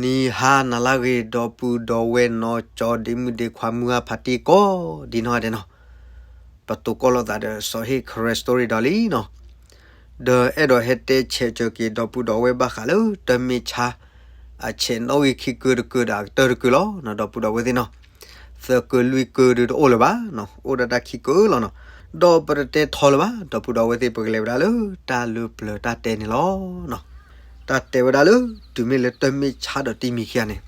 ဂီၤနံၤဟါနၤလၢအဂ့ၤ ဒီပုၢ်ဒီဝဲၢ်နီၢ်ကၠီ ဒ့မုၣ်ဒ့ခွါ မုၢ်ဂၢ်ဖါတံၢ်ကိးဒံနီၢ်ဂၤဒဲးနီၤ, ပတိၢ်ကီၢ်လိာ်သးဒီးစီၤဟ့ၣ် Karen Story ဒီးလံနီၤ, ဒီးအဲၣ်ဒိးဟဲတဲဆဲးစၢၤက့ၤ ဒီပုၢ်ဒီဝဲၢ်ဘၣ်ဃးလၢတၢ်မ့ၢ်ဆါ အဆဲးနီၣ်ဂံၢ်ခံကုတကုဒီးအကတၢၢ်တကုလီၤနီၤ ဒီပုၢ်ဒီဝဲၢ်သ့ၣ်နီၤ, သၢကုလွံၢ်ကုဒုတအိၣ်လၢၤဘၣ်နီၤ, အိၣ်ဒၣ်တၢ်ခံကုလီၤနီၤ, ဒီးပတတဲထီလၢၤဘၣ် ဒီပုၢ်ဒီဝဲၢ်သ့ၣ် ပကလဲၤဝဲဒၣ်လၢတၢ်လၢပျၢၤတၢ်တဲန့ၣ်လီၤ. တၢ်တဲဝဲဒၣ်လၢ တုၤမ့ၢ်လၢတၢ်မ့ၢ်ဆါဒီးတံၤမံၤခံဂၤန့ၣ်,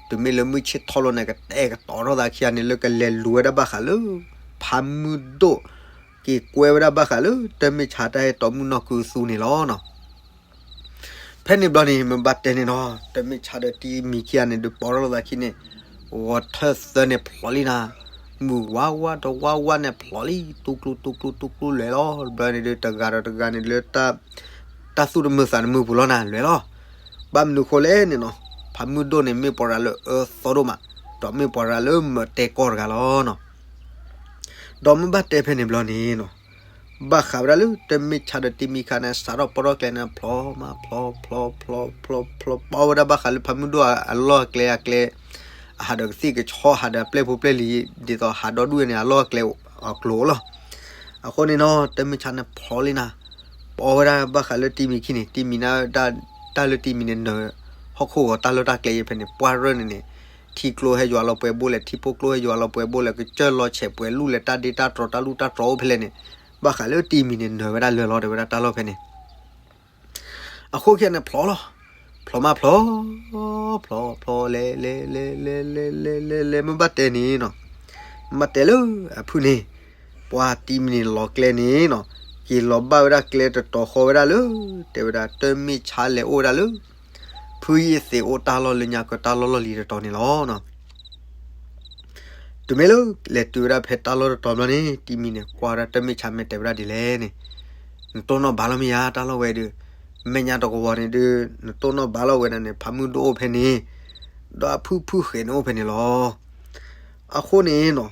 တုၤမ့ၢ်လၢမုၢ်ဆ့ၣ်ထီၣ်လီၤန့ၣ် ကတဲာ်ကတီၤထီၣ်သးခံဂၤန့ၣ် လၢကလဲၤလူၤဝဲဒၣ်ဘၣ်ဃးလၢ ဖးမုၢ်ဒိၣ် က့ၤကွဲဝဲဒၣ်ဘၣ်ဃးလၢ တၢ်မ့ၢ်ဆါတၢ်ဟဲတီမုၢ်နီၢ်ကုသူန့ၣ်လီၤနီၤ. ဖဲန့ၣ်ဘျီန့ၣ် မ့ၢ်ဘၣ်တဲန့ၣ်နီၤ တၢ်မ့ၢ်ဆါဒီးတံၤမံၤခံဂၤန့ၣ် ဒုးပိာ်ထီၣ်လိာ်သးခံန့ၣ်, ဂီၤထၢၣ်သၢန့ၣ်ဖျိးလံနၤ, မုၢ်ဝါဝါတဝါဝါန့ၣ်ဖျိးလံ တူၢ်ကျူတူၢ်ကျူတူၢ်ကျူလဲၤလီၤ. တဘျီန့ၣ်ဒုး တဂၤဒီးတဂၤန့ၣ်လၢ တၢ်သူၣ်တမုာ်သးတမုာ်ပူၤလီၤနၤ လဲၤလီၤ. ဘၣ်မနုၤဃိလဲၣ်န့ၣ်နီၤ, ဖးမုၢ်ဒိၣ်န့ၣ် မ့ၢ်ပှၤတဂၤလၢအၢသီဒိၣ်မး, ဒီးမ့ၢ်ပှၤတဂၤလၢမၤတဲကီၢ်တဂၤလီၤနီၤ. ဒီးမ့ၢ်ဘၣ်တဲဖဲန့ၣ်ဘျီန့ၣ်နီၤ, ဘၣ်ဃးဝဲဒၣ်လၢတၢ်မ့ၢ်ဆါဒီးတံၤမံၤခံဂၤန့ၣ် စးထီၣ်ပိာ်ထီၣ်ကျဲန့ၣ် ဖျိးမးဖျိးဖျိးဖျိးဖျိး ပိာ်ဝဲဒၣ်ဘၣ်ဃးလၢဖးမုၢ်ဒိၣ်အလီၢ်အကျဲအကျဲ, အဟးဒီးကသံၣ်ကဆီ ဟးဒီးအပျဲၢ်ဖိပျဲၢ်လံၤ ဒ်သိးဟးဒီဒူၣ်န့ၣ် အလီၢ်အကျဲအကျိၤလီၤ. အဃိန့ၣ်နီၤ တၢ်မ့ၢ်ဆါန့ၣ်ဖျိးလံနၤ, ပိာ်ဝဲဒၣ်ဘၣ်ဃးလၢတံၤမံၤခံန့ၣ် တံၤမံၤန့ၣ် တၢ်လၢတံၤမံၤန့ၣ်နၢၤ ဟီၣ်ခိၣ်ဂီၤတၢ်လီၢ်တၢ်ကျဲအံၤဖဲန့ၣ် ပှၢ်ရၢၢ်န့ၣ်န့ၣ်, ထံကျိဟဲယွၤလီၤပှဲၤဘိလဲၣ် ထံဖိကျိဟဲယွၤလီၤပှဲၤဘိလဲၣ် ကစၢၢ်လီၤဆဲးပှဲၤလူၢ်လဲၣ် တၢ်ဒ့တၢ်တြီတၢ်လူၢ်တၢ်တြီအိၣ်ဖဲလဲၣ်န့ၣ်, ဘၣ်ဃးလၢတံၤမံၤန့ၣ်နၢၤဝဲဒၣ်လၢာ်လီၤ တဲဝဲဒၣ်တၢ်လီၢ်ဖဲန့ၣ် အဃိခံဂၤန့ၣ်ဖျိးလီၤ, ဖျိးမးဖျိး, ဖျိးဖျိးလဲၤလဲၤလဲၤလဲၤလဲၤလဲၤလဲၤလဲၤ မ့ၢ်ဘၣ်တဲန့ၣ်နီၤ, မ့ၢ်ဘၣ်တဲလၢအဖုၣ်န့ၣ်, ပှၤတံၤမံၤန့ၣ်လီၤကျဲန့ၣ်နီၤ, က့ၤလီၤဘၣ်ဝဲဒၣ်ကျဲတတီၤဃီဝဲဒၣ်လၢ, တဲဝဲဒၣ်တၢ်မ့ၢ်ဆါလဲၤအိၣ်ဝဲဒၣ်လၢ ဖုယ့ၢ်သ့းအိၣ်တၢ်လီၢ်လၢညါကတၢၢ်တၢ်လီၢ်လီၢ်လံၤတတီၤန့ၣ်လီၤ. တုၤမ့ၢ်လၢလဲၤတုၤဝဲဒၣ်ဖဲတၢ်လီၢ်တတီၤဘျီန့ၣ် တံၤမံၤန့ၣ် ကွၢ်ဝဲဒၣ်တၢ်မ့ၢ်ဆါမ့ၢ်တဲဝဲဒၣ်ဒ်လဲၣ်န့ၣ်, နတိၢ်နီၣ်ဘၣ်လီၤမ့ၢ်ယါတၢ်လီၢ်ဝဲဒုး, မဲာ်ညါတကဝီၤန့ၣ်ဒုး, နတိၢ်နီၣ်ဘၣ်လီၤဝဲဒၣ်န့ၣ် ဖးမုၢ်ဒိၣ်အိၣ်ဖဲန့ၣ်, ဒီးအဖုၣ်ဖုၣ်ဃဲးန့ၣ်အိၣ်ဖဲန့ၣ်လီၤ. အဃိန့ၣ်နီၤ,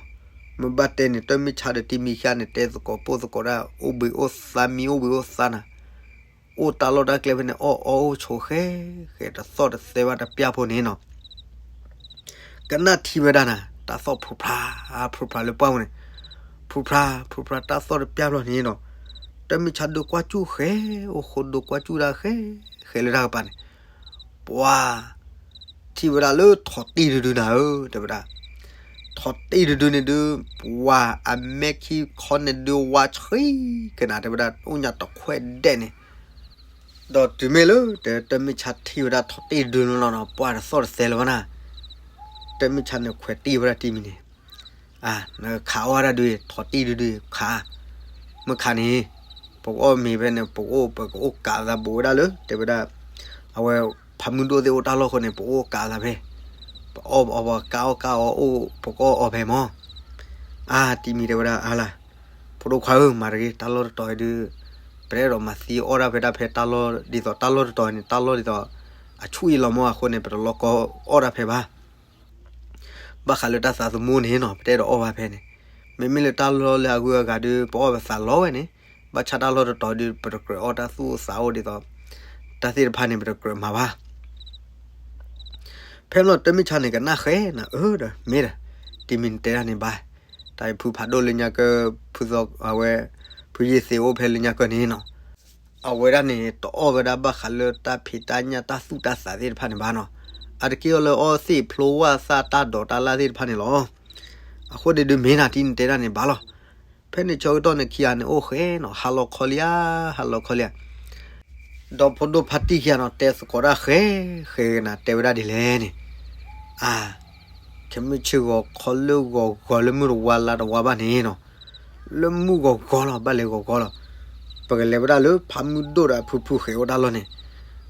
မ့ၢ်ဘၣ်တဲန့ၣ် တၢ်မ့ၢ်ဆါဒီးတံၤမံၤခံဂၤန့ၣ် တဲသကိးပိာ်သကိးဒၣ် အိၣ်ဘှံးအိၣ်သါ မံအိၣ်ဘှံးအိၣ်သါနၤ အိၣ်တၢ်လီၢ်တၢ်ကျဲဖဲန့ၣ် အီၣ်အီအိၣ်ဆိးဃဲဃဲ တသီၣ်တသဲဘၣ်တပျၢ်ဖိန့ၣ်နီၤ, ကနၣ်ထံဝဲဒၣ်နၤ တၢ်သီၣ်ဖုးဖျါ ဖုးဖျါလၢပှၢ်ပူၤန့ၣ်, ဖုးဖျါ ဖုးဖျါတၢ်သီၣ်တပျၢ်ဘျီန့ၣ်နီၤ, တၢ်မ့ၢ်ဆါဒုးကွၢ်စူၣ်ဃဲ, အိၣ်ဃိဒုးကွၢ်စူၣ်ဒၣ်ဃဲဃဲလၢတၢ်ကပၤန့ၣ်, ပှၤ ထံၣ်ဝဲဒၣ်လၢထိးတံၢ်တဒုနၤဧၢ တဲဝဲဒၣ်, ထိးတံၢ်တဒုန့ၣ်ဒုး ပှၤအမဲာ်ခံခီန့ၣ်ဒုးဝါဆှံကနၤ တဲဝဲဒၣ် အိၣ်ညါတခွဲးဒဲးန့ၣ်, ဒီးတုၤမ့ၢ်လၢ တၢ်မ့ၢ်ဆါထံၣ်ဝဲဒၣ်ထိးတံၢ်တဒုလီၤနီၤ ပှၤတသီၣ်တသဲလၢၤဘၣ်နၤ, တၢ်မ့ၢ်ဆါန့ၣ်ခွဲးတံၢ်ဝဲဒၣ်တံၤမံၤန့ၣ်, နခးအီၣ်ဝဲဒၣ်ဒုး ထိးတံၢ်တဒုခး, မ့ၢ်ခးန့ၣ်, ပကအီၣ်မ့ၤဖဲန့ၣ် ပကအိၣ်ပကအိၣ်ကးသးဘူးဝဲဒၣ်လၢ တဲဝဲဒၣ်, အဝဲ ဖးမုၢ်ဒိၣ်သ့ၣ်အိၣ်တၢ်လီၢ်ဃိန့ၣ် ပအိၣ်ကးသးဖဲ, ပအီၣ်ပအီၣ်ပကအီၣ်ကးအီၣ်အိၣ် ပကအီၣ်အီၣ်ဖဲမး, အါ တံၤမံၤတဲဝဲဒၣ်အါလၢ်, ဖိဒိၣ်ခွါဧၢ မၤတဂ့ၤ တၢ်လီၢ်တတီၤအံၤဒုး, ပတအဲၣ်ဒိးမၤသံအီၣ်ဒၣ်ဖဲဒၣ်ဖဲတၢ်လီၢ်ဒ်သိးတၢ်လီၢ်တတီၤန့ၣ် တၢ်လီၢ်ဒ်သိး အဆူၣ်အံၤလီၤမးအဃိန့ၣ် ပတလီၤကီအီၣ်ဒၣ်ဖဲဘၣ် ဘၣ်ဃးလၢတၢ်သးသမူန့ၣ်နီၤ ပတအဲၣ်ဒိးအီၣ်ဘၣ်ဖဲန့ၣ်, မ့မ့ၢ်လၢတၢ်လီၢ်လၢအဂုၤအဂၤဒုး ပအီၣ်ပသးလီဝဲန့ၣ်, ဘၣ်ဆၣ်တၢ်လီၢ်တတီၤဒုး ပတကြၢးအီၣ်တၢ်သူၣ်အိၣ်သးအိၣ်ဒ်သိး တၢ်သ့ၣ်တဖၣ်န့ၣ် ပတကြၢးမၤဘၣ် ဖဲန့ၣ်တၢ်မ့ၢ်ဆါန့ၣ် ကနၣ်ဃဲနၤဧၢဒီး မ့ၢ်ဒီး တံၤမံၤနတဲဒၣ်န့ၣ်ဘၣ်, တၢ်ဖုဖးဒိၣ်လၢညါကၢ ဖုသီအဝဲ ဖုယ့ၢ်သ့းအိၣ်ဖဲလၢညါကၢန့ၣ်နီၤ, အဝဲဒၣ်န့ၣ် တအီၣ်ဝဲဒၣ်ဘၣ်ဃးလၢတၢ်ဖံးတၢ်ညၣ်တၢ်သူၣ်တၢ်သးသ့ၣ်တဖၣ်န့ၣ်ဘၣ်နီၤ, အတက့ၢ်အီၣ်လၢအီၣ်သ့ၣ်ဖျိဝၣ်သၣ်တၢ်ဒိးတၢ်လၢ်သ့ၣ်တဖၣ်န့ၣ်လီၤ. အဃိဒုးဒုးမ့ၢ်နၤတံၤနတဲဒၣ်န့ၣ်ဘၣ်လီၤ. ဖဲန့ၣ်ဆၢကတီၢ်န့ၣ်ခံဂၤန့ၣ်အိၣ်ဃဲနီၤ ဟးလီၤခီလံဧါ ဟးလီၤခီလံဧါ ဒီးဖိဒိၣ်ဖါတံၢ်ခံဂၤနီၤ တဲသကိးတၢ်ဃဲ ဃဲကနၤ တဲဝဲဒၣ်ဒ်လဲၣ်န့ၣ်, အါ, ခဲမုၢ်ဆ့ၣ်ဂီၤခီလၢဂီၤဂီၤလၢမုၢ်တဝါလါတဝါဘၣ်န့ၣ်နီၤ, လၢမုၢ်ဂီၤဂီၤလီၤ ဘၣ်လဲၤဂီၤဂီၤလီၤ, ပကလဲၤဝဲဒၣ်လၢဖးမုၢ်ဒိၣ်ဒီးအဖုဖုဃဲၤအိၣ်တၢ်လီၢ်န့ၣ်,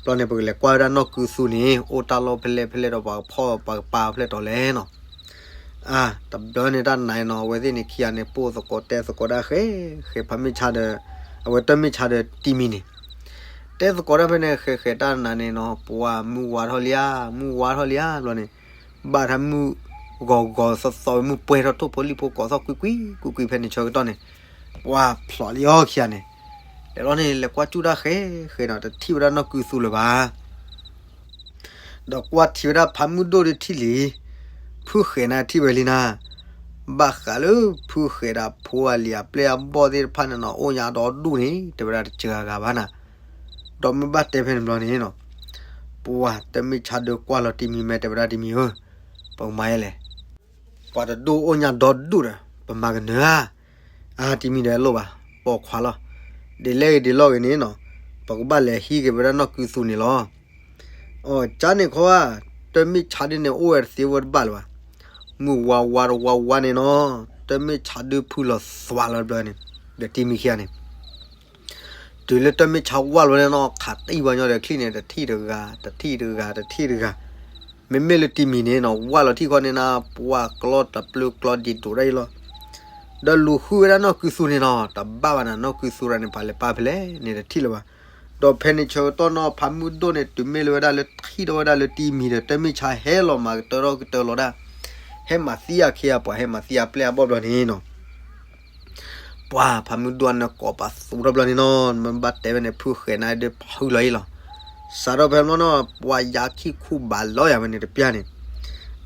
ဘျီန့ၣ် ပကလဲၤကွၢ်ဝဲဒၣ်နီၢ်ကုသူန့ၣ် အိၣ်တၢ်လီၢ်ဖဲလဲၣ်ဖဲလဲၣ်ဒီးပှၤကဖီၣ်ပှၤကပာ်ဖဲလဲၣ်တီၤလဲၣ်နီၤ အါ, တဘျီန့ၣ်တၢ်နးနီၤ အဝဲသ့ၣ်န့ၣ်ခံဂၤန့ၣ် ပိာ်သကိးတဲသကိးဒၣ်ဃဲ ဃဲဖးမ့ၢ်ဆါဒီး အဝဲတၢ်မ့ၢ်ဆါဒီးတံၤမံၤန့ၣ်, တဲသကိးဒၣ်ဖဲန့ၣ် ဃဲဃဲတၢ်နးန့ၣ်နီၤ ပှၤမုၢ်ဝါထီၣ်လံဧါ မုၢ်ဝါထီၣ်လံဧါ ဘျီန့ၣ်, ဘၣ်ထါမုၢ်ဂီၤဂီၤသီသီဝဲ မုၢ်ပှဲၤထီၣ်ထိၣ်ဖိလံၣ်ဖိကိးသီၣ်ကွံကွံကွံကွံဖဲန့ၣ်ဆၢကတီၢ်န့ၣ်, ပှၤဖျိးလံအီၤခံဂၤန့ၣ်, လဲၤလီၤန့ၣ် လဲၤကွၢ်ကၠူၣ်တၢ်ဃဲဃဲနီၤ တထံၣ်ဝဲဒၣ်နီၢ်ကုသူလၢၤဘၣ်. ဒီးကွၢ်ထံၣ်ဝဲဒၣ်ဖးမုၢ်ဒိၣ်ဒီးထံၣ်လံ, ဖုဃဲၤန့ၣ်ထံၣ်ဝဲလံနၤ, ဘၣ်ဃးလၢဖုဃဲၤဒီးဖိအလံၤအပျဲၢ်အဘီၣ်သ့ၣ်တဖၣ်န့ၣ်နီၤ အိၣ်ညါဒီဒူၣ်န့ၣ် တဲဝဲဒၣ်တစှၤဂၤဘၣ်နၤ, ဒီးမ့ၢ်ဘၣ်တဲဖဲန့ၣ်ဘျီန့ၣ်နီၤ, ပှၤတမ့ၢ်ဆါဒုးကွၢ်လီၤတံၤမံၤမဲ တဲဝဲဒၣ်တံၤမံၤဧၢ, ပကမၤယဲလဲၣ် ပှၤတဒိၣ်အိၣ်ညါဒီဒူၣ်ဒီး ပမၤကနၢၤဧါ, အါတံၤမံၤဒီးလိၣ်ဘၣ်, ပိာ်ခွါလီၤ, ဒ်လဲၣ်ဂ့ၤဒ်လဲၣ်ဂ့ၤန့ၣ်နီၤ, ပကဘၣ်လဲၤဟံးက့ၤဝဲဒၣ်နီၢ်ကုသူန့ၣ်လီၤ. အီ ကန့ၣ်ခီဧါ, တမ့ၢ်ဆါဒုန့ၣ်အိၣ်ဝဲတသ့ဝဲတဘၣ်လၢၤဘၣ်, မုၢ်ဝါဝါတဝါဝါန့ၣ်နီၤ, တမ့ၢ်ဆါဒုဖုလီၤသွးလီၤတဘျီန့ၣ်, ဒီးတံၤမံၤခံဂၤန့ၣ် တုၤလၢတမ့ၢ်ဆါဝၢ်လီၤန့ၣ်နီၤ ခးတံၢ်ပှၤညီဒီးချံၣ်န့ၣ် တထံၣ်တဂၤ တထံၣ်တဂၤ တထံၣ်တဂၤ, မ့မ့ၢ်လၢတံၤမံၤန့ၣ်နီၤ ဝၢ်လီၤထံၣ်ခီန့ၣ်နၤ ပှၤကျီတပျုၤကျီဒံးဒိၣ်ဒၣ်အံၤလီၤ. ဒီးလူၤဃုဝဲဒၣ်နီၢ်ကုသူန့ၣ်နီၤ တဘၣ်ဘၣ်နၤ နီၢ်ကုသူရၤန့ၣ် ပှၤလဲၤပာ်ဖဲလဲၣ်န့ၣ်တထံၣ်လၢၤဘၣ်. ဒီးဖဲန့ၣ်ဆၢကတီၢ်နီၤ ဖးမုၢ်ဒိၣ်န့ၣ် တုၤမ့ၢ်လၢဝဲဒၣ်လၢထံၣ်ဒီးဝဲဒၣ်လၢတံၤမံၤဒီး တမ့ၢ်ဆါဟဲလီၤမၤကတၢၢ်ထီၣ်ကတၢၢ်လီၤဒၣ်, ဟဲမၤသံအခ့အပှၤ ဟဲမၤသံအပျဲၢ်အဘီၣ်ဘျီန့ၣ်နီၤ ပှၤဖးမုၢ်ဒိၣ်န့ၣ်ကိးပသူထီၣ်ဘျီန့ၣ်နီၤ မ့ၢ်ဘၣ်တဲဝဲန့ၣ် ဖုဃဲၤန့ၣ်ဒုးဖုလီၤအံၤလီၤ. စးထီၣ်ဖဲမ့ၢ်နီၤ ပှၤယၤခံခူဘးလီၤယၤဝဲန့ၣ်တပျၢ်န့ၣ်,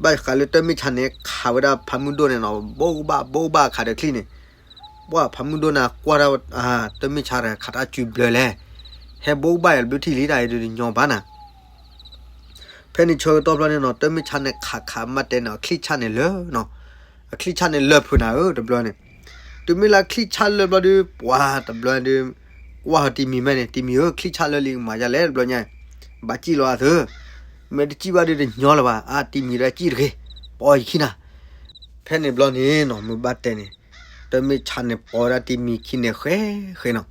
ဘၣ်ဃးလၢတမ့ၢ်ဆါန့ၣ် ခးဝဲဒၣ်ဖးမုၢ်ဒိၣ်န့ၣ်နီၤ ဘိးဘၣ်ဘိးဘၣ်ခးဒီးချံၣ်န့ၣ်, ပှၤဖးမုၢ်ဒိၣ်န့ၣ်ကွၢ်ဒၣ် တမ့ၢ်ဆါဒီးခးတၢ်စုဘျၢလဲၣ်, ဟဲဘိးဘၣ်ယၤတဘျုးထံၣ်လံတၢ်အံၤဒုးတညီဘၣ်နၤ ဖဲန့ၣ်ဆၢကတီၢ်ဘျီန့ၣ်နီၤ တမ့ၢ်ဆါန့ၣ်ခးခးမ့ၢ်တဲန့ၣ် အချံၣ်ဆၣ်န့ၣ်လၢာ်နီၤ, အချံၣ်ဆၣ်န့ၣ်လၢာ်ဖုးနၤဧၢတဘျီန့ၣ်, တုၤမ့ၢ်လၢအချံၣ်ဆၣ်လၢာ်ဘျီဒုး ပှၤတဘျီဒုး ကွၢ်ဟီတံၤမံၤမဲန့ၣ် တံၤမံၤဧၢ ချံၣ်ဆၣ်လၢာ်လံကမၤယါလဲၣ်တဘျီညါ, ဘၣ်စံၣ်လီၤအသု, မ့ၢ်တစံၣ်ဘၣ်ဒုးတညီလၢၤဘၣ် အါတံၤမံၤဒီးစံၣ်တဂ့ၤ, ပီယခံနၤ ဖဲန့ၣ်ဘျီန့ၣ်နီၤ မ့ၢ်ဘၣ်တဲန့ၣ်, တမ့ၢ်ဆါန့ၣ်ပိာ်ဝဲဒၣ်တံၤမံၤခံန့ၣ်ဃဲဃဲနီၤ,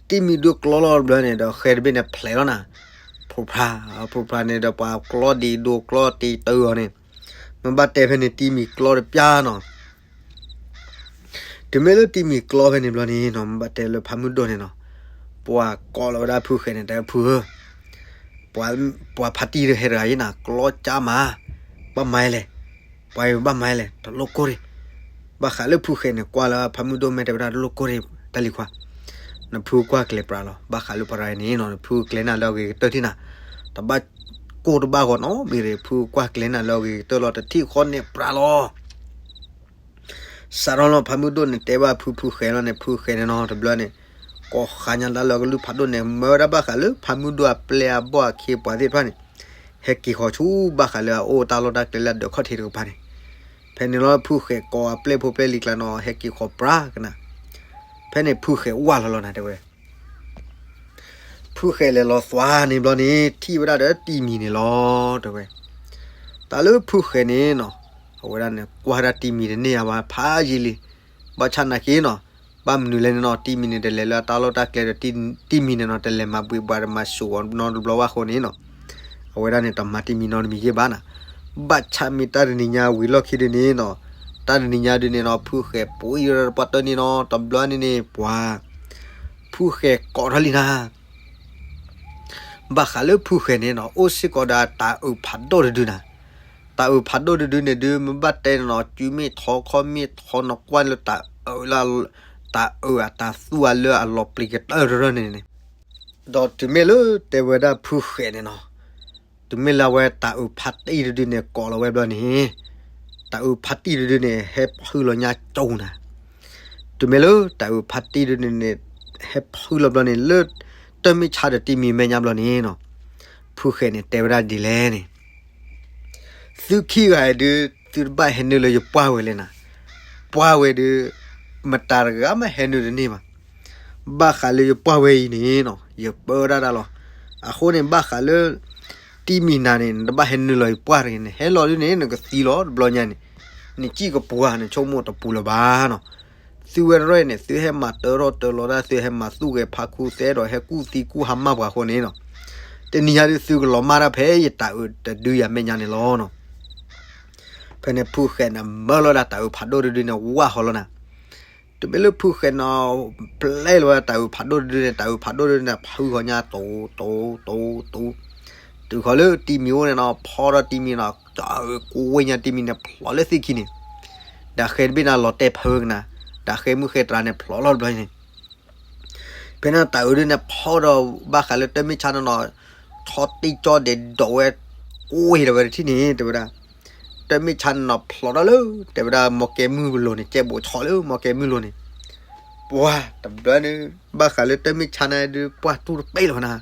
တံၤမံၤဒုးကျီလီၤတဘျီန့ၣ်ဒီးဃဲတဘ့ၣ်န့ၣ်ဖျဲးလီၤနၤ, ဖိဖျါ, ဖိဖျါန့ၣ်ဒီးပှၤကျီဒံးဒိးကျီတ့တၢ်အီၤန့ၣ်, မ့ၢ်ဘၣ်တဲဖဲန့ၣ်တံၤမံၤကျီတပျၢ်နီၤ တုၤမ့ၢ်လၢတံၤမံၤကျီဖဲန့ၣ်ဘျီန့ၣ်နီၤ မ့ၢ်ဘၣ်တဲလၢဖးမုၢ်ဒိၣ်န့ၣ်နီၤ, ပှၤကိးလီၤဝဲဒၣ်ဖုဃဲၤန့ၣ် တဲဖုဧၢ, ပှၤဖါတံၢ်ဒုးဟဲတဂၤယဲနၤ ကျီကၢ်မး, ဘၣ်မၤလဲၣ်, ပှၤဘၣ်မၤလဲၣ် တလိၣ်ကိၢ်ဒံး, ဘၣ်ဃးလၢဖုဃဲၤန့ၣ် ကွၢ်လၢဖးမုၢ်ဒိၣ်မဲာ်တဲဝဲဒၣ်တလိၣ်ကိၢ်ဒံး တၢ်လံၤခွါ, နဖုကွၢ်ကျဲၤပြးလီၤ ဘၣ်ဃးလၢပှၤရၤန့ၣ်နီၤ နဖုကျဲၤနၢ်လၢအဂ့ၤကတၢၢ်ထံၣ်နၤ, တဘၣ်ကိၢ်တဘၣ်ဂီၤနီတမံၤရ့ၣ် ဖုကွၢ်ကျဲၤနၢ်လၢအဂ့ၤကတၢၢ်လီၤ တထံၣ်ဃီန့ၣ်ပြးလီၤ စးထီၣ်လီၤ ဖးမုၢ်ဒိၣ်န့ၣ်တဲဘၣ်ဖု ဖုဃဲၤလီၤန့ၣ် ဖုဃဲၤန့ၣ်နီၤ တဘျီန့ၣ်, ကိးဃါညါလၢလၢကလုၢ်ဖးဒိၣ်န့ၣ် မၢဝဲဒၣ်ဘၣ်ဃးလၢဖးမုၢ်ဒိၣ်အပျဲၢ်အဘီၣ်အခ့အပှၤသ့ၣ်တဖၣ်န့ၣ်, ဟဲက့ၤဃီၤဆူဘၣ်ဃးလၢအအိၣ်တၢ်လီၢ်တၢ်ကျဲလၢအဒၢးခီၣ်ထံးတကပၤန့ၣ်, ဖဲန့ၣ်လီၤ ဖုဃဲၤကိးအပျဲၢ်ဖိပျဲၢ်လံၤကျါနီၤ ဟဲက့ၤဃီၤပြးကနၤ, ဖဲန့ၣ်ဖုဃဲၤဝၢ်လီၤလီၤနၤတဲဝဲ ဖုဃဲၤလဲၤလီၤသွါန့ၣ်ဘျီန့ၣ် ထံၣ်ဝဲဒၣ်ဒီးတံၤမံၤန့ၣ်လီၤတဲဝဲ, တၢ်လၢဖုဃဲၤန့ၣ်နီၤ, အဝဲဒၣ်န့ၣ် ကွၢ်ဒၣ်တံၤမံၤတန့ၢ်ယါဘၣ် ဖးယံာ်လံ, ဘၣ်ဆၣ်နာ်က့နီၤ, ဘၣ်မနုၤလဲၣ်န့ၣ်နီၤ တံၤမံၤန့ၣ်တလဲၤလၢအတၢ်လီၢ်တၢ်ကျဲဒီး တံၤမံၤန့ၣ်နီၤ တလဲၤမၤဘှံးဘှးတမၤစူၣ်အီၤနီတဘျီဘၣ်အဃိန့ၣ်နီၤ, အဝဲဒၣ်န့ၣ် တမၤတံၤမံၤနီတမံၤယဲၢ်ဘၣ်နၤ, ဘၣ်ဆၣ်မ့ၢ်တၢ်တနံၤညါဝံၤလီၢ်ခံဒုန့ၣ်နီၤ, တၢ်တနံၤညါဒုန့ၣ်နီၤ ဖုဃဲၤပှံၤဒီးပှၤတၢၢ်န့ၣ်နီၤ တဘျီန့ၣ်န့ၣ် ပှၤ ဖုဃဲၤကိးထီၣ်လံနၤ ဘၣ်ဃးလၢဖုဃဲၤန့ၣ်နီၤ အိၣ်စ့ၢ်ကီးဒီးတၢ်အုးဖးဒိၣ်တဒုနၤ, တၢ်အုးဖးဒိၣ်တဒုန့ၣ်ဒု မ့ၢ်ဘၣ်တဲန့ၣ်နီၤ စုမ့ၢ်ထီခီမ့ၢ်ထီ နကွၢ်လၢတၢ်အုးလၢ တၢ်အုးအတၢ်သူၣ်အလၢအလီၤပျံၤကတၢၢ်တရၢန့ၣ်န့ၣ်, ဒီးတုၤမ့ၢ်လၢတဲဝဲဒၣ်ဖုဃဲၤန့ၣ်နီၤ တုၤမ့ၢ်လၢအဝဲတၢ်အုးဖးတံၢ်တဒုန့ၣ် ကိးလီၤဝဲဘျီန့ၣ်, တၢ်အုးဖးတံၢ်တဒုန့ၣ် ဟဲဖုလီၤညါကၠိနၤ, တုၤမ့ၢ်လၢတၢ်အုးဖးတံၢ်တဒုန့ၣ် ဟဲဖုလီၤဘျီန့ၣ် လၢတၢ်မ့ၢ်ဆါဒီးတံၤမံၤမဲာ်ညါဘျီန့ၣ်နီၤ, ဖုဃဲၤန့ၣ်တဲဝဲဒၣ်ဒ်လဲၣ်န့ၣ် သုခံဂၤအံၤဒု သုတဘၣ်ဟဲနုာ်လၢယပှၢ်ဝဲလဲၣ်နၤ, ပှၢ်ဝဲဒု မတၤတဂၤမ့ၢ်ဟဲနုာ်တန့ၢ်ဘၣ်, ဘၣ်ဃးလၢယပှၢ်ဝဲအံၤန့ၣ်နီၤ ယပၢဒၣ်တၢ်လီၤ, အဃိန့ၣ် ဘၣ်ဃးလၢ တံၤမံၤနၤန့ၣ် နတဘၣ်ဟဲနုာ်လီၤယပှၢ်တဂ့ၤန့ၣ် ဟဲလီၤဒုန့ၣ် နကသံလီၤတဘျီညါန့ၣ်, နစံၣ်ကပှၢ် နဆိကမိၣ်တပူၤလၢၤဘၣ်နီၤ, သုဝဲတရၢၣ်န့ၣ် သုဟဲမၤတၢထီၣ်တၢလီၤတၢ် သုဟဲမၤသူၣ်ဂဲၤဖးခူသဲဒီးဟဲကူၣ်သံကူၣ်ဟါမၢ်ပှၤအဃိန့ၣ်နီၤ, တနံၤညါဒုသုကလီၤမၢ်တၢ်ဖဲယတၢ်အုးတဒုယၤမဲာ်ညါန့ၣ်လီၤနီၤ. ဖဲန့ၣ်ဖုဃဲၤန့ၣ် မၢလီၤဒၣ်တၢ်အုးဖးဒိၣ်တဒုန့ၣ် ဝၢ်ဟီလီၤနၤ, တုၤမ့ၢ်လၢဖုဃဲၤန့ၣ် ပျဲလီၤဝဲတၢ်အုးဖးဒိၣ်တဒုန့ၣ် တၢ်အုးဖးဒိၣ်တဒုန့ၣ် ဖုဃီၤညါတိၤတိၤတိၤတိၤ, တုၤဃီၤလၢတံၤမံၤအိၣ်န့ၣ်နီၤ ဖီထီၣ်တံၤမံၤနီၤ တၢ်အုးကူဝ့ၢ်ညါတံၤမံၤန့ၣ် ဖျိးလၢသ့ၣ်ခံန့ၣ်, ဒီးဃဲၤတဘ့ၣ်န့ၣ်လီၤတဲာ်ဖးဝဲကနၤ, ဒီးဃဲၤမုၢ်ဃဲၤတြၤန့ၣ် ဖျိးလီၤတဘျီန့ၣ် ဖဲန့ၣ်တၢ်အုးဒုန့ၣ် ဖီဒီးဘၣ်ဃးလၢတၢ်မ့ၢ်ဆါန့ၣ်နီၤ, ဆီတံၢ်ကၠီဒဲးဒိးဝဲ, ကွ့ဒီးဝဲတထံၣ်န့ၣ် တဲဝဲဒၣ်, တၢ်မ့ၢ်ဆါနီၤဖျိးထီၣ်လၢ တဲဝဲဒၣ် မီၢ်ကဲမုၢ်လိၤန့ၣ် ကဲဘိးဆီလၢမီၢ်ကဲမုၢ်လိၤန့ၣ်, ပှၤတဘျီန့ၣ် ဘၣ်ဃးလၢတၢ်မ့ၢ်ဆါန့ၣ်ဒုး ပှၢ်တူၢ်တပဲလၢၤဘၣ်နၤ,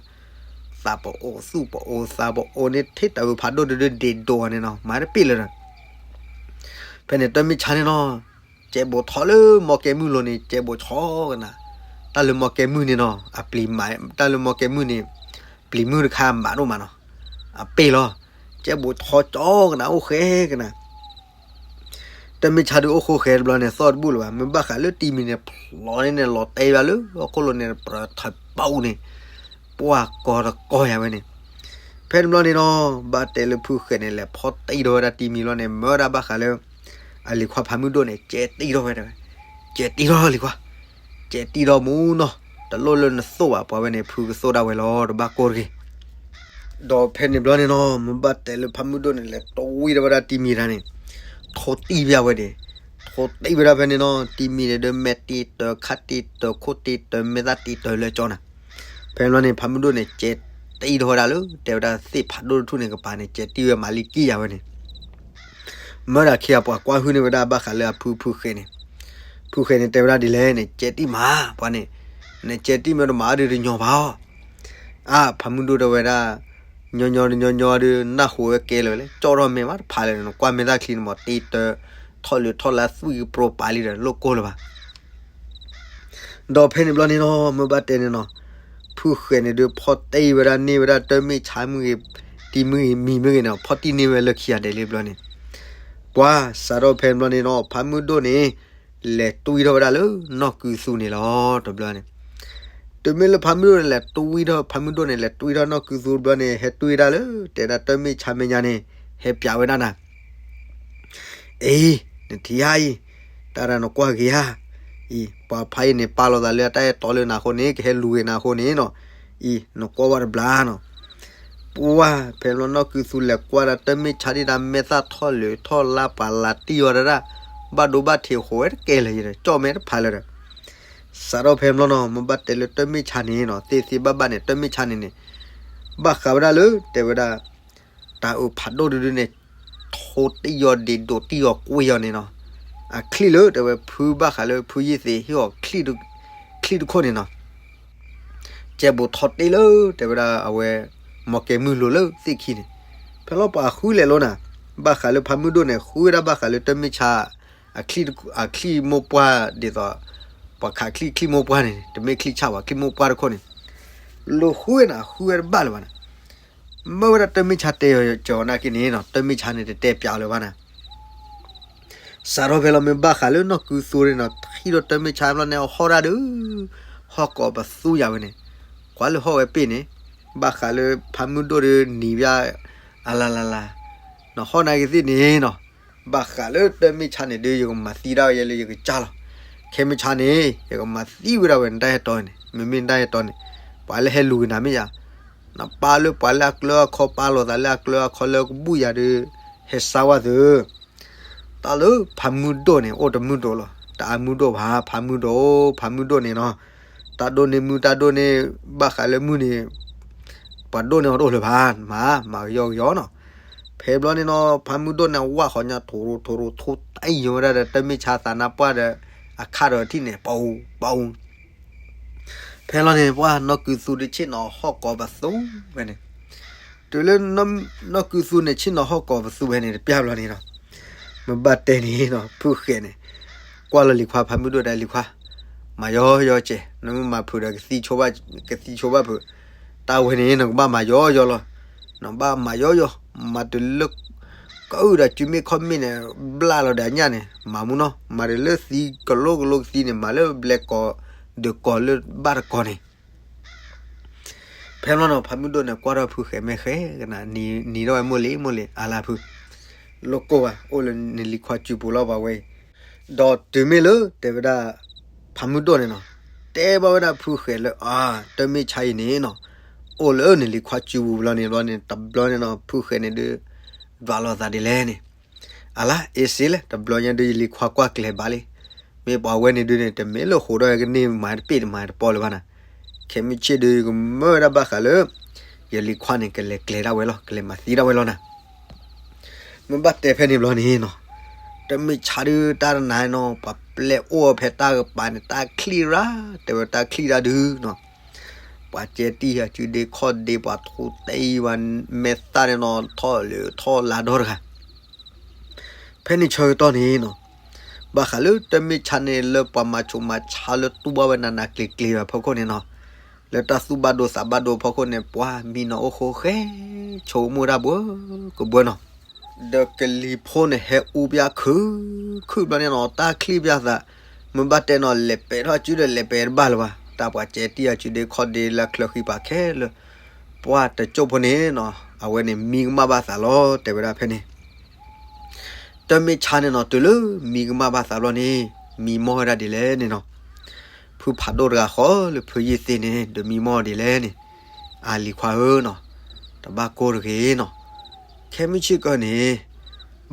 သးပအိးသူၣ်ပအိးသးပအိးန့ၣ် ထဲတၢ်ဝဲဖးဒိၣ်တဒုဒ့းဒိးန့ၣ်နီၤ မၤတပ့ၢ်လၢၤဒီး ဖဲန့ၣ်တၢ်မ့ၢ်ဆါန့ၣ်နီၤ, ကဲဘိးဆီလၢမီၢ်ကဲမုၢ်လိၤန့ၣ် ကဲဘိးဆီကနၤ, တၢ်လၢမီၢ်ကဲမုၢ်န့ၣ်နီၤ အပျံၤမး တၢ်လၢမီၢ်ကဲမုၢ်န့ၣ် ပျံၤမုၢ်တခါမးဒိၣ်မးနီၤ, အပ့ၢ်လီၤ, ကဲဘိးဆီကၠီကနၤ အိၣ်ဃဲကနၤ တၢ်မ့ၢ်ဆါဒုးအိၣ်ဃိဃဲတဘျီန့ၣ် သီၣ်တဘူၣ်လၢၤဘၣ်, မ့ၢ်ဘၣ်ဃးလၢတံၤမံၤန့ၣ် ဖျိးန့ၣ်န့ၣ် လီၤတဲဘၣ်လၢအခိၣ်လိၤန့ၣ် ပြၢထၢၣ်ပူၤန့ၣ် ပှၢ်ကီတကီယၤဝဲန့ၣ်, ဖဲန့ၣ်ဘျီန့ၣ်နီၤ ဘၣ်တဲလၢဖုဃဲၤန့ၣ် လဲၤဖီတံၢ်ထီၣ်ဝဲဒၣ်တံၤမံၤလီၤန့ၣ် မၢဝဲဒၣ်ဘၣ်ဃးလၢ အလံၤခွါဖးမုၢ်ဒိၣ်န့ၣ် ကဲတံၢ်ထီၣ်ဝဲဒၣ်ဝဲ, ကဲတံၢ်ထီၣ်လံၤခွါ, ကဲတံၢ်ထီၣ်မူနီၤ, တလိၣ်လၢနသိၣ်ဘၣ် ပှၤဝဲန့ၣ် ဖုကသိၣ်ဒၣ်ဝဲလီၤ တဘၣ်ကိၢ်တဂ့ၤ ဒီးဖဲန့ၣ်ဘျီန့ၣ်နီၤ မ့ၢ်ဘၣ်တဲလၢဖးမုၢ်ဒိၣ်န့ၣ် လဲၤတဝံထီၣ်ဝဲဒၣ်တံၤမံၤတၢ်န့ၣ်, ထိတံၢ်ဘၣ်ဝဲန့ၣ်, ထိတံၢ်ဝဲဒၣ်ဖဲန့ၣ်နီၤ တံၤမံၤန့ၣ်ဒီး မဲာ်တံာ်တၢၤ ခါတံာ်တၢၤ ခိၣ်တံာ်တၢၤ မဲာ်သၣ်တံာ်တၢၤလၢကၠီနၤ, ဖဲန့ၣ်ဘျီန့ၣ် ဖးမုၢ်ဒိၣ်န့ၣ် ကဲတံၢ်ထီၣ်ဝဲဒၣ်လၢ တဲဝဲဒၣ်သ့ၣ်ဖးဒိၣ်တထူၣ်န့ၣ်ကပၤန့ၣ် ကဲတံၢ်ဝဲမၤလံကံယၤဝဲန့ၣ် မၢဒၣ်ခံဂၤ ပှၤကွၢ်ဟုၣ်န့ၢ်ဝဲဒၣ်ဘၣ်ဃးလၢအဖုဖုဃဲၤန့ၣ်, ဖုဃဲၤန့ၣ် တဲဝဲဒၣ်ဒ်လဲၣ်န့ၣ် ကဲတံၢ်မး ပှၤန့ၣ်, နကဲတံၢ်မ့ၢ်တမၤအီၤဒုးတညီဘၣ်အီၤ, အါ ဖးမုၢ်ဒိၣ်တဲဝဲဒၣ်, ညီညီညီညီဒုး နၢ်ဟူဝဲကဲလၢာ်လဲၣ် ကၠီထီၣ်မဲာ်မးတဖးလၢာ်န့ၣ် နကွၢ်မဲာ်သၣ်ချံန့ၣ်မး တံာ်တၢၤ, ထီၣ်လၢာ်ထီၣ်လၢသွံၣ်ကပြိပာ်လံဒီး လိၣ်ကိၢ်လၢၤဘၣ် ဒီးဖဲန့ၣ်ဘျီန့ၣ်နီၤ မ့ၢ်ဘၣ်တဲန့ၣ်နီၤ, ဖုဃဲၤန့ၣ်ဒုး ဖီတံၢ်ဝဲဒၣ်န့ၢ်ဝဲဒၣ်တၢ်မ့ၢ်ဆါမုၢ်ဂ့ၤ, တံၤမုၢ်ဂ့ၤ မံၤမုၢ်ဂ့ၤန့ၣ် ဖီတံၢ်န့ၢ်ဝဲလၢခံဂၤဒဲးလံဘျီန့ၣ်, ပှၤစးထီၣ်ဖဲန့ၣ်ဘျီန့ၣ်နီၤ ဖးမုၢ်ဒိၣ်န့ၣ် လဲၤတွံထီၣ်ဝဲဒၣ်လၢနီၢ်ကုသူန့ၣ်လီၤ တဘျီန့ၣ်, တုၤမ့ၢ်လၢဖးမုၢ်ဒိၣ်န့ၣ် လဲၤတွံထီၣ် ဖးမုၢ်ဒိၣ်န့ၣ် လဲၤတွံထီၣ်နီၢ်ကုသူတဘျီန့ၣ် ဟဲတွံဝဲဒၣ်လၢ တဲဒၣ်တၢ်မ့ၢ်ဆါမဲာ်ညါန့ၣ် ဟဲပျးဝဲဒၣ်နၤ အံၤ, နထံၣ်ဧါအံၤ, တၢ်ဒၣ်နကွၢ်ဂ့ၤဧါ, အံၤ ပှၤဖးအံၤန့ၣ် ပာ်လီၤသးလၢတၢ်အဲၣ်တီလၢနၤအဃိန့ၣ် ကဟဲလူၤဂ့ၤနၤအဃိန့ၣ်နီၤ, အံၤ နကွၢ်ဝဲတဘျီနီၤ, ပှၢ် ဖဲလီၤနီၢ်ကုသူလဲၤကွၢ်ဒၣ်တၢ်မ့ၢ်ဆါဒံးဒၣ် မဲာ်သၣ်ထီၣ်လၢာ်ထီၣ်လါပှၤလၤတံၢ်ဝဲဒၣ်, ဘၣ်ဒိဘၣ်ထံးဃိးဝဲတကဲလၢၤ ကၠီၣ်မဲာ်တဖးလၢၤဒီး, စးထီၣ်ဖဲဘျီနီၤ မ့ၢ်ဘၣ်တဲလၢတၢ်မ့ၢ်ဆါန့ၣ်နီၤ သ့သ့ဘၣ်ဘၣ်န့ၣ် တၢ်မ့ၢ်ဆါန့ၣ်န့ၣ်, ဘၣ်ဃးဝဲဒၣ်လၢ တဲဝဲဒၣ် တၢ်အုးဖးဒိၣ်တဒုန့ၣ် ထိတံၢ်အီၤဒ့းဒိးတံၢ်အီၤကွ့ၢ်အီၤန့ၣ်နီၤ, အချံၣ်လၢ တဲဝဲဖုဘၣ်ဃးလၢဖုယ့ၢ်သ့ၣ်ဟ့ၣ်အီၤ ချံၣ်တခိၣ်န့ၣ်နီၤ, ကဲဘိးထီတ့ၢ်လၢ တဲဝဲဒၣ်အဝဲ မီၢ်ကဲမုၢ်လိၤလၢသ့ၣ်ခံန့ၣ်, ဖဲလီၤပှၤဃုလဲၤလိနၤ, ဘၣ်ဃးလၢဖးမုၢ်ဒိၣ်န့ၣ် ဃုဝဲဒၣ်ဘၣ်ဃးလၢတၢ်မ့ၢ်ဆါ အချံၣ်မိၢ်ပှၢ်ဒ်သိး ပှၤခးချံၣ်ချံၣ်မိၢ်ပှၢ်န့ၣ် တမ့ၢ်ချံၣ်ဆၣ်ဘၣ် ချံၣ်မိၢ်ပှၢ်တခိၣ်န့ၣ်, လိၤဃုဝဲနၤ ဃုဝဲတဘၣ်လၢၤဘၣ်နၤ, မၢဝဲဒၣ်တၢ်မ့ၢ်ဆါတဲယီၤကၠီၤနာ်က့န့ၣ်နီၤ တၢ်မ့ၢ်ဆါန့ၣ်တတဲပျးလၢၤဘၣ်နၤ စးထီၣ်ဖဲလီၤမ့ၢ်ဘၣ်ဃးလၢနီၢ်ကုသူန့ၣ်နီၤ ထံၣ်ဒီးတၢ်မ့ၢ်ဆါဘျီန့ၣ် အဟီၣ်ဒၣ်ဒုး ဟီၣ်ကိးပသူယၤဝဲန့ၣ်, ကွၢ်လၢဟီၣ်ဝဲပ့ၢ်န့ၣ်, ဘၣ်ဃးလၢဖးမုၢ်ဒိၣ်ဒုးနံၤဘၣ်, အလါလါလါ, နဟီၣ်နာ်က့သ့ၣ်န့ၣ်နီၤ, ဘၣ်ဃးလၢတၢ်မ့ၢ်ဆါန့ၣ်ဒုး ယကမၤသံဒၣ်ဝဲယဲလၢယကစၢ်လီၤ, ခဲမုၢ်ဆါန့ၣ် ယကမၤသံဝဲဒၣ်ဝဲနတၢ်ဟဲတီန့ၣ် မ့မ့ၢ်နတၢ်ဟဲတီန့ၣ်, ပှၤလၢဟဲလူၤက့ၤနၤမ့ၢ်ယၤ နပာ်လၢပှၤလၢအကျၢအခီ ပာ်လီၤသးလၢအကျၢအခီလၢကဘူၣ်ယၤဒီး ဟဲစါဝဲသု, တၢ်လၢဖးမုၢ်ဒိၣ်န့ၣ် အိၣ်တမုၢ်ဒိၣ်လီၤ တအါမုၢ်ဒိၣ်ဘၣ် ဖးမုၢ်ဒိၣ် ဖးမုၢ်ဒိၣ်န့ၣ်နီၤ, တၢ်ဒိၣ်န့ၢ်မုၢ်တၢ်ဒိၣ်န့ၢ် ဘၣ်ဃးလၢမုၢ်န့ၣ် ပှၤဒိၣ်န့ၢ်အီၤတအိၣ်လၢၤဘၣ် မၤ မၤကယီကယီနီၤ, ဖဲဘျီန့ၣ်နီၤ ဖးမုၢ်ဒိၣ်န့ၣ် ဝၣ်ဃီညါ ထိၣ်ရိၣ်ထိၣ်ရိၣ် ထိၣ်တၢ်အံၤဝဲဒၣ်ဒီး တၢ်မ့ၢ်ဆါသးနါပှၢ်ဒီး အခါဒီးထံၣ်န့ၣ် ပူၤ ပူၤ ဖဲလီၤန့ၣ် ပှၢ်နီၢ်ကုသူဒုးဆ့ၣ်နီၤဟီၣ်ကိးပသူဝဲန့ၣ်, တုၤလၢ နီၢ်ကုသူန့ၣ် ဆ့ၣ်နီၤဟီၣ်ကိးပသူဝဲန့ၣ် တပျၢ်ဘျီန့ၣ်ဒီး, မ့ၢ်ဘၣ်တဲန့ၣ်နီၤ ဖုဃဲၤန့ၣ်, ကွၢ်လီၤလံၤခွါဖးမုၢ်ဒိၣ်ဒီးလံၤခွါ, မၤယီယီကဲး နမ့ၢ်မၤဖုးဒီး ကသံဆိဘၣ်ဖုး, တၢ်ဝဲန့ၣ် နကဘၣ်မၤယီယီလီၤ, နဘၣ်မၤယီယီ, မၤတုၤလၢ ကအုၣ်ဒီးစုမ့ၣ်ခီၣ်မ့ၣ်န့ၣ် ဘျၣ်လီၤဒီးအညၣ်န့ၣ် မၤမူနီၤ, မၤတုၤလၢသံကလိကလိကသံန့ၣ် မၤလၢဘျဲၣ်ကီၤ ဒုးကီၤလၢဘၣ်တကီၤန့ၣ် ဖဲဘျီနီၤ ဖးမုၢ်ဒိၣ်န့ၣ် ကွၢ်ထီၣ်ဖုဃဲၤမ့ၢ်ဃဲၤကနၤ နံၤဒီးဝဲမိၢ်လံၤ မိၢ်လံၤ အါလၢဖု, လိၣ်ကိၢ်ဘၣ် အိၣ်လၢနလံၤခွါစုပူၤလီၤဘၣ်ဝဲအံၤ, ဒီးတုၤမ့ၢ်လၢတဲဝဲဒၣ် ဖးမုၢ်ဒိၣ်န့ၣ်နီၤ, တဲဘၣ်ဝဲဒၣ်ဖုဃဲၤလၢ အါ တၢ်မ့ၢ်ဆါအံၤန့ၣ်နီၤ, အိၣ်လၢနလံၤခွါစုပူၤဘျီန့ၣ်ဘျီန့ၣ် တဘျီန့ၣ်နီၤ ဖုဃဲၤန့ၣ်ဒုး ဒွးလိာ်သးဒ်လဲၣ်န့ၣ် အလါ အ့စ့လဲၣ် တဘျီညါဒုး ယလံၤခွါကွၢ်ကျဲၤဘၣ်လံ, မ့ၢ်ပှၤဝဲန့ၣ်ဒုးန့ၣ် တမ့ၢ်လၢဃိးဒီးကန့ၢ်မၤတပ့ၢ်တမၤတပီလၢၤဘၣ်နၤ, ခဲမုၢ်ဆ့ၣ်ဒုး ယကမၢဝဲဒၣ်ဘၣ်ဃးလၢ ယလံၤခွါန့ၣ် ကလဲၤကျဲၤဒၣ်ဝဲလီၤ ကလဲၤမၤသံဒၣ်ဝဲလီၤနၤ, မ့ၢ်ဘၣ်တဲဖဲန့ၣ်ဘျီန့ၣ်နီၤ, တမ့ၢ်ဆါဒုးတၢ်တနၤနီၤ, ပှၤပျဲအိၣ်ဖဲတၢ်ကပၤန့ၣ် တၢ်ချံၣ်ရၣ်, တဲဝဲတၢ်ချံၣ်တၢ်ဒုးနီၤ, ပှၤကဲတံၢ်ယၤစုဒ့ခီၣ်ဒ့ ပှၤထူတ့ၢ်ဝဲမဲာ်သၣ်န့ၣ်နီၤ, ထီၣ်လၢထီၣ်လါဒီတဂၤ ဖဲန့ၣ်ဆၢကတီၢ်န့ၣ်နီၤ, ဘၣ်ဃးလၢတမ့ၢ်ဆါန့ၣ် လၢပှၤမၤဆူးမၤဆါလၢတူၢ်ဘၣ်ဝဲနးနးကျ့ၤကျ့ၤဘၣ်ဖီခိၣ်န့ၣ်နီၤ, လၢတၢ်သူၣ်ဘၣ်ဒိသးဘၣ်ဒိဖီခိၣ်န့ၣ် ပှၤမံနီၤအိၣ်ဃိဃဲ ဆိကမိၣ်တၢ်ဘှီကဘှီနီၤ, ဒီးကလံၤဖိန့ၣ်ဟဲအူပျၢ်ခုၣ်ခုၣ်ဘျီန့ၣ်နီၤ, တၢ်ချံၣ်ပျၢ်သး, မ့ၢ်ဘၣ်တဲနီၤ လဲၤပဲာ်ထီၣ်စုဒီးလဲၤပဲာ်တဘၣ်လၢၤဘၣ်, တၢ်ပှၤကဲတံၢ်ယၤစုဒ့ခီၣ်ဒ့လၢချၢဃံပၤခဲလၢာ်, ပှၤတကၠိၢ်ဖိန့ၣ်နီၤ အဝဲန့ၣ်မံကမၣ်ဘၣ်သးလီၤ တဲဝဲဒၣ်ဖဲန့ၣ် တမ့ၢ်ဆါန့ၣ်နီၤ တုၤလၢမံကမၣ်ဘၣ်သးဘျီန့ၣ် မံမီၢ်ဝဲဒၣ်ဒ်လဲၣ်န့ၣ်နီၤ, ဖုဖးဒိၣ်တဂၤဃီလၢဖုယ့ၢ်သ့န့ၣ် ဒုးမံမီၢ်ဒ်လဲၣ်န့ၣ်, အလံၤခွါဧၢနီၤ, တဘၣ်ကိၢ်တဂ့ၤနီၤ, ခဲမုၢ်ဆ့ၣ်ကီၢ်န့ၣ်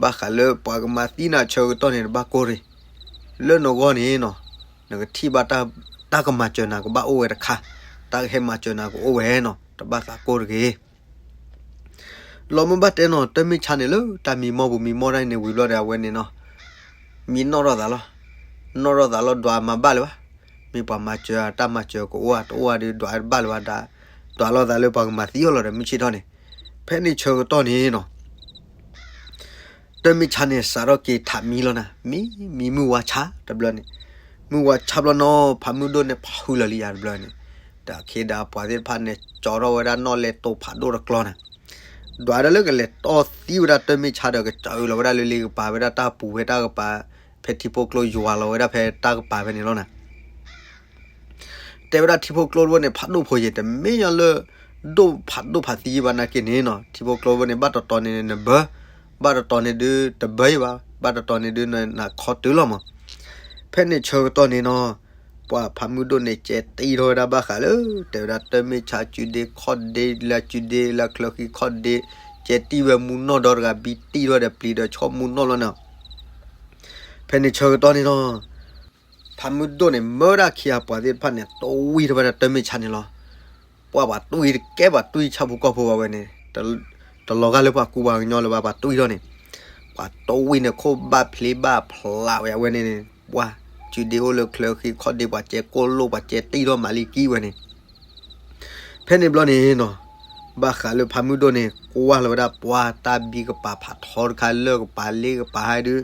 ဘၣ်ဃးလၢပှၤကမၤသံနၤဆၢကတီၢ်န့ၣ် တဘၣ်ကိၢ်တဂ့ၤ, လၢနဂီၢ်န့ၣ်နီၤ နကထံၣ်ဘၣ်တၢ်ကမၤစၢၤနၤကဘၣ်အိၣ်ဝဲတခါ, တၢ်ကဟဲမၤစၢၤနၤကအိၣ်ဝဲနီၤ, တဘၣ်သးကိၢ်တဂ့ၤ လီၤမ့ၢ်ဘၣ်တဲနီၤ တမ့ၢ်ဆါန့ၣ်လၢတၢ်မံမီၢ်ပူၤမံမီၢ်တၢ်န့ၣ်ဝံၤဘျီဒီး အဝဲန့ၣ်နီၤ, မံနီၣ်ထီၣ်သးလီၤ, နီၣ်ထီၣ်သးလီၤ ဒွးမၤဘၣ်လၢၤဘၣ်, မ့ၢ်ပှၤမၤစၢၤတၢ်မၤစၢၤကအိၣ်ဧါ တအိၣ်ဧါဒီး ဒွးဘၣ်လၢၤဘၣ်ဒၣ်, ဒွးလိာ်သးလၢပှၤကမၤသံအီၤလီၤဒီး မုၢ်ဆ့ၣ်ထီၣ်န့ၣ်, ဖဲန့ၣ်ဆၢကတီၢ်န့ၣ်နီၤ တမ့ၢ်ဆါန့ၣ် စးထီၣ်က့ၤထးမံလီၤနၤ, မံ မံမုၢ်ဝါဆါတဘျီန့ၣ်, မုၢ်ဝါဆါဘျီနီၤ ဖးမုၢ်ဒိၣ်န့ၣ် ဖးဟုလၢာ်လံယၤတဘျီန့ၣ်, ဒီးအခ့ဒီးပှၤသ့ၣ်တဖၣ်န့ၣ် ကၠီထီၣ်ဝဲဒၣ်နီၣ်လဲတိၤဖးဒိၣ်တကျီနၤ, ဒွးဒၣ်လၢကလဲၤတီၢ်သံဝဲဒၣ်တမ့ၢ်ဆါဒီး ကစၢလီၤဝဲဒၣ်လၢလ့ကပၤဖဲဒၣ်တၢ်ပူၤဖဲတၢ်ကပၤ, ဖဲထံဖိကျိယွၤလီၤဝဲဒၣ်ဖဲတၢ်ကပၤဖဲန့ၣ်လီၤနၤ တဲဝဲဒၣ်ထံဖိကျိတဘိန့ၣ် ဖးဒိၣ်ဖိယဲၢ် တမ့ၢ်ညီလၢ ဒိၣ်ဖးဒိၣ်ဖးသံဘၣ်နာ်က့န့ၣ်နီၤ, ထံဖိကျိတဘိန့ၣ် ဘၣ်တတီၤန့ၣ်နဘၢ, ဘၣ်တတီၤန့ၣ်ဒုးတဘၢယဲၢ်ဘၣ်, ဘၣ်တတီၤန့ၣ်ဒုးနခီတုၤလီၤမး, ဖဲန့ၣ်ဆၢကတီၢ်န့ၣ်နီၤ, ပှၤဖးမုၢ်ဒိၣ်န့ၣ် ကဲတံၢ်ထီၣ်ဝဲဒၣ်ဘၣ်ဃးလၢ တဲဝဲဒၣ်တမ့ၢ်ဆါစုဒ့ခီၣ်ဒ့လၢစုဒ့လၢချၢဃံခီၣ်ဒ့, ကဲတံၢ်ဝဲမူနီၢ်ဒီတဂၤ ဘံတံၢ်ထီၣ်ဒီးပျံၤဒီးဆီမူနီၢ်လီၤနီၤ ဖဲန့ၣ်ဆၢကတီၢ်န့ၣ်နီၤ, ဖးမုၢ်ဒိၣ်န့ၣ် မၢဒၣ်ခံဂၤပှၤသ့ၣ်တဖၣ်န့ၣ် တဝံထီၣ်ဝဲဒၣ်တမ့ၢ်ဆါန့ၣ်လီၤ. ပှၤပှၤတွံၢ်တကဲပှၤတွံၢ်ဆၣ်ဖိကီၢ်ဖိဘၣ်ဝဲန့ၣ်, တလီၤဂာ်လၢပှၤကူပှၤကညီလၢၤဘၣ် ပှၤတွံၢ်ထီၣ်န့ၣ်, ပှၤတဝံန့ၣ် ခိၣ်ဘၣ်ဖျ့ဘၣ်ဖျးဝဲအဝဲန့ၣ်, ပှၤစုဒ့အိၣ်လၢချၢဃံခီၣ်ဒ့ ပှၤကဲကိၢ်လိၣ် ပှၤကဲတံၢ်ထီၣ်မၤလံကံဝဲန့ၣ် ဖဲန့ၣ်ဘျီန့ၣ်နီၤ, ဘၣ်ဃးလၢဖးမုၢ်ဒိၣ်န့ၣ် ကွၢ်လီၤဝဲဒၣ်ပှၤတၢ်ဘံကပၤဖးထီတခါလၢကပၤလ့ကပၤဟဲဒုး,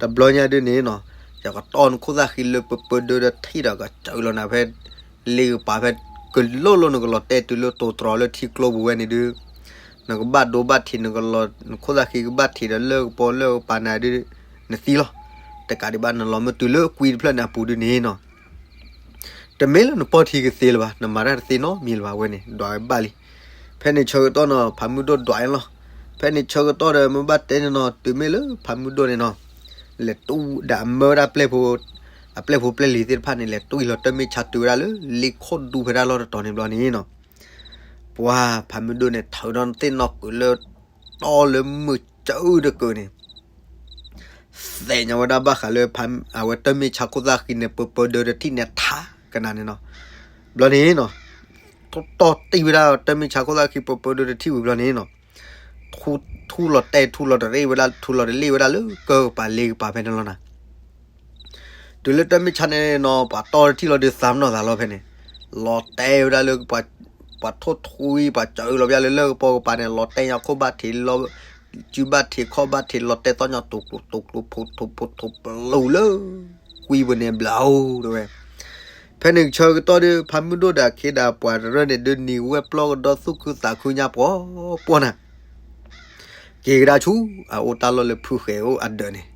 တဘျီညါဒုးန့ၣ်နီၤ, ယကတီၢ်နခိၣ်သၣ်ဃံလၢပၢပၢဒၢဒီးထံၣ်ဒီးကစၢလီၤနၤဖဲ လ့ကပၤဖဲ ကလိၣ်လိၣ်နကလီၤတဲာ်တုၤလၢတိၤတြီၤလၢထံကျိပူၤဝဲန့ၣ်ဒုး, နကဘၣ်ဒိဘၣ်ထံး နခိၣ်သၣ်ဃံကဘၣ်ထံးဒီးလၢကပီၤလၢကပၤနၤဒုး, နသံလီၤ. တကးဒံးဘၣ်နလီၤမ့ၢ်တုၤလၢကွံတဖျၢၣ်န့ၣ်အပူၤဒုးန့ၣ်နီၤ တမ့ၢ်လၢနပီၢ်ထံကသ့လၢၤဘၣ်, နမၤတၢ်တသ့နီတမံၤလၢၤဘၣ်ဝဲန့ၣ်, ဒွးဝဲဘၣ်လံ. ဖဲန့ၣ်ဆၢကတီၢ်နီၤ ဖးမုၢ်ဒိၣ်ဒွးအလီၤ. ဖဲန့ၣ်ဆၢကတီၢ်ဒီး မ့ၢ်ဘၣ်တဲန့ၣ်နီၤ တုၤမ့ၢ်လၢဖးမုၢ်ဒိၣ်န့ၣ်နီၤ, လဲၤတူၢ်ဒီးအမၢဝဲဒၣ်ပျဲၢ်ဖိ, အပျဲၢ်ဖိပျဲၢ်လံၤသ့ၣ်တဖၣ်န့ၣ် လဲၤတူၢ်လီၤတၢ်မ့ၢ်ဆါတုၤဝဲဒၣ်လၢ လ့ခိၣ်ဒူဖဲဒၣ်လီၢ်တတီၤန့ၣ်ဘျီန့ၣ်နီၤ ပှၤဖးမုၢ်ဒိၣ်န့ၣ် ထုးထီၣ်သ့ၣ်နီၣ်ကုာ်လၢ တီလၢမုၢ်ကၢအုၣ်တကုာ်န့ၣ် သဲးညါဝဲဒၣ်ဘၣ်ဃးလၢ အဝဲတၢ်မ့ၢ်ဆါခိၣ်သၣ်ဃံန့ၣ် ပၢပၢဒၢတထံၣ်န့ၣ်ထးကနၤန့ၣ်နီၤ. ဘျီန့ၣ်နီၤ, တီၢ်တီၢ်တံၢ်ဝဲဒၣ်တၢ်မ့ၢ်ဆါခိၣ်သၣ်ဃံပၢပၢဒၢတထံၣ်ဝံၤဘျီန့ၣ်နီၤ, ထူလီၤတဲာ်ထူလီၤတရ့ၣ်ဝဲဒၣ် ထူလီၤတလ့ၣ်ဝဲဒၣ်လၢကၢကပၤလ့ကပၤဖဲန့ၣ်လီၤနၤ. တုၤလၢတၢ်မ့ၢ်ဆါန့ၣ်နီၤ ပှၤတီၢ်တထံၣ်လီၤဒုးသးပ့ၤနီၣ်သးလီၤဖဲန့ၣ်, လီၤတဲာ်ဝဲဒၣ်လၢ ပှၤထိၣ်ထွံ ပှၤစၢလီၤဘၣ်လၢလၢကပီၤကပၤန့ၣ် လီၤတဲာ်ညါခိၣ်ဘၣ်ထံးလီၤ, စုဘၣ်ထံးခီၣ်ဘၣ်ထံး လီၤတဲာ်သီၣ်ညီတိၤကျိၤတိၤကျိၤ ဖိးထိးဖိးထိးပလူၤလၢ ကွံပူၤန့ၣ်ဘျီအိၣ်တဲဝဲ. ဖဲန့ၣ်ဆၢကတီၢ်ဒုး ဖးမုၢ်ဒိၣ်ဒီးအခ့ဒီးပှၤတရၢၢ်န့ၣ်ဒုး နံၤဝဲပျီကဒီးသူၣ်ခုသးခုညါပှီၤပှီၤနၤ က့ၤကဒါဆူ အအိၣ်တၢ်လီၢ်လၢဖုဃဲၤအိၣ်အဒၢးန့ၣ်,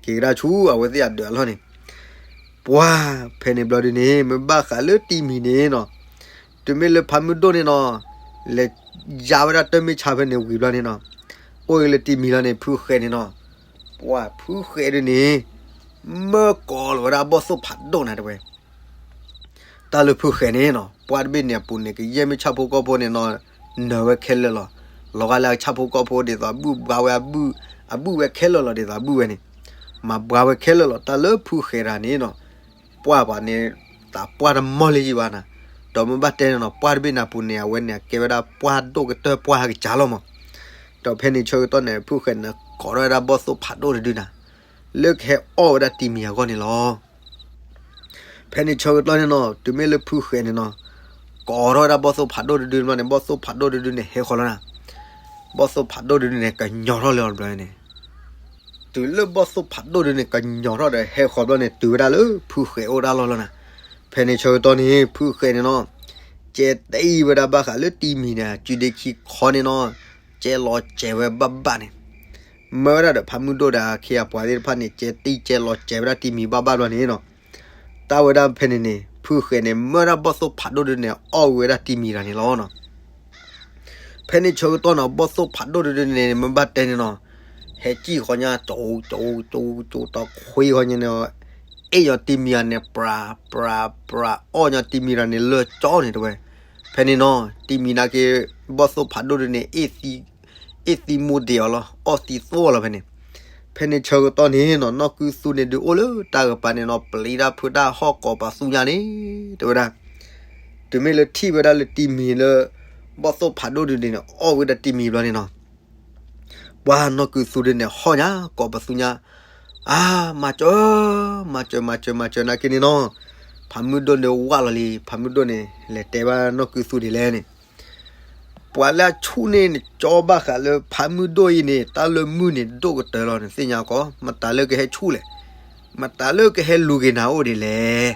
က့ၤကဒါဆူအဝဲသ့ၣ်အဒၢးအလီၢ်န့ၣ်, ပှၤဖဲန့ၣ်ဘျီဒုးန့ၣ် မ့ၢ်ဘၣ်ဃးလၢတံၤမံၤန့ၣ်နီၤ, တုၤမ့ၢ်လၢဖးမုၢ်ဒိၣ်န့ၣ်နီၤ, လဲၤယါဝဲဒၣ်တၢ်မ့ၢ်ဆါဖဲန့ၣ်ဝံၤဘျီန့ၣ်နီၤ, အိၣ်လၢတံၤမံၤလီၤန့ၣ် ဖုဃဲၤန့ၣ်နီၤ, ပှၤဖုဃဲၤဒုးန့ၣ် မၢကိးလီၤဝဲဒၣ်ဘီၣ်သိၣ်ဖးဒိၣ်နၤတဲဝဲ တၢ်လၢဖုဃဲၤန့ၣ်နီၤ ပှၢ်တဘ့ၣ်န့ၣ်အပူၤန့ၣ် ကယဲၢ်မ့ၢ်ဆၣ်ဖိကီၢ်ဖိန့ၣ်နီၤ, နၢၤဝဲခဲလၢာ်လီၤ. လီၤဂာ်လၢအဆၣ်ဖိကီၢ်ဖိဒ်သိးအဘုၣ်ဘှါဝဲအဘုၣ်, အဘုၣ်ဝဲခဲလၢာ်လီၤဒ်သိးအဘုၣ်ဝဲန့ၣ်, မၤဘှါဝဲခဲလၢာ်လီၤ. တၢ်လၢဖုဃဲၤတဂၤန့ၣ်နီၤ, ပှၢ်ပှၤန့ၣ် သးပှၢ်တမီၢ်လၢယံၤဘၣ်နၤ, ဒီးမ့ၢ်ဘၣ်တဲန့ၣ်နီၤ ပှၢ်တဘ့ၣ်န့ၣ်အပူၤန့ၣ် အဝဲန့ၣ် အကဲဝဲဒၣ်ပှၢ်ဒိၣ်ကတၢၢ်ပှၢ်ဟးကစၢ်လီၤမး. ဒီးဖဲန့ၣ်ဆၢကတီၢ်န့ၣ် ဖုဃဲၤန့ၣ် ကိးထီၣ်ဝဲဒၣ်ဘီၣ်သိၣ်ဖးဒိၣ်တဒုနၤ, လၢကဟဲအီၣ်ဝဲဒၣ်တံၢ်မံၤအဂီၢ်န့ၣ်လီၤ. ဖဲန့ၣ်ဆၢကတီၢ်န့ၣ်နီၤ တုၤမ့ၢ်လၢဖုဃဲးန့ၣ်နီၤ, ကိးထီၣ်ဝဲဒၣ်ဘီၣ်သိၣ်ဖးဒိၣ်တဒုဘျီန့ၣ် ဘီၣ်သိၣ်ဖးဒိၣ်တဒုန့ၣ် ဟဲဃီၤလီၤနၤ. ဘီၣ်သိၣ်ဖးဒိၣ်တဒုန့ၣ် ကညီၤထီၣ်လၢအီၤတဘျီန့ၣ်, တုၤလၢဘီၣ်သိၣ်ဖးဒိၣ်တဒုန့ၣ် ကညီၤထီၣ်ဒီးဟဲဃီၤဘျီန့ၣ် တုၤဝဲဒၣ်လၢဖုဃဲးအိၣ်တၢ်လီၢ်လီၤနၤ. ဖဲန့ၣ်ဆၢကတီၢ်န့ၣ် ဖုဃဲးန့ၣ်နီၤ, ကဲတံၢ်ဝဲဒၣ်ဘၣ်ဃးလၢတံၢ်မံၤန့ၣ် ကုဒ့ခံခီန့ၣ်နီၤ, ကဲလီၤစဲၤဝဲဘၣ်ဘၣ်န့ၣ်, မၢဝဲဒၣ်ဒီးဖးမုၢ်ဒိၣ်ဒီးအခ့အပှၤသ့ၣ်တဖၣ်န့ၣ် ကဲတံၢ်ကဲလီၤစဲၤဝဲဒၣ်တံၢ်မံၤဘၣ်ဘၣ်ဘျီန့ၣ်နီၤ, တၢ်ဝဲဒၣ်ဖဲန့ၣ်န့ၣ် ဖုဃဲးန့ၣ် မၢဒၣ်ဘီၣ်သိၣ်ဖးဒိၣ်ဒုန့ၣ် အီၣ်ဝဲဒၣ်တံၢ်မံၤတၢ်န့ၣ်လီၤနီၤ. ဖဲန့ၣ်ဆၢကတီၢ်နီၤ ဘီၣ်သိၣ်ဖးဒိၣ်ဒုန့ၣ် မ့ၢ်ဘၣ်တဲန့ၣ်နီၤ, ဟဲကံၣ်ဃီညါ ကၠိကၠိကၠိကၠိတခွ့ဃီညါန့ၣ်, အ့ၣ်ညီတံၢ်မံၤတၢ်န့ၣ် ပြၤပြၤပြၤ အီၣ်ညီတံၢ်မံၤတၢ်န့ၣ် လၢကၠီန့ၣ်တဝဲ. ဖဲန့ၣ်နီၤ တံၢ်မံၤနာ်က့ ဘီၣ်သိၣ်ဖးဒိၣ်ဒုန့ၣ် အ့ၣ်သံမိၢ်ဒံးအီၤလီၤ အီၣ်သံသိလီၤဖဲန့ၣ်. ဖဲန့ၣ်ဆၢကတီၢ်န့ၣ်နီၤ နီၢ်ကုသူန့ၣ်ဒုးအိၣ်လၢတၢ်ကပၤန့ၣ်နီၤ ပျံၤတၢ်ဖုးတၢ်ဟီၣ်ကိးပသူညါန့ၣ် တဲဝဲဒၣ်, တုၤမ့ၢ်လၢထံၣ်ဝဲဒၣ်လၢတံၢ်မံၤလၢ ဘီၣ်သိၣ်ဖးဒိၣ်ဒုန့ၣ် အီၣ်ဝဲဒၣ်တံၢ်မံၤဘျီန့ၣ်နီၤ ပှၤနီၢ်ကုသူဒုန့ၣ် ဟီၣ်ညါကိးပသူညါ, အါ မၤစၢၤ မၤစၢၤ မၤစၢၤ မၤစၢၤနာ်က့န့ၣ်နီၤ, ဖးမုၢ်ဒိၣ်န့ၣ်ဝၢ်လီၤလံ ဖးမုၢ်ဒိၣ်န့ၣ် လဲၤတဲဘၣ်နီၢ်ကုသူဒ်လဲၣ်န့ၣ်, ပှၤလၢအဆူၣ်န့ၣ် နကၠီဘၣ်ဃးလၢဖးမုၢ်ဒိၣ်အံၤန့ၣ် တၢ်လၢမုၢ်န့ၣ်ဒိၣ်ကတၢၢ်လီၤ နသ့ၣ်ညါကီး မတၤလၢကဟဲဆူၣ်လဲၣ်, မတၤလၢကဟဲလူၤက့ၤနၤအိၣ်ဒ်လဲၣ်,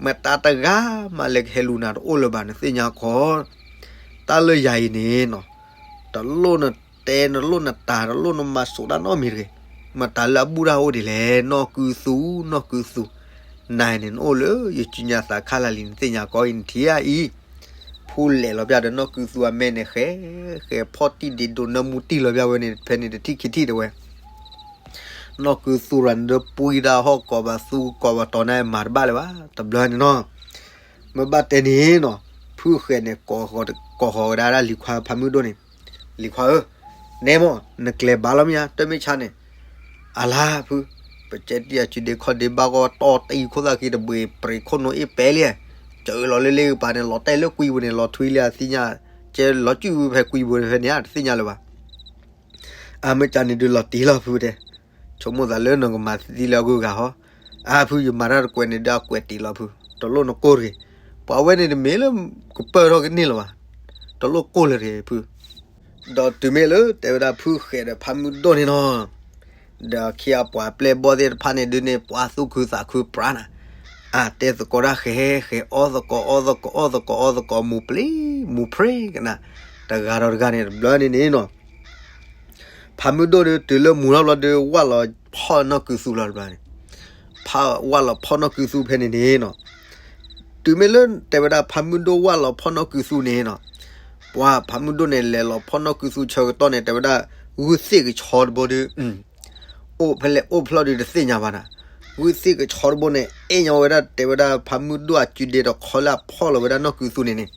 မတၤတဂၤမးလၢကဟဲလူၤနၤတအိၣ်လၢၤဘၣ် နသ့ၣ်ညါကီး တၢ်လၢယၤအံၤန့ၣ်နီၤ, တလိၣ်နတဲ တလိၣ်နတၤ တလိၣ်နမၤစိးတၢ်နီတမံၤတဂ့ၤ, မတၤလၢအဘူၣ်တၢ်အိၣ်ဒ်လဲၣ် နီၢ်ကုသူ နီၢ်ကုသူ, နၤန့ၣ် နအိၣ်လၢယစုညါသးခါလၢာ်လံ နသ့ၣ်ညါကီးအံၤ နထံၣ်ဧါအံၤ, ဖူလဲၣ်လီၤပျၢ်ဒီးနီၢ်ကုသူအမဲာ်န့ၣ် ဃဲ ဃဲဖီၣ်တံၢ်ဒံးဒိးနၢမူတံၢ်လီၤပျၢ်ဝဲန့ၣ် ဖဲန့ၣ်တထံၣ်ခံထံၣ်တဝဲ နီၢ်ကုသူရၤန့ၣ်ဒီးပှံတၢ်ဟီၣ်ကိးပသူကိးပတီၤန့ၣ် မၤတဘၣ်လၢၤဘၣ် တဘျီန့ၣ်နီၤ, မ့ၢ်ဘၣ်တဲန့ၣ်နီၤ, ဖုဃဲန့ၣ် ကိးဃီၤကဒါဒၣ်လံၤခွါဖးမုၢ်ဒိၣ်န့ၣ်, လံၤခွါဧၢ, နဲမီၢ် နကျဲၤဘၣ်လီၤမ့ၢ်ဧါ တမ့ၢ်ဆါန့ၣ်, အလါဖု, ပကဲတံၢ်အစုဒ့ခီၣ်ဒ့ဘၣ်ဂီၢ်တီၢ်တံၢ်ခိၣ်သၣ်ခံတဘှ့ၣ် ပြံးခိၣ်နူာ်အ့ၣ်ပဲလံ, စၢလီၤလၢလ့ကပၤန့ၣ် လီၤတဲာ်လၢကွံပူၤန့ၣ် လီၤထွံလံအသ့ၣ်ညါ, ကဲလီၤစုၣ်ဖဲကွံပူၤဖဲန့ၣ် တသ့ၣ်ညါလၢၤဘၣ် အမ့ၢ်ကန့ၣ်ဒုးလီၤတံၢ်လီၤဖုတဲ, ဆိကမိၣ်သးလၢနကမၤသံလၢအဂုၤအဂၤဟီ, အါဖုယမၤတၢ်တကွဲးန့ၣ်ဒုးအကွဲးတံၢ်လီၤဖု, တလိၣ်နကိၢ်တဂ့ၤ, ပှၤဝဲန့ၣ်တမ့ၢ်လၢကပၢၢ်ထီၣ်ကန့ၢ်လၢၤဘၣ်, တလိၣ်ကိၢ်လၢၤတဂ့ၤဖု, ဒီးတုၤမ့ၢ်လၢတဲဝဲဒၣ်ဖုဃဲးဒီးဖးမုၢ်ဒိၣ်န့ၣ်နီၤ ဒီးခံအပှၤပျဲၢ်ဘီၣ်သ့ၣ်တဖၣ်န့ၣ်ဒုးန့ၣ် ပှၤသူၣ်ခုသးခုပြးနၤ, အတဲသကိးတၢ်ဃဲၤဃဲၤ အီၣ်သကိးအီသကိး အီၣ်သကိးအီသကိး မူၤပျံၤမူၤဖြ့ကနၤ, တဂၤဒီးတဂၤန့ၣ် တဘျီန့ၣ်န့ၣ်နီၤ, ဖးမုၢ်ဒိၣ်ဒုးတုၤလၢမူၤထီၣ်ဘျီဒုး ဝၢ်လီၤဖီၣ်နီၢ်ကုသူလီၤတဘျီန့ၣ်, ဖးဝၢ်လီၤဖီၣ်နီၢ်ကုသူဖဲန့ၣ်န့ၣ်နီၤ တုၤမ့ၢ်လၢတဲဝဲဒၣ်ဖးမုၢ်ဒိၣ်ဝၢ်လီၤဖီၣ်နီၢ်ကုသူန့ၣ်နီၤ, ပှၤဖးမုၢ်ဒိၣ်န့ၣ် လဲၤလီၤဖီၣ်နီၢ်ကုသူဆၢကတီၢ်န့ၣ် တဲဝဲဒၣ် ဂုၢ်သ့ၣ်ကဆီတဘိဒုး အိၣ်ဖဲလဲၣ်အိၣ်ဖျီၣ်ဒုးတသ့ၣ်ညါဘၣ်နၤ, ဂုၢ်သ့ၣ်ကဆီတဘိန့ၣ် အဲၣ်ညီဝဲဒၣ်တဲဝဲဒၣ်ဖးမုၢ်ဒိၣ်အစုဒ့တခီလၢအဖီၣ်လီၤဝဲဒၣ်နီၢ်ကုသူန့ၣ်န့ၣ်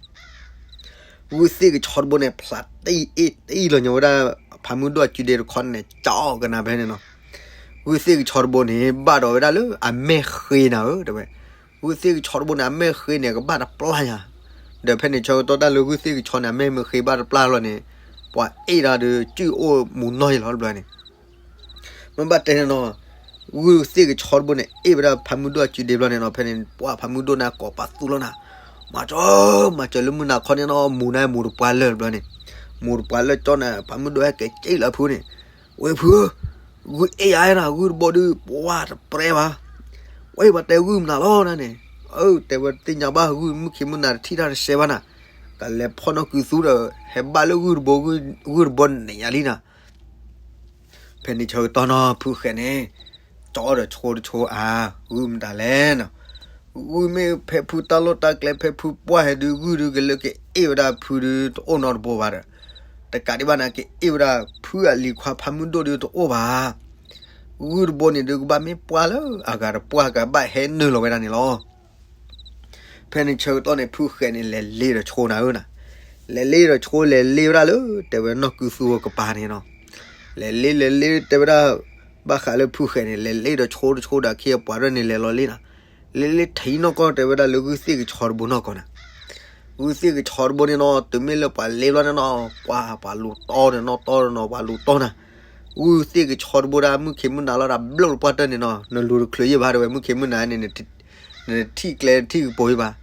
ဂုၢ်သ့ၣ်ကဆီတဘိန့ၣ် ဖျးတံၢ်အ့ၣ်တံၢ်လီၤညီဝဲဒၣ် ဖးမုၢ်ဒိၣ်အစုဒ့တခီန့ၣ် ကၠီကနၤဖဲန့ၣ်နီၤ, ဂုၢ်သ့ၣ်ကဆီတဘိန့ၣ် ဘၣ်ဒီးဝဲဒၣ်လၢအမဲၢ်ဃ့နၤဧၢ တဲဝဲ, ဂုၢ်သ့ၣ်ကဆီတဘိန့ၣ် အမဲၢ်ဃ့န့ၣ် ကဘၣ်တပျၢ်ညါ, ဒီးဖဲန့ၣ်ဆၢကတီၢ်တၢ်လၢဂုၢ်သ့ၣ်ကဆီန့ၣ် အမဲၢ်မ့ၢ်ဃ့ဘၣ်တပျၢ်လီၤန့ၣ် ပှၤအ့ၣ်တၢ်ဒီးစုၣ်အိၣ်မူၤနီၢ်ယလီၤတဘျီန့ၣ် မ့ၢ်ဘၣ်တဲန့ၣ်နီၤ, ဂုၢ်သ့ၣ်ကဆီတဘိန့ၣ် အ့ၣ်ဝဲဒၣ်ဖးမုၢ်ဒိၣ်အစုဒ့ဘျီန့ၣ်နီၤ, ဖဲန့ၣ် ပှၤဖးမုၢ်ဒိၣ်န့ၣ်ကိးပသူလီၤနၤ, မၤစၢၤ မၤစၢၤလၢမုၢ်နၤခီန့ၣ်နီၤ မူၤန့ၣ်မူၤတပှၢ်လၢာ်တဘျီန့ၣ်, မူၤတပှၢ်လၢာ်ကၠီန့ၣ် ဖးမုၢ်ဒိၣ်ဟဲက့ၤက့ၣ်လၢဖုန့ၣ်, ဝဲဖုဧၢ, ဂုၢ်အ့ၣ်ယၤနၤ ဂုၢ်တဘိဒုး ပှၤတပြဲဘၣ်, ဝဲပှၤတဲဂုၢ်မနုၤလီၤနၤန့ၣ်, အၢ တဲဝဲသ့ၣ်ညါဘၣ် ဂုၢ်မုၢ်ခံမုၢ်နၤတထံၣ်တၢ်တစဲးဘၣ်နၤ, ကလဲၤဖီၣ်နီၢ်ကုသူဒီး ဟဲဘၣ်လၢဂုၢ်တဘိ ဂုၢ်တဘိန့ၣ်ယၤလံနၤ ဖဲန့ၣ်ဆၢကတီၢ်နီၤ ဖုဃဲးန့ၣ် ကၠီဒီးဆိတဆိအါ, ဂုၢ်မတၤလဲၣ်နီၤ, ဂုၢ်မ့ၢ်ဖဲဖုတၢ်လီၢ်တၢ်ကျဲ ဖဲဖုပှၢ်ဟဲဒုး ဂုၢ်ဒုးကလၢကအ့ၣ်ဝဲဒၣ်ဖုဒုးတအိၣ်နီတဘိဘၣ်ဒီး, တကးဒံးဘၣ်န့ၣ် ကအ့ၣ်ဝဲဒၣ်ဖုအလံၤခွါဖးမုၢ်ဒိၣ်ဒုးတအိၣ်ဘၣ်, ဂုၢ်တဘိန့ၣ်ဒုးကဘၣ်မ့ၢ်ပှၢ်လၢအဂၤတပှၢ်ကဘၣ်ဟဲနုာ်လီၤဝဲဒၣ်န့ၣ်လီၤ ဖဲန့ၣ်ဆၢကတီၢ်န့ၣ် ဖုဃဲးန့ၣ် လဲၤလ့ဒီးဆိနၤဧၢနၤ, လဲၤလ့ဒီးဆိ လဲၤလ့ဝဲဒၣ်လၢ တဲဝဲနီၢ်ကုသူအကပၤန့ၣ်နီၤ, လဲၤလ့လဲၤလ့တဲဝဲဒၣ် ဘၣ်ဃးလၢဖုဃဲးန့ၣ် လဲၤလ့ဒီးဆိတဆိဒီး အခ့အပှၤရဲၣ်န့ၣ် လဲၤလီၤလ့နၤ, လ့လ့ထံနီၢ်ကီၢ် တဲဝဲဒၣ်လၢဂုၢ်သ့ၣ်ကဆီတဘိနီၢ်ကီၢ်နၤ, ဂုၢ်သ့ၣ်ကဆီတဘိန့ၣ်နီၤ တုၤမ့ၢ်လၢပှၤလ့ဘျီန့ၣ်နီၤ ပှၤပှၤလူၤတီန့ၣ်နီၤ တီန့ၣ်နီၤ ပှၤလူၤတီနၤ, ဂုၢ်သ့ၣ်ကဆီတဘိဒၣ် မုၢ်ခ့မုၢ်နၤလီၤဒၣ်ဘျိၣ်လၢပှၢ်တၢၢ်န့ၣ်နီၤ, နလူၤတချုးယံာ်ဘၣ်တဲဝဲ, မုၢ်ခ့မုၢ်နၤန့ၣ် နထံၣ်ကျဲထံၣ်ကပူၤယံာ်ဘၣ်.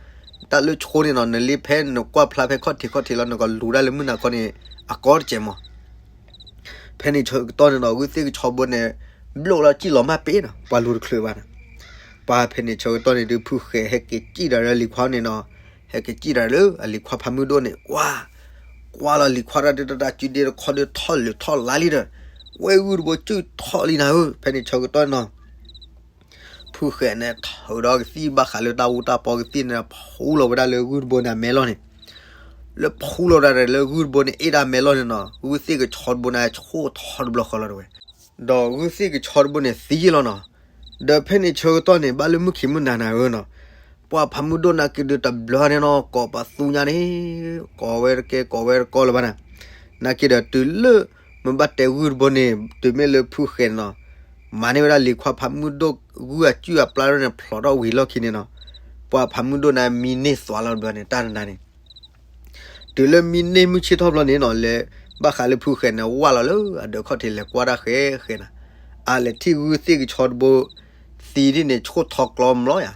တၢ်လၢဆိန့ၣ်နီၤ, နလ့ဖဲနကွၢ်ဖျါဖဲခီၣ်ထံးခီၣ်ထံးလီၤ နကလူၤဒၣ်လၢမုၢ်နၤခီန့ၣ် အကီတစဲးမး. ဖဲန့ၣ်ဆၢကတီၢ်န့ၣ်နီၤ, ဂုၢ်သ့ၣ်ကဆီတဘိန့ၣ် ဘျိၣ်လီၤစံၣ်လီၤမၢ်ပ့ၤနီၤ, ပှၤလူၤတချုးဘၣ်န့ၣ်. ပှၤဖဲန့ၣ်ဆၢကတီၢ်န့ၣ်ဒုး ဖုဃဲၤဟဲက့ၤစံၣ်တၢ်လၢလံၤခွါန့ၣ်နီၤ, ဟဲက့ၤစံၣ်တၢ်လၢအလံၤခွါဖးမုၢ်ဒိၣ်န့ၣ်, ကွၢ်, ကွၢ်လီၤလံၤခွါတၢ်ဒုး တၢ်တၢ်စုဒ့တခီဒုး ထီၣ်လုာ်ထီၣ်လါလံဒီး, ဝဲဂုၢ်တဘိစုၣ်ထီၣ်လံနၤဧၢ. ဖဲန့ၣ်ဆၢကတီၢ်န့ၣ်နီၤ, ဖုဃဲၤန့ၣ်ထုးဒီးကသံၣ်ဘၣ်ဃးလၢတၢ်အူတၢ်ပီကသံၣ်န့ၣ် ဖူလီၤဝဲဒၣ်လၢဂုၢ်တဘိန့ၣ်အမဲလီၢ်န့ၣ်, လၢဖူလီၤဝဲဒၣ်လၢဂုၢ်တဘိန့ၣ် အ့ၣ်ဒၣ်မဲလီၢ်န့ၣ်နီၤ, ဂုၢ်သ့ၣ်ကဆီတဘိန့ၣ် ဆိၣ်ထီတဘျီဃီလီၤတဲဝဲ. ဒီးဂုၢ်သ့ၣ်ကဆီတဘိန့ၣ်သံယံာ်လီၤနီၤ. ဒီးဖဲန့ၣ်ဆၢကတီၢ်န့ၣ် ဘၣ်လၢမုၢ်ခ့မုၢ်နၤနၤဧၢနီၤ, ပှၤဖးမုၢ်ဒိၣ်နာ်က့ဒုးတဘျီန့ၣ်နီၤ, ကိးပသူညါန့ၣ်, ကိးဝဲတကဲ ကိးဝဲတကီလၢၤဘၣ်နၤ. နာ်က့ဒီးတုၤလၢ မ့ၢ်ဘၣ်တဲဂုၢ်တဘိန့ၣ် တုၤမ့ၢ်လၢဖုဃဲၤန့ၣ်နီၤ, မၤန့ၢ်ဝဲဒၣ်လံၤခွါဖးမုၢ်ဒိၣ်ဂုၢ်အစုၣ်အပျၢ်န့ၣ် ဖျိးထီၣ်ဝံၤလီၢ်ခံန့ၣ်နီၤ, ပှၤဖးမုၢ်ဒိၣ်န့ၣ်မံန့ၢ်သွးလီၤတဘျီန့ၣ် တၢ်နၤန့ၣ် တုၤလၢမံန့ၢ်မုၢ်ဆ့ၣ်ထီၣ်ဘျီန့ၣ်နီၤ, လဲၤဘၣ်ဃးလၢဖုဃဲၤန့ၣ် ဝၢ်လီၤလၢအဒၢးခီၣ်ထံး လဲၤကွၢ်တၢ်ဃဲဃဲနၤ, အလဲၤထံၣ်ဂုၢ်သ့ၣ်ကဆီတဘိ သံဒ်န့ၣ် ဆိၣ်ထီကျီမျီယၤ.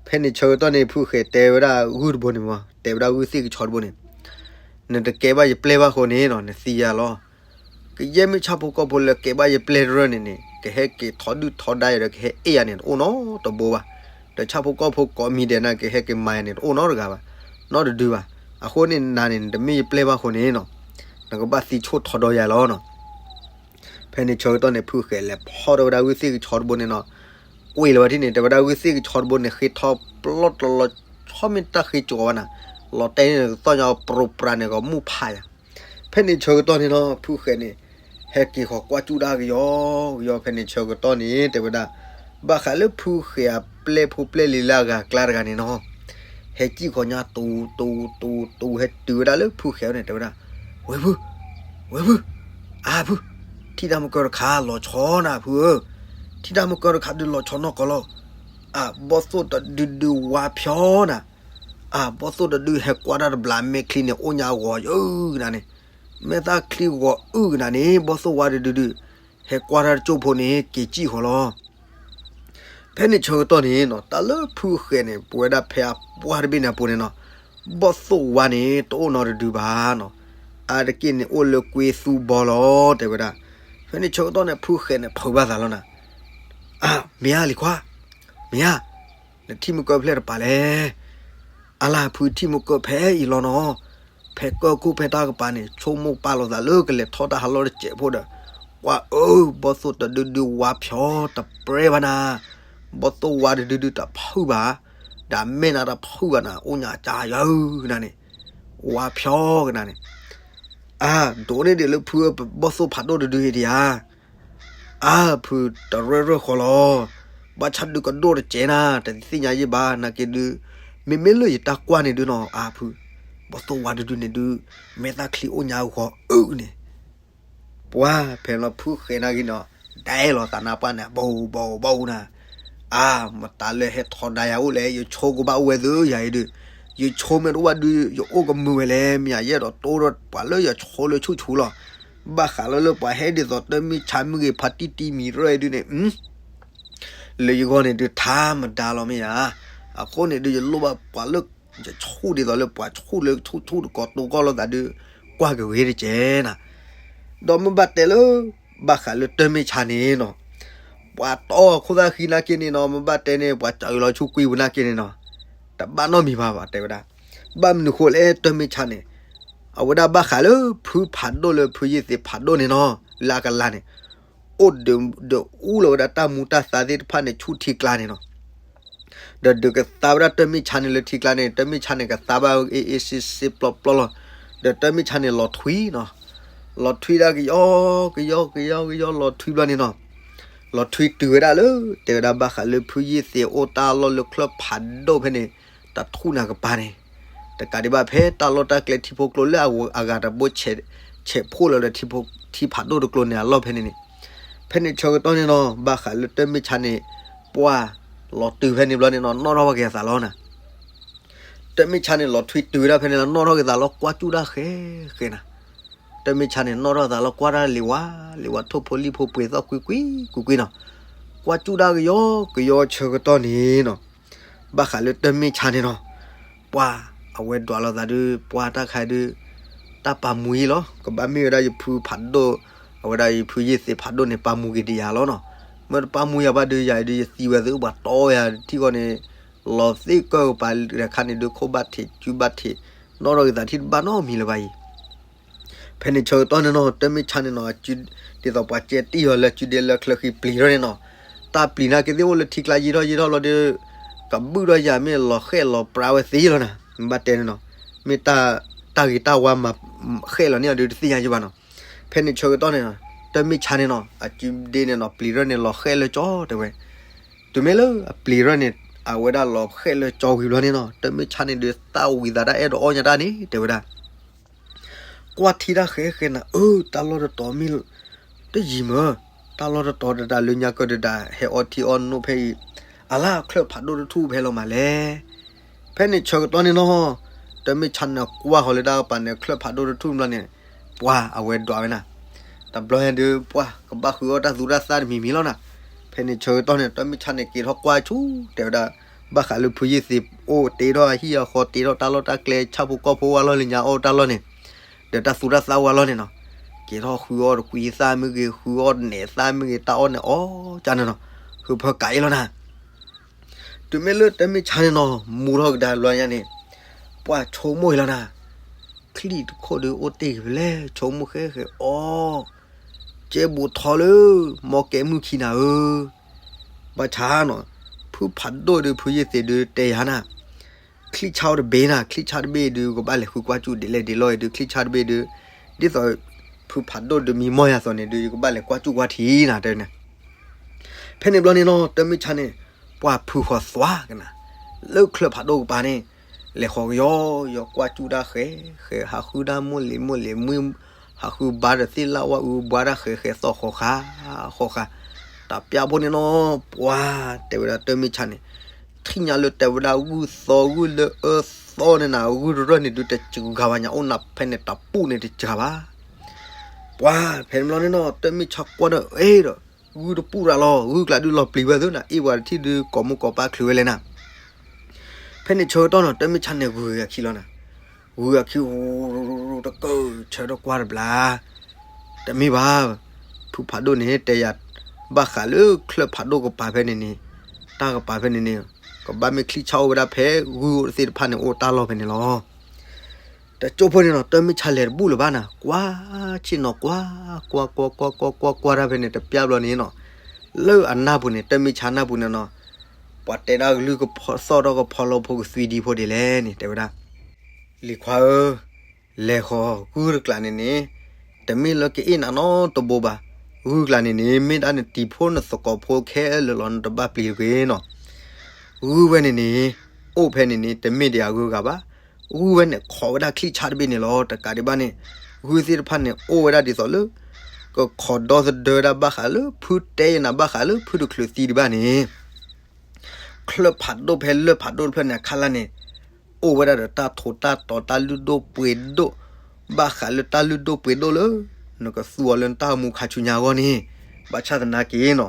ဖဲန့ၣ်ဆၢကတီၢ်န့ၣ် ဖုဃဲၤတဲဝဲဒၣ်ဂုၢ်တဘိန့ၣ်မး, တဲဝဲဒၣ်ဂုၢ်သ့ၣ်ကဆီတဘိန့ၣ်, နတကဲဘၣ်ယပျဲၢ်ဘၣ်ဃိန့ၣ်နီၤ, နသံယၤလီၤ. ကယဲၢ်မ့ၢ်ဆၣ်ဖိကီၢ်ဖိလၢကဲဘၣ်ယပျဲၢ်တရၢၢ်န့ၣ်န့ၣ် ကဟဲက့ၤထီဒုၣ်ထီဒါယၤဒီး ကဟဲအ့ၣ်ယၤန့ၣ် တအိၣ်နီတဘိဘၣ်. ဒီးဆၣ်ဖိကီၢ်ဖိကိးမံၤဒဲးန့ၣ် ကဟဲက့ၤမၤယၤန့ၣ် တအိၣ်နီတဂၤဘၣ်, နီတဒုဘၣ်. အဃိန့ၣ်နၤန့ၣ် နတမ့ၢ်ယပျဲၢ်ဘၣ်ဃိန့ၣ်နီၤ, နကဘၣ်သံဆိၣ်ထီဒီးယၤလီၤနီၤ. ဖဲန့ၣ်ဆၢကတီၢ်န့ၣ် ဖုဃဲၤလဲၤဖီၣ်ဒီးဝဲဒၣ်ဂုၢ်သ့ၣ်ကဆီတဘိန့ၣ်နီၤ, ကွံာ်လီၤဝဲဒၣ်န့ၣ် တဲဝဲဒၣ်ဂုၢ်သ့ၣ်ကဆီတဘိန့ၣ် ဃ့ထီၣ်ပျီတလီၤဆီမ့ၢ်တၢ်ဃ့ကၠီၤဝဲနၤ, လီၤတဲာ်န့ၣ် ကသီၣ်ညါပရူၤပြၤန့ၣ် ကမူၣ်ဖးယၤ. ဖဲန့ၣ်ဆၢကတီၢ်န့ၣ်နီၤ ဖုဃဲၤန့ၣ် ဟဲက့ၤဃီၤကွၢ်ကၠူၣ်တၢ်ကယီကယီ ဖဲန့ၣ်ဆၢကတီၢ်န့ၣ် တဲဝဲဒၣ် ဘၣ်ဃးလၢဖုဃဲၤအပျဲၢ်ဖိပျဲၢ်လံၤလၢအဂၤအကျါတဂၤန့ၣ်နီၤ, ဟဲကံၣ်ဃီၤညါတူၤ တူၤ တူၤ တူၤ ဟဲတုၤဝဲဒၣ်လၢဖုဃဲၤန့ၣ် တဲဝဲဒၣ်, ဝဲဖု, ဝဲဖု, အါဖု, ထံၣ်တၢ်မုၢ်ကၢတခါလီၤဆီနၤဖုဧၢ, ထံၣ်တၢ်မုၢ်ကၢတခါဒုးလီၤဆီနီၢ်ကီၢ်လီၤ. အါ ဘီၣ်သိၣ်တဒုဒုဝါဖျီနၤ, အါ ဘီၣ်သိၣ်တဒုဟဲကွၢ်တၢ်တဘျီ မဲာ်ချံန့ၣ် အိၣ်ညါဂီၤယုၢ်ကနၤန့ၣ်, မဲာ်သၣ်ချံဂီၤအုၣ်ကနၤန့ၣ် ဘီၣ်သိၣ်ဝါတဒုဒု ဟဲကွၢ်တၢ်တကၠိၢ်ဖိန့ၣ် က့ၤကံၣ်ဃီၤလီၤ. ဖဲန့ၣ်ဆၢကတီၢ်န့ၣ်နီၤ တၢ်လၢဖုဃဲၤန့ၣ် ပဝဲဒၣ်ဖဲအပှၢ်တဘ့ၣ်န့ၣ်အပူၤန့ၣ်နီၤ, ဘီၣ်သိၣ်ဝါန့ၣ် တအိၣ်နီတဒုဘၣ်နီၤ, အါတက့ၢ်န့ၣ်အိၣ်လၢကွ့သူဘီလီၤ တဲဝဲဒၣ်. ဖဲန့ၣ်ဆၢကတီၢ်န့ၣ် ဖုဃဲၤန့ၣ် ဖုးဘၣ်သးလီၤနၤ, အါ မ့ၢ်ဧါလံၤခွါ, မ့ၢ်ဧါ, နထံၣ်မုၢ်ကၢဖျဲၣ်တပၤလဲၣ်. အါလၢဖုထံၣ်မုၢ်ကၢဖဲအံၤလီၤနီၤ, ဖဲကၢၢ်ခိၣ်ဖဲတၢ်ကပၤန့ၣ် ဆိကမိၣ်ပာ်လီၤသးလၢကလဲၤထီၣ်တၢ်ဟးလီၢ်တစဲးဖိဒီး, ကွၢ်အၢ ဘီၣ်သိၣ်တဒုဒုဝါဖျီတပြဲဘၣ်နၤ, ဘီၣ်သိၣ်ဝါတဒုဒုတဖုးဘၣ်, ဒီးမဲာ်နၤတဖုးဘၣ်နၤ အိၣ်ညါအကါယၤဧၢကနၤန့ၣ်, ဝါဖျီကနၤန့ၣ်, အါ ဒိးန့ၢ်ဒံးလၢဖုဧၢ ပဘီၣ်သိၣ်ဖးဒိၣ်တဒုဟ့ၣ်ဒံးဧါ. အါ ဖုတရၢၢ်ရၢၢ်ဃီလီၤ, ဘၣ်ဆၣ်ဒုးကဒိၣ်တစဲးနၤ တသ့ၣ်ညါယံၣ်ဘၣ် နာ်က့ဒုး, မ့မ့ၢ်လၢယတၢ်ကွၢ်န့ၣ်ဒုးနီၤ အါဖု, ဘီၣ်သိၣ်ဝါတဒုန့ၣ်ဒုး, မဲာ်သၣ်ချံအိၣ်ညါဂီၤအုၣ်န့ၣ်, ပှၤဖဲလီၤဖုဃဲၤနာ်က့နီၤ, ဒဲလီၤသးနါပှၢ်န့ၣ် ဘီဘီဘီနၤ, အါ မတၤလၢဟဲထီဒါယၤအိၣ်လဲၣ် ယဆိကဘၣ်အိၣ်ဝဲသုယၤအံၤဒုး, ယဆိမ့ၢ်တအိၣ်ဘၣ်ဒုး ယအိၣ်ကမုာ်ဝဲလဲၣ် မ့ၢ်ယၤယအဲၣ်ဒိးတိဒီးပှၤလၢယဆိလၢဆူၣ်ဆူၣ်လီၤ. ဘၣ်ဃးလၢလၢပှၤဟဲဒ်သိးတၢ်မ့ၢ်ဆါမုၢ်ဂ့ၤဖါတံၢ်တံၢ်မံၤရၢၢ်အံၤဒုးန့ၣ်, လၢယဂီၢ်န့ၣ်ဒုးထါမတၤလီၤမ့ၢ်ဧါ, အဃိန့ၣ်ဒုးယလိၣ်ဘၣ်ပှၤလၢ ယဆိၣ်ဒ်သိးလၢပှၤဆိၣ်လၢဆူၣ်ဆူၣ်တကိးတိၤကီၢ်လိာ်သးဒုး, ကွၢ်က့ၤဂ့ၤတကဲးနၤ, ဒီးမ့ၢ်ဘၣ်တဲလၢ ဘၣ်ဃးလၢတၢ်မ့ၢ်ဆါန့ၣ်နီၤ, ပှၤတီခိၣ်သၣ်ဃံနာ်က့န့ၣ်နီၤ မ့ၢ်ဘၣ်တဲန့ၣ် ပှၤစးအုးလီၤဆူၣ်ကွံာ်ပူၤနာ်က့န့ၣ်နီၤ, တဘၣ်နီတမံၤဘၣ်ဘၣ်တဲဝဲဒၣ်, ဘၣ်မနုၤဃိလဲၣ်တၢ်မ့ၢ်ဆါန့ၣ်, အဝဲဒၣ်ဘၣ်ဃးလၢဖုဖးဒိၣ်လၢဖုယ့ၢ်သ့းဖးဒိၣ်န့ၣ်နီၤ လၢအကလၤန့ၣ်, အိၣ်ဒီး ဒီးအူလီၤဝဲဒၣ်တၢ်မူတၢ်သါသ့ၣ်တဖၣ်န့ၣ်ဆူၣ်ထံကျါန့ၣ်နီၤ ဒီးဒုးကသါဝဲဒၣ်တၢ်မ့ၢ်ဆါန့ၣ်လၢထံကျါန့ၣ် တၢ်မ့ၢ်ဆါန့ၣ်ကသါဘၣ်အ့ၣ်အ့ၣ်စ့စ့ပျီပျီလီၤ, ဒီးတၢ်မ့ၢ်ဆါန့ၣ်လီၤထွံနီၤ, လီၤထွံဒၣ်ကယီကယီကယီကယီလီၤထွံဘျီန့ၣ်နီၤ, လီၤထွံတုၤဝဲဒၣ်လၢ တဲဝဲဒၣ်ဘၣ်ဃးလၢဖုယ့ၢ်သ့းအိၣ်တၢ်လီၢ်လၢချၢၣ်ဖးဒိၣ်ဖဲန့ၣ်, တထူၣ်နၤကပၤန့ၣ်, တကးဒံးဘၣ်ဖဲတၢ်လီၢ်တၢ်ကျဲထံဖိကျိလၢအဂၤတဘိ ဆဲးဖှိၣ်လီၤဒီး ထံဖးဒိၣ်တကျိန့ၣ်အလီၢ်ဖဲန့ၣ်န့ၣ်, ဖဲန့ၣ်ဆၢကတီၢ်န့ၣ်နီၤ ဘၣ်ဃးလၢတၢ်မ့ၢ်ဆါန့ၣ်, ပှၢ်လီၤတုၤဖဲန့ၣ်ဘျီန့ၣ်နီၤ နီၣ်ထီၣ်ဘၣ်က့ၤအသးလီၤနၤ, တၢ်မ့ၢ်ဆါန့ၣ်လီၤထွံတုၤဝဲဒၣ်ဖဲန့ၣ်လီၤ နီၣ်ထီၣ်က့ၤသးလီၤ ကွၢ်ကၠူၣ်တၢ်ဃဲဃဲနၤ, တၢ်မ့ၢ်ဆါန့ၣ် နီၣ်ထီၣ်သးလီၤ ကွၢ်တၢ်လံၤဝါ လံၤဝါထိၣ်ဖိလံၣ်ဖိပှ့ၤသီၣ်ကွံကွံကွံကွံနီၤ, ကွၢ်စူၣ်ဒၣ်ကယီကယီဆၢကတီၢ်န့ၣ်နီၤ, ဘၣ်ဃးလၢတၢ်မ့ၢ်ဆါန့ၣ်နီၤ, ပှၤအဝဲဒွးလိာ်သးဒုး ပှၤတၢ်ခါဒုး တၢ်ပာ်မူယံလီၤ, ကဘၣ်မ့ၢ်ဝဲဒၣ်ယဖုဖးဒိၣ်, အဝဲဒၣ်ယဖုယ့ၢ်သ့းဖးဒိၣ်န့ၣ် ပာ်မူက့ၤဒံးယၤလီၤနီၤ, မ့ၢ်တပာ်မူယၤဘၣ်ဒုး ယၤဒုးယသံဝဲသုပှၤတီယၤထံၣ်ဃီန့ၣ်, လီၤသ့ၣ်ကၢၢ်ကပၤတခါန့ၣ်ဒုး ခိၣ်ဘၣ်ထံး စုဘၣ်ထံး, နီၣ်ထီၣ်က့ၤသးထံၣ်တဘၣ်နီတမံၤလၢၤဘၣ်အံၤ ဖဲန့ၣ်ဆၢကတီၢ်န့ၣ်နီၤ တၢ်မ့ၢ်ဆါန့ၣ်နီၤ, ဒ်သိးပှၤကဲတံၢ်အီၤလၢစုဒ့လၢချၢဃံပျံၤထီၣ်န့ၣ်နီၤ, တၢ်ပျံၤနာ်က့သ့ၣ်အိၣ်လၢထံကျါယံာ်ထီၣ်ယံာ်ထီၣ်လီၤဒီး, ကဘုၣ်ထီၣ်ယၤမ့ၢ်လီၤဃဲးလီၤပြါဝဲသ့လီၤနၤ, ဘၣ်တဲန့ၣ်နီၤ, မ့ၢ်တၢ်ဂ့ၤတၢ်ဝါမၤဃဲးလီၤန့ၢ်အီၤဒုးတသ့ၣ်ညါယဘၣ်နီၤ, ဖဲန့ၣ်ဆၢကတီၢ်န့ၣ်နီၤ, တၢ်မ့ၢ်ဆါန့ၣ်နီၤ အစုဒ့န့ၣ်နီၤ ပျံၤထီၣ်န့ၣ်လီၤဃဲးလၢကၠီတဲဝဲ, တုၤမ့ၢ်လၢအပျံၤထီၣ်န့ၣ် အဝဲဒၣ်လီၤဃဲးလၢကၠီဝံၤဘျီန့ၣ်နီၤ တၢ်မ့ၢ်ဆါန့ၣ်ဒုး သၣ်ဝံၤသးတၢ်အဲၣ်ဒိးအီၣ်ညါတၢ်န့ၣ် တဲဝဲဒၣ် ကွၢ်ထံတၢ်ဃဲဃဲနၤ အၢ တၢ်လီၢ်တတီၤမ့ၢ်တယံၤမၢ, တၢ်လီၢ်တတီၤတဒၣ်လၢညါကၢၢ်တဒၣ်ဟဲအီထံအီနိၣ်ဖဲအံၤ, အလၢချၢၣ်ဖးဒိၣ်တထူၣ်ဖဲလီၤမးလဲၣ်. ဖဲန့ၣ်ဆၢကတီၢ်န့ၣ်နီၤ, တၢ်မ့ၢ်ဆါန့ၣ်ကွၢ်ဃီၤလၢတၢ်ကပၤန့ၣ် ချၢၣ်ဖးဒိၣ်တထူၣ်ဘျီန့ၣ်, ပှၤအဝဲဒွးဝဲနၤ, တဘျီညါဒုး ပှၤကဘၣ်ဃုအီၣ်တၢ်သူတၢ်သၣ်တမံၤမံၤလီၤနၤ. ဖဲန့ၣ်ဆၢကတီၢ်န့ၣ် တၢ်မ့ၢ်ဆါန့ၣ်က့ၤထီၣ်ကွၢ်ဆူၣ် တဲဝဲဒၣ်, ဘၣ်ဃးလၢဖုယ့ၢ်သ့းအိၣ်တ့ထီၣ်အဟံၣ်အဃီ တ့ထီၣ်တၢ်လီၢ်တၢ်ကျဲ ဆၣ်ဖိကီၢ်ဖိဝဲလီၢ်လၢညါအီၣ်တၢ်လီၢ်န့ၣ်, ဒီးတၢ်သူတၢ်သၣ်ဝဲလီၢ်န့ၣ်နီၤ, က့ၤထီၣ်ဃုအီၣ်တကွံသၣ်မ့ၢ်ဂ့ၤ ဃုအီၣ်နဲးသၣ်မ့ၢ်ဂ့ၤ တၢ်အီၣ်န့ၣ်အီၣ်ကၢ်န့ၣ်နီၤ, ဃုဖၢကးအ့ၣ်လီၤနၤ. တုၤမ့ၢ်လၢတၢ်မ့ၢ်ဆါန့ၣ်နီၤ မူထီၣ်ကဒါဘျီညါန့ၣ်, ပှၤဆိကမိၣ်အံၤလီၤနၤ, ချံၣ်တခိၣ်ဒုးအိၣ်တ့ၢ်က့ၤဖဲလဲၣ် ဆိကမိၣ်ဃဲဃဲအီၤ, ကဲဘူးထီၣ်လၢ မီကဲမုၢ်ခံနၤဧၢ, ဘၣ်ဆၣ်နီၤ, ဖုဖးဒိၣ်ဒုး ဖုယ့ၢ်သ့းဒုးတဲယၤနၤ, ချံၣ်ဆၣ်အိၣ်တဘ့ၣ်နၤ ချံၣ်ဆၣ်တဘ့ၣ်ဒုး ကဘၣ်လဲၤဃုကွၢ်စူၣ်ဒ်လဲၣ်ဒ်လဲၣ်အံၤဒုး ချံၣ်ဆၣ်တဘ့ၣ်ဒုး, ဒ်သိး ဖုဖးဒိၣ်ဒုးမံမီၢ်ယၤသိးန့ၣ်ဒုး ယကဘၣ်လဲၤကွၢ်စူၣ်ကွၢ်ထံနၤတဲန့ၣ် ဖဲန့ၣ်ဘျီန့ၣ်နီၤ တၢ်မ့ၢ်ဆါန့ၣ်, ပှၤဖုဃီၤသွါကနၤ, လၢချၢၣ်ဖးဒိၣ်ကပၤန့ၣ်, လဲၤဃီၤကယီယီကွၢ်စူၣ်တၢ်ဃဲဃဲ ဟးဃုတၢ်မိၢ်လံၤမိၢ်လံၤမုၢ်, ဟးဃုဘါဒီးသ့ၣ်လၣ်ဝၣ်အုးဘှါတၢ်ဃဲဃဲသီၣ်ဃီဃါ, ဃီဃါ, တၢ်ပျၢ်ဖိန့ၣ်နီၤ, ပှၤတဲဝဲဒၣ်တၢ်မ့ၢ်ဆါန့ၣ်, ထံၣ်ညါလၢတဲဝဲဒၣ်ဂုၢ်သီဂုၢ်လၢအၢသီန့ၣ်နၤ ဂုၢ်တရၢၢ်န့ၣ်ဒုးတစှၤဘၣ်ညါအိၣ်နၤဖဲန့ၣ်တပူၤန့ၣ်တစှၤဘၣ် ပှၤဖဲန့ၣ်ဘျီန့ၣ်နီၤ တၢ်မ့ၢ်ဆါကွၢ်ဒီးအဲၣ်ဒီး, ဂုၢ်တပူၤရၤလီၤ ဂုၢ်ကျါဒုးလီၤပျံၤဝဲသုနၤ အ့ၣ်ပှၤတထံၣ်ဒုးကိးမုၢ်ကိးပၢ်ချုးဝဲလဲၣ်နၤ. ဖဲန့ၣ်ဆၢကတီၢ်နီၤ တၢ်မ့ၢ်ဆါန့ၣ်ဂုၤအခံလီၤနၤ, ဂုၤအခံ တကၢၢ်ဆၢထီၣ်ကွၢ်တဘျီ, တမ့ၢ်ဘၣ်, ဖုဖးဒိၣ်န့ၣ်တဲယၤ, ဘၣ်ဃးလၢချၢၣ်ဖးဒိၣ်ကပၤဖဲန့ၣ်န့ၣ်, တၢ်ကပၤဖဲန့ၣ်န့ၣ်, ကဘၣ်မ့ၢ်ချံၣ်ဆၣ်အိၣ်ဝဲဒၣ်ဖဲဂုၢ်သ့ၣ်တဖၣ်န့ၣ်အိၣ်တၢ်လီၢ်ဖဲန့ၣ်လီၤ. တကၠိဖိန့ၣ်နီၤ တၢ်မ့ၢ်ဆါလဲၤတဘူၣ်လၢၤဘၣ်နၤ ကွၢ်ဆ့ၣ်နီၤ ကွၢ်ကွၢ်ကွၢ်ကွၢ်ကွၢ်ကွၢ်ကွၢ်တၢ်ဖဲန့ၣ်တပျၢ်ဘျီန့ၣ်နီၤ, လၢအနၢ်ပူၤန့ၣ် တၢ်မ့ၢ်ဆါနၢ်ပူၤန့ၣ်နီၤ, ပှၤတဲဒၣ်ကလုၢ်ကသီၣ်ထီၣ်ကဖီလီဖိကသွံဒံဖိဒ်လဲၣ်န့ၣ် တဲဝဲဒၣ် လံၤခွါဧၢ, လဲၤဃီၤဂုၢ်တကျးန့ၣ်န့ၣ်, တမ့ၢ်လၢကအ့ၣ်နၤနီတဘိဘၣ်, ဂုၢ်ကျးန့ၣ်န့ၣ် မ့ၢ်ဒၣ်နတံၤဖိနသကိးဖိခဲလၢာ်လီၤ နတဘၣ်ပျံၤတဂ့ၤနီၤ. ဂုၢ်ဝဲန့ၣ်န့ၣ်, အိၣ်ဖဲန့ၣ်န့ၣ် တမ့ၢ်ဒံးအဂုၢ်ဂၤဘၣ်, ဂုၢ်ဝဲန့ၣ်ခိးဝဲဒၣ်ချံၣ်ဆၣ်တဘ့ၣ်န့ၣ်လီၤ. တကးဒံးဘၣ်န့ၣ်, ဂုၢ်သ့ၣ်တဖၣ်န့ၣ် အိၣ်ဝဲဒၣ်ဒ်သိးလၢ ကခိးဒီသဒၢဝဲဒၣ်ဘၣ်ဃးလၢဖုတဲယနၤဘၣ်ဃးလၢဖုတချုးသံဒံးဘၣ်န့ၣ် ချၢၣ်ဖးဒိၣ်ဖဲလၢၢ်ဖးဒိၣ်တဖျၢၣ်န့ၣ် အခါလၢ်န့ၣ် အိၣ်ဝဲဒၣ်ဒီးတၢ်ထိးတၢ်တီၤတၢ်လုၢ်ဒိၣ်ပှ့ၤဒိၣ်, ဘၣ်ဃးလၢတၢ်လုၢ်ဒိၣ်ပှ့ၤဒိၣ်လၢ နကသူအီၤလၢနတၢ်အိၣ်မူခါဆူညါအဂီၢ်န့ၣ်, ဘၣ်ဆၣ်သနာ်က့နီၤ,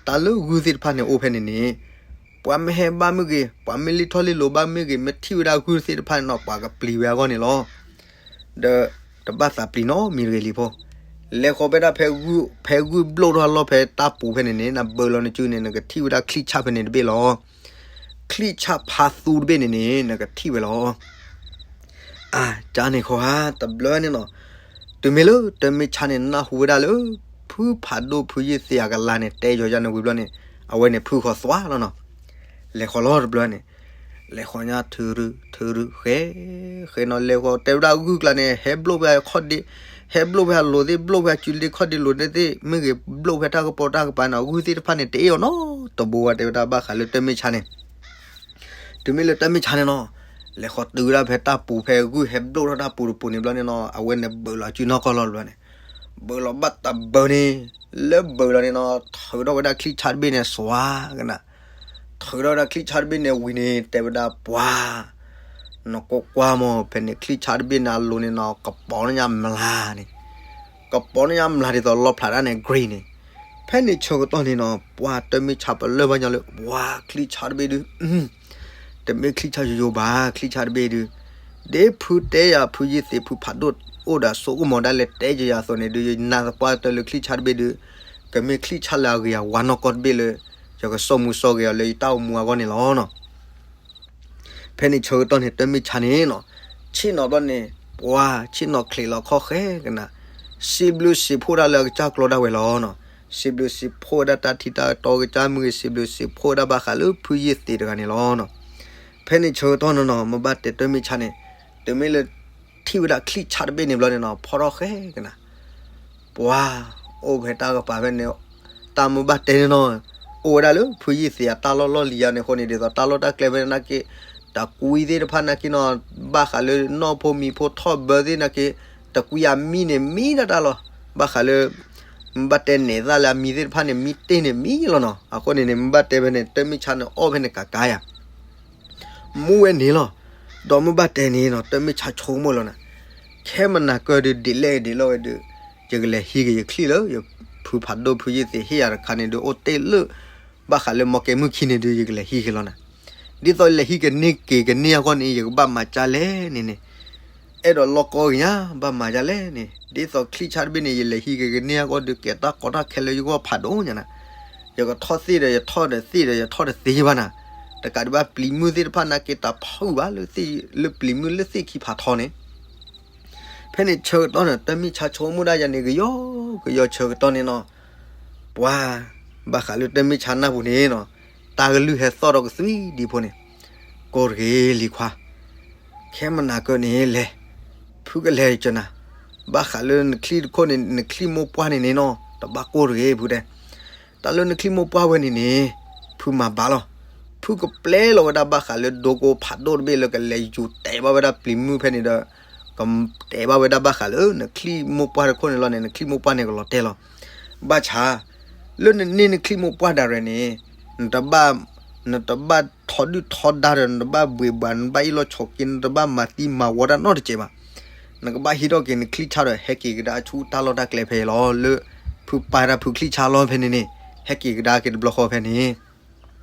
တၢ်လၢဂုၢ်သ့ၣ်တဖၣ်န့ၣ်အိၣ်ဖဲန့ၣ်န့ၣ်, ပှၤမ့ၢ်ဟဲဘၣ်မ့ၢ်ဂ့ၤ, ပှၤမ့ၢ်လံၣ်ထီၣ်လံၣ်လိၤဘၣ်မ့ၢ်ဂ့ၤ, မ့ၢ်ထံၣ်ဝဲဒၣ်ဂုၢ်သ့ၣ်တဖၣ်န့ၣ်နီၤ ပှၤကပျံၤဝဲအဂီၢ်န့ၣ်လီၤ. ဒီးတဘၣ်သးပျံၤနီတမံၤတဂ့ၤလံဖိ, လဲၤဃီၤဖဲဒၣ်ဖဲဂုၢ်, ဖဲဂုၢ်ဘျိၣ်ထီၣ်လီၢ်ဖဲတၢ်ပူၤဖဲန့ၣ်န့ၣ် နဘၢလီၤနစုန့ၣ် နကထံၣ်ဝဲဒၣ်ချံၣ်ဆၣ်ဖဲန့ၣ်တဘ့ၣ်လီၤ. ချံၣ်ဆၣ်ဖးသူတဘ့ၣ်န့ၣ်န့ၣ် နကထံၣ်ဝဲလီၤ. အါ, ကန့ၣ်ခီဧါ, တဘျီန့ၣ်နီၤ, တုၤမ့ၢ်လၢတၢ်မ့ၢ်ဆါန့ၣ် နၢ်ဟူဝဲဒၣ်လၢ ဖုဖးဒိၣ်ဖုယ့ၢ်သ့းအကလၤန့ၣ် တဲယီၤယၤန့ၣ်ဝံၤဘျီန့ၣ်, အဝဲန့ၣ်ဖုဃီၤသွါလီၤနီၤ. လဲၤဃီၤလီၤတဘျီန့ၣ်, လဲၤဃီၤညါထုရုထုရု ဃဲ, ဃဲနီၤ လဲၤဃီၤ တဲဝဲဒၣ်ဂုၢ်ကျါန့ၣ် ဟဲဘျိၣ်ဖဲခီၣ်ဒ့, ဟဲဘျိၣ်ဖဲအလိၤသ့ၣ် ဘျိၣ်ဖဲအစုလ့ခီၣ်ဒ့လိၤသ့ၣ် မ့ၢ်ဂ့ၤ ဘျိၣ်ဖဲတၢ်ကပီၤတၢ်ကပၤန့ၣ် ဂုၢ်သ့ၣ်တဖၣ်န့ၣ် တအ့ၣ်အီၤနီတဘိဝဲ တဲဝဲဒၣ်ဘၣ်ဃးလၢတၢ်မ့ၢ်ဆါန့ၣ် တုၤမ့ၢ်လၢတၢ်မ့ၢ်ဆါန့ၣ်နီၤ, လဲၤဃီၤတုၤဝဲဒၣ်ဖဲတၢ်ပူၤဖဲဂုၢ်ဟဲဘျိၣ်ထီၣ်တၢ်ပူၤတပူၤန့ၣ်ဘျီန့ၣ်နီၤ, အဝဲန့ၣ်ဘၢးလီၤစုနီၢ်ကီၢ်လီၤတဘျီန့ၣ်, ဘၢးလီၤဘၣ်တဘၢန့ၣ်, လၢဘၢးလီၤန့ၣ်နီၤ, ထုးထီၣ်ဝဲဒၣ်ချံၣ်ဆါတဘ့ၣ်န့ၣ် စွါကနၤ, ထုးထီၣ်ဝဲဒၣ်ချံၣ်ဆါတဘ့ၣ်န့ၣ်ဝံၤန့ၣ် တဲဝဲဒၣ်ပှၤ နကွၢ်ကွၢ်မး ဖဲန့ၣ်ချံၣ်ဆါတဘ့ၣ်န့ၣ်အလိၤန့ၣ်နီၤ ကပီၤညါမျးန့ၣ်, ကပိာ်န့ၢ်ညါမျးဒ်သိးလီဖျးဒၣ်န့ၣ် green န့ၣ်. ဖဲန့ၣ်ဆၢကတီၢ်န့ၣ်နီၤ ပှၤတၢ်မ့ၢ်ဆါပလၢၢ်ဘၣ်ညီလၢ ပှၤချံၣ်ဆါတဘ့ၣ်ဒုး တမ့ၢ်ချံၣ်ဆါယိယိဘၣ် ချံၣ်ဆါတဘ့ၣ်ဒုး ဒ်ဖုတဲယၤ ဖုယ့ၢ်သ့း ဖုဖးဒိၣ်အိၣ်ဒီးစိကမီၤဒၣ်လဲာ်တဲယၤအသိးန့ၣ်ဒုး ယနာ်သပှၢ်တၢၢ်လၢချံၣ်ဆါတဘ့ၣ်ဒုး ကမ့ၢ်ချံၣ်ဆါလၢအဂ့ၤအဝါနီၢ်ကီၢ်တဘ့ၣ်လၢ ယကစိာ်မူစိာ်ဂဲၤအီၤလၢယတၢ်အိၣ်မူအဂီၢ်န့ၣ်လီၤနီၤ. ဖဲန့ၣ်ဆၢကတီၢ်န့ၣ် တၢ်မ့ၢ်ဆါန့ၣ်နီၤ ဆ့ၣ်နီၤဘျီန့ၣ် ပှၤဆ့ၣ်နီၤချံးလီၤခီၣ်ဃဲကနၤ စံးဘျုးစံးဖှိၣ်ဒၣ်လၢအကစၢ်ကျီဒၣ်ဝဲလီၤနီၤ. စံးဘျုးစံးဖှိၣ်ဝဲဒၣ်တၢ်ထံတၢ်တီကစၢ်မုၢ်ဂ့ၤ စံးဘျုးစံးဖှိၣ်ဝဲဒၣ်ဘၣ်ဃးလၢဖုယ့ၢ်သ့းတဂၤန့ၣ်လီၤနီၤ. ဖဲန့ၣ်ဆၢကတီၢ်နီၤနီၤ မ့ၢ်ဘၣ်တဲတၢ်မ့ၢ်ဆါန့ၣ် တုၤမ့ၢ်လၢ ထံၣ်ဝဲဒၣ်ချံၣ်ဆါတဘ့ၣ်န့ၣ်ဘျီန့ၣ်နီၤ ဖီထီၣ်ဃဲကနၤ ပှၤ အိၣ်ဖဲတၢ်ကပၤဖဲန့ၣ် တၢ်မ့ၢ်ဘၣ်တဲန့ၣ်နီၤ အိၣ်ဝဲဒၣ်လၢဖုယ့ၢ်သ့းအတၢ်လီၢ်လီၢ်လံၤယါန့ၣ်အဃိန့ၣ် ဒ်သိးတၢ်လီၢ်တၢ်ကျဲဖဲန့ၣ်နာ်က့ တကွံသ့ၣ်တဖၣ်နာ်က့နီၤ ဘၣ်ဃးလၢနီၢ်ဖိမံၤဖိထီၣ်ဘၢသ့ၣ်နာ်က့ တကွံအမံန့ၣ်မံဒၣ်တၢ်လီၤ. ဘၣ်ဃးလၢ မ့ၢ်ဘၣ်တဲနဲၣ်သၣ်လၢအမံသ့ၣ်တဖၣ်န့ၣ် မံတ့ၢ်န့ၣ်မံလီၤနီၤ. အဃိန့ၣ်န့ၣ် မ့ၢ်ဘၣ်တဲဖဲန့ၣ် တၢ်မ့ၢ်ဆါန့ၣ်အီၣ်ဖဲန့ၣ်ကးကးယၤ မူဝဲန့ၣ်လီၤ. ဒီးမ့ၢ်ဘၣ်တဲန့ၣ်နီၤ တၢ်မ့ၢ်ဆါဆိကမိၣ်လီၤနၤ ခဲမနၤကၢၢ်ဒုးဒ်လဲၣ်ဒ်လဲၣ်ဝဲဒုး ယကလဲၤဟံးက့ၤယချံၣ်လၢ ယဖုဖးဒိၣ်ဖုယ့ၢ်သ့းဟ့ၣ်ယၤတခါန့ၣ်ဒုး အိၣ်တ့ၢ်လၢ ဘၣ်ဃးလၢမီၢ်ကဲမုၢ်ခံန့ၣ်ဒုး ယကလဲၤဟံးက့ၤလီၤနၤ. ဒ်သိးလဲၤဟံးကန့ၢ်က့ၤကန့ၢ်အဂီၢ်န့ၣ် ယကဘၣ်မၤကၢ်လဲၣ်န့ၣ်န့ၣ် အဲၣ်ဒိးလီၢ်ကီကညါ ဘၣ်မၤဒ်လဲၣ်န့ၣ် ဒ်သိးချံၣ်ဆါတဘ့ၣ်န့ၣ် ယလဲၤဟံးက့ၤကန့ၢ်အဂီၢ်ဒုး ကဲတၢ်ကီတၢ်ခဲလၢယဂီၢ်ဖးဒိၣ်ညါနၤ. ယကထီၣ်သ့ၣ်ဒီး ယထီၣ်ဒီးသ့ၣ်ဒီး ယထီၣ်တသ့ဘၣ်နၤ. တကးဒံးဘၣ်ပျံၤမုၢ်သ့ၣ်တဖၣ်နာ်က့ တၢ်ဖုးဘၣ်လၢသ့ၣ် လၢပျံၤမုၢ်လၢသ့ၣ်ခံဖးထီန့ၣ် ဖဲန့ၣ်ဆၢကတီၢ်န့ၣ် တၢ်မ့ၢ်ဆါဆိကမိၣ်ဒၣ်ယၤန့ၣ် ကယီကယီဆၢကတီၢ်န့ၣ်နီၤ ပှၤ ဘၣ်ဃးလၢတၢ်မ့ၢ်ဆါနၢ်ပူၤန့ၣ်နီၤ တၢ်ကလုၢ်ဟဲသီၣ်ဒီးကသွံဒံဖိန့ၣ် ကိးတဂ့ၤလံၤခွါ ခဲမနၤကၢၢ်န့ၣ်လဲၤ ဖုကလဲၤကနၤ ဘၣ်ဃးလၢနချံၣ်တခိၣ်န့ၣ် နချံၣ်မိၢ်ပှၢ်န့ၣ်န့ၣ်နီၤ တဘၣ်ကိၢ်တဂ့ၤဖုတဲ တၢ်လၢနချံၣ်မိၢ်ပှၢ်ဝဲန့ၣ်န့ၣ် ဖုမၤဘၣ်လီၤ. ဖုကပျဲလီၤဝဲဒၣ်ဘၣ်ဃးလၢဒိကိဖးဒိၣ်တဘ့ၣ်လၢကလဲၤယူၤတဲာ်ဘၣ်ဝဲဒၣ်ပျံၤမုၢ်ဖဲန့ၣ်ဒီး ကတဲာ်ဘၣ်ဝဲဒၣ်ဘၣ်ဃးလၢနချံၣ်မိၢ်ပှၢ်တခိၣ်န့ၣ်လီၤန့ၣ် နချံၣ်မိၢ်ပှၢ်န့ၣ်ကလီၤတဲာ်လီၤ. ဘၣ်ဆၣ် လၢနန့ၢ်နချံၣ်မိၢ်ပှၢ်ဒၣ်ရဲၣ်န့ၣ် နတဘၣ် နတဘၣ်ထီဒုၣ်ထီဒါဒီး နတဘၣ်ဘှ့ၣ်ဘှး နတဘၣ်အ့ၣ်လိာ်ဆိးက့ နတဘၣ်မၤသံမၤဝီတၢ်နီတစဲးဘၣ်. နကဘၣ်ဟံးထီၣ်က့ၤနချံၣ်ဆါဒီး ဟဲက့ၤကဒါဆူတၢ်လီၢ်တၢ်ကျဲဖဲအံၤလီၤ. လၢ ဖုပာ်တၢ်ဖုချံၣ်ဆါလီၤဖဲန့ၣ်န့ၣ် ဟဲက့ၤကဒါက့ၤတဘျီဃီဖဲန့ၣ်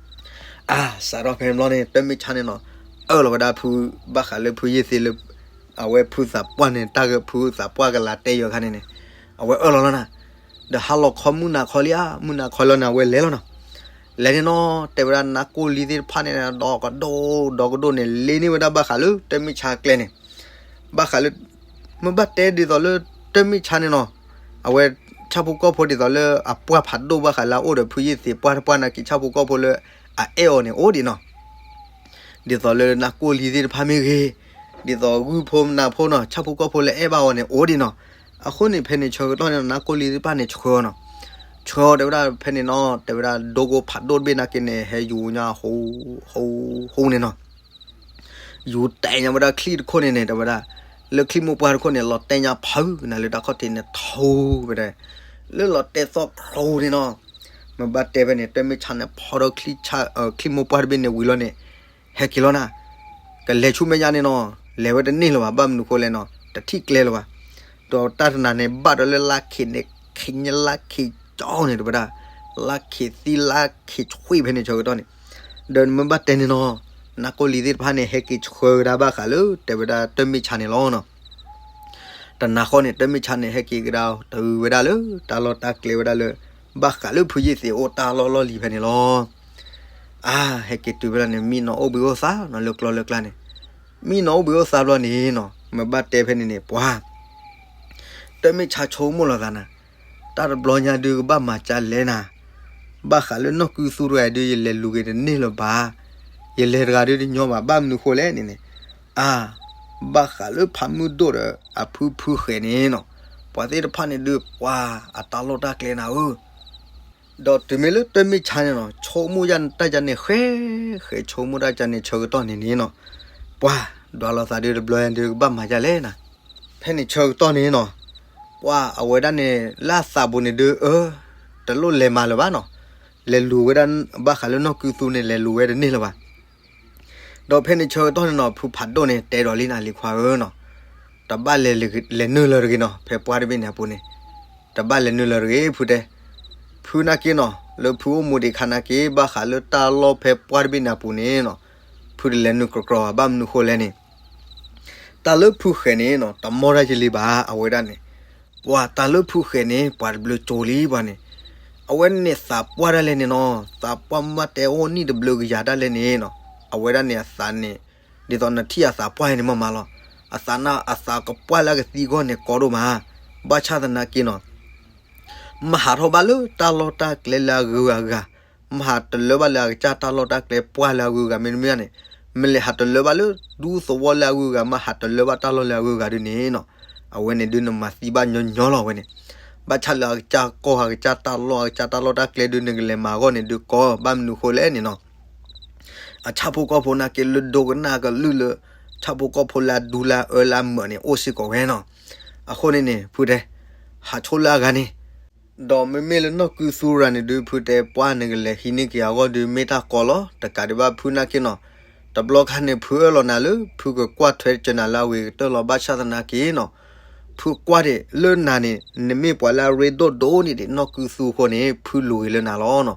အါ စးထီၣ်ဖဲန့ၣ်ဘျီန့ၣ် တၢ်မ့ၢ်ဆါန့ၣ်နီၤ အၢၣ်လီၤဝဲဒၣ်ဖု ဘၣ်ဃးလၢဖုယ့ၢ်သ့းလၢ အဝဲဖုသးပှၢ်န့ၣ် တၢ်ဂ့ၢ်ဖုသးပှၢ်ကလၤတဲယီၤခါန့ၣ်န့ၣ် အဝဲအၢၣ်လီၤလီၤနၤ. ဒီးဟါလီၤခီမုၢ်နၤခီလံဧါ မုၢ်နၤခီလီၤန့ၣ် အဝဲလဲၤလီၤနီၤ. လဲၤန့ၣ်နီၤ တဲဝဲဒၣ်နါကိၢ်လံသ့ၣ်တဖၣ်န့ၣ် ဒီကဒိၣ်ဒီကဒိၣ်န့ၣ် လ့န့ၢ်ဝဲဒၣ်ဘၣ်ဃးလၢတၢ်မ့ၢ်ဆါကျဲန့ၣ် ဘၣ်ဃးလၢ မ့ၢ်ဘၣ်တဲဒ်သိးလၢတၢ်မ့ၢ်ဆါန့ၣ်နီၤ အဝဲ ဆၣ်ဖိကီၢ်ဖိဒ်သိးလၢအပှၢ်ဖးဒိၣ်ဘၣ်ဃးလၢအအိၣ်ဒီးဖုယ့ၢ်သ့းပှၢ်တပှၢ်နာ်က့ ဆၣ်ဖိကီၢ်ဖိလၢအအဲၣ်အီၤန့ၣ်အိၣ်ဒံးနီၤ ဒ်သိးလၢနါကိၢ်လံသ့ၣ်တဖၣ်မ့ၢ်ဂ့ၤ, ဒ်သိးဂုၢ်ဖိနၤဖိနီၤ ဆၣ်ဖိကီၢ်ဖိလၢအဲၣ်ဘၣ်အီၤန့ၣ်အိၣ်ဒံးနီၤ. အဃိန့ၣ်ဖဲန့ၣ်ဆၢကတီၢ်န့ၣ် နါကိၢ်လံသ့ၣ်တဖၣ်န့ၣ်ဆှၢအီၤနီၤ. ဆှၢအီၤတဲဝဲဒၣ်ဖဲန့ၣ်နီၤ တဲဝဲဒၣ်ဒိကိဖးဒိၣ်တဘ့ၣ်နာ်က့န့ၣ် ဟဲယူၤညါဟူ ဟူ ဟူန့ၣ်နီၤ ယူၤတဲာ်ညါဝဲဒၣ်ချံၣ်တခိၣ်န့ၣ်န့ၣ် တဲဝဲဒၣ် လၢချံၣ်မိၢ်ပှၢ်တခိၣ်န့ၣ် လီၤတဲာ်ညါဖုကနၤလၢတၢ်ခီၣ်ထံးန့ၣ် ထူဝဲဒၣ် လၢလီၤတဲာ်သီၣ်ခူန့ၣ်နီၤ. မ့ၢ်ဘၣ်တဲဖဲန့ၣ် တၢ်မ့ၢ်ဆါန့ၣ် ဖီထီၣ်ချံၣ်မိၢ်ပှၢ်တဘ့ၣ်န့ၣ်ဝံၤလီၤန့ၣ် ဟဲက့ၤလီၤနၤ. ကလဲၤဆူမဲာ်ညါန့ၣ်နီၤ လဲၤဝဲတန့ၢ်လၢၤဘၣ် ဘၣ်မနုၤဃိလဲၣ်နီၤ တထံၣ်ကျဲလၢၤဘၣ်. ဒီးတၢ်တနၤန့ၣ် ဘၣ်ဒီးလၢလါခ့န့ၣ် ခ့ညါလါခ့ကၠီန့ၣ် တဲဝဲဒၣ် လါခ့သံလါခ့ဆှံဖဲန့ၣ်ဆၢကတီၢ်န့ၣ် ဒီးမ့ၢ်ဘၣ်တဲန့ၣ်နီၤ နါကိၢ်လံသ့ၣ်တဖၣ်န့ၣ် ဟဲက့ၤဆှၢကဒါဘၣ်ဃးလၢ တဲဝဲဒၣ်တၢ်မ့ၢ်ဆါန့ၣ်လီၤနီၤ. တနၤဃီန့ၣ် တၢ်မ့ၢ်ဆါန့ၣ် ဟဲက့ၤကဒါတုၤဝဲဒၣ်လၢ တၢ်လီၢ်တၢ်ကျဲဝဲဒၣ်လၢ ဘၣ်ဃးလၢဖုယ့ၢ်သ့းအိၣ်တၢ်လီၢ်လီၢ်လံၤဖဲန့ၣ်လီၤ. အါ ဟဲက့ၤတုၤဝဲဒၣ်န့ၣ် မံနီၤအိၣ်ဘှံးအိၣ်သါနီၤ လၢကျီလၢကျါန့ၣ် မံနီၤအိၣ်ဘှံးအိၣ်သါဘျီန့ၣ်နီၤ မ့ၢ်ဘၣ်တဲဖဲန့ၣ်န့ၣ် ပှၤ တၢ်မ့ၢ်ဆါဆိကမိၣ်လီၤသးနၤ တၢ်တဘျီညါဒုးကဘၣ်မၤကၢ်လဲၣ်နၤ. ဘၣ်ဃးလၢနီၢ်ကုသူတဂၤဒုး ယလဲၤလူၤက့ၤတန့ၢ်လၢၤဘၣ်. ယလဲၤတဂၤဒုးတညီဘၣ် ဘၣ်မနုၤဃိလဲၣ်န့ၣ်န့ၣ် အါ ဘၣ်ဃးလၢဖးမုၢ်ဒိၣ်ဒီးအဖုဖုဃဲၤန့ၣ်နီၤ ပှၤသ့ၣ်တဖၣ်န့ၣ်ဒုး ပှၤအတၢ်လီၢ်တၢ်ကျဲနၤဧၢ ဒီးတုၤမ့ၢ်လၢတၢ်မ့ၢ်ဆါန့ၣ်နီၤ ဆိကမိၣ်ယါတၢ်ယါန့ၣ် ဃဲ ဃဲဆိကမိၣ်တၢ်ယါန့ၣ် ဆၢကတီၢ်န့ၣ်န့ၣ်နီၤ ပှၤ ဒွးလိာ်သးဒုးတဘျီညါဒုးကဘၣ်မၤဒ်လဲၣ်နၤ. ဖဲန့ၣ်ဆၢကတီၢ်န့ၣ်နီၤ ပှၤအဝဲဒၣ်န့ၣ် လၢအသးပူၤန့ၣ်ဒုး အၢ တလိၣ်လဲၤမၤလၢၤဘၣ်နီၤ. လဲၤလူၤဝဲဒၣ် ဘၣ်ဃးလၢနီၢ်ကုသူန့ၣ် လဲၤလူၤဝဲတန့ၢ်လၢၤဘၣ်. ဒီးဖဲန့ၣ်ဆၢကတီၢ်န့ၣ်နီၤ ဖုဖးဒိၣ်န့ၣ် တဲဒီးလံနၤ လံၤခွါဧၢနီၤ, တဘၣ်လဲၤနုာ်လၢၤတဂ့ၤနီၤ, ဖဲပှၢ်တဘ့ၣ်န့ၣ်အပူၤန့ၣ်, တဘၣ်လဲၤနုာ်လၢၤတဂ့ၤ ဖုတဲ. ဖုနာ်က့နီၤ လၢဖုအိၣ်မူဒံးခါနာ်က့ ဘၣ်ဃးလၢတၢ်လီၢ်ဖဲပှၢ်တဘ့ၣ်န့ၣ်အပူၤန့ၣ်နီၤ, ဖုတလဲၤနုာ်ကြီကြီဘၣ်. ဘၣ်မနုၤဃိလဲၣ်န့ၣ်, တၢ်လၢဖုဃဲၤန့ၣ်နီၤ တမီၢ်တၢ်ယလံၤဘၣ် အဝဲဒၣ်န့ၣ်. ပှၤတၢ်လၢဖုဃဲၤန့ၣ် ပှၤတဘျုးကၠိလံပှၤန့ၣ်, အဝဲန့ၣ်သးပှၢ်ဒၣ်လဲာ်န့ၣ်နီၤ, သးပှၢ်မ့ၢ်တဲအိၣ်နံၣ်တဘျုးကယၤဒၣ်လဲာ်န့ၣ်နီၤ, အဝဲဒၣ်န့ၣ်အသးန့ၣ် ဒ်သိးနထံၣ်အသးပှၢ်အံၤန့ၣ်မးမးလီၤ. အသးနၢ် အသးကပှၢ်လၢအကသံအဂီၢ်န့ၣ်ကီဒိၣ်မး. ဘၣ်ဆၣ်သနာ်က့နီၤ, မၤဟးထီၣ်ဘၣ်လၢတၢ်လီၢ်တၢ်ကျဲလၢအဂုၤအဂၤ, မၤဟးတလၢဘၣ်လၢအကစၢ်တၢ်လီၢ်တၢ်ကျဲပှၢ်လၢအဂုၤအဂၤမ့တမ့ၢ်န့ၣ်, မ့ၢ်လဲၤဟးတလၢဘၣ်လၢဒူသဝီလၢအဂုၤအဂၤ, မၤဟးတလၢဘၣ်တၢ်လီၢ်လၢအဂုၤအဂၤဒုန့ၣ်နီၤ, အဝဲန့ၣ်ဒုနမၤသံဘၣ်ညီညီလီၤဝဲန့ၣ်. ဘၣ်ဆၣ်လၢအကစၢ်ကီၢ်အကစၢ်တၢ်လီၢ်အကစၢ်တၢ်လီၢ်တၢ်ကျဲဒုနကလဲၤမၤအဂီၢ်န့ၣ်ဒုကီ, ဘၣ်မနုၤဃိလဲၣ်န့ၣ်နီၤ, အဆၣ်ဖိကီၢ်ဖိနာ်က့လၢဒိကနၣ်ကလုၢ်လၢ ဆၣ်ဖိကီၢ်ဖိလၢအဒူလၢအအၢလၢအမုာ်န့ၣ် အိၣ်စ့ၢ်ကီးဝဲနီၤ. အဃိန့ၣ်န့ၣ် ဖုတဲ, ဟးဆိလၢအဂၤန့ၣ်, ဒီးမ့မ့ၢ်လၢနီၢ်ကုသူရၤန့ၣ်ဒု ဖုတဲပှၢ်နကလဲၤဟံးန့ၢ်က့ၤအဂီၢ်ဒုမ့ၢ်တၢ်ကီလီၤ. တကးဒံးဘၣ်ဖုနာ်က့နီၤ, တဘျီခါန့ၣ် ဖုအၢၣ်လီၤနၤလၢဖုကကွၢ်ထွဲက့ၤနၤလၢအဂ့ၤကတၢၢ်လီၤ. ဘၣ်ဆၣ်သနာ်က့နီၤ, ဖုကွၢ်ဒံးလၢနၤန့ၣ် နမ့ၢ်ပှၤလၢအရ့ဒိၣ်ဒိၣ်န့ၢ်ဒံးနီၢ်ကုသူအဃိန့ၣ် ဖုလူၤဂ့ၤလၢနၤလီၤနီၤ.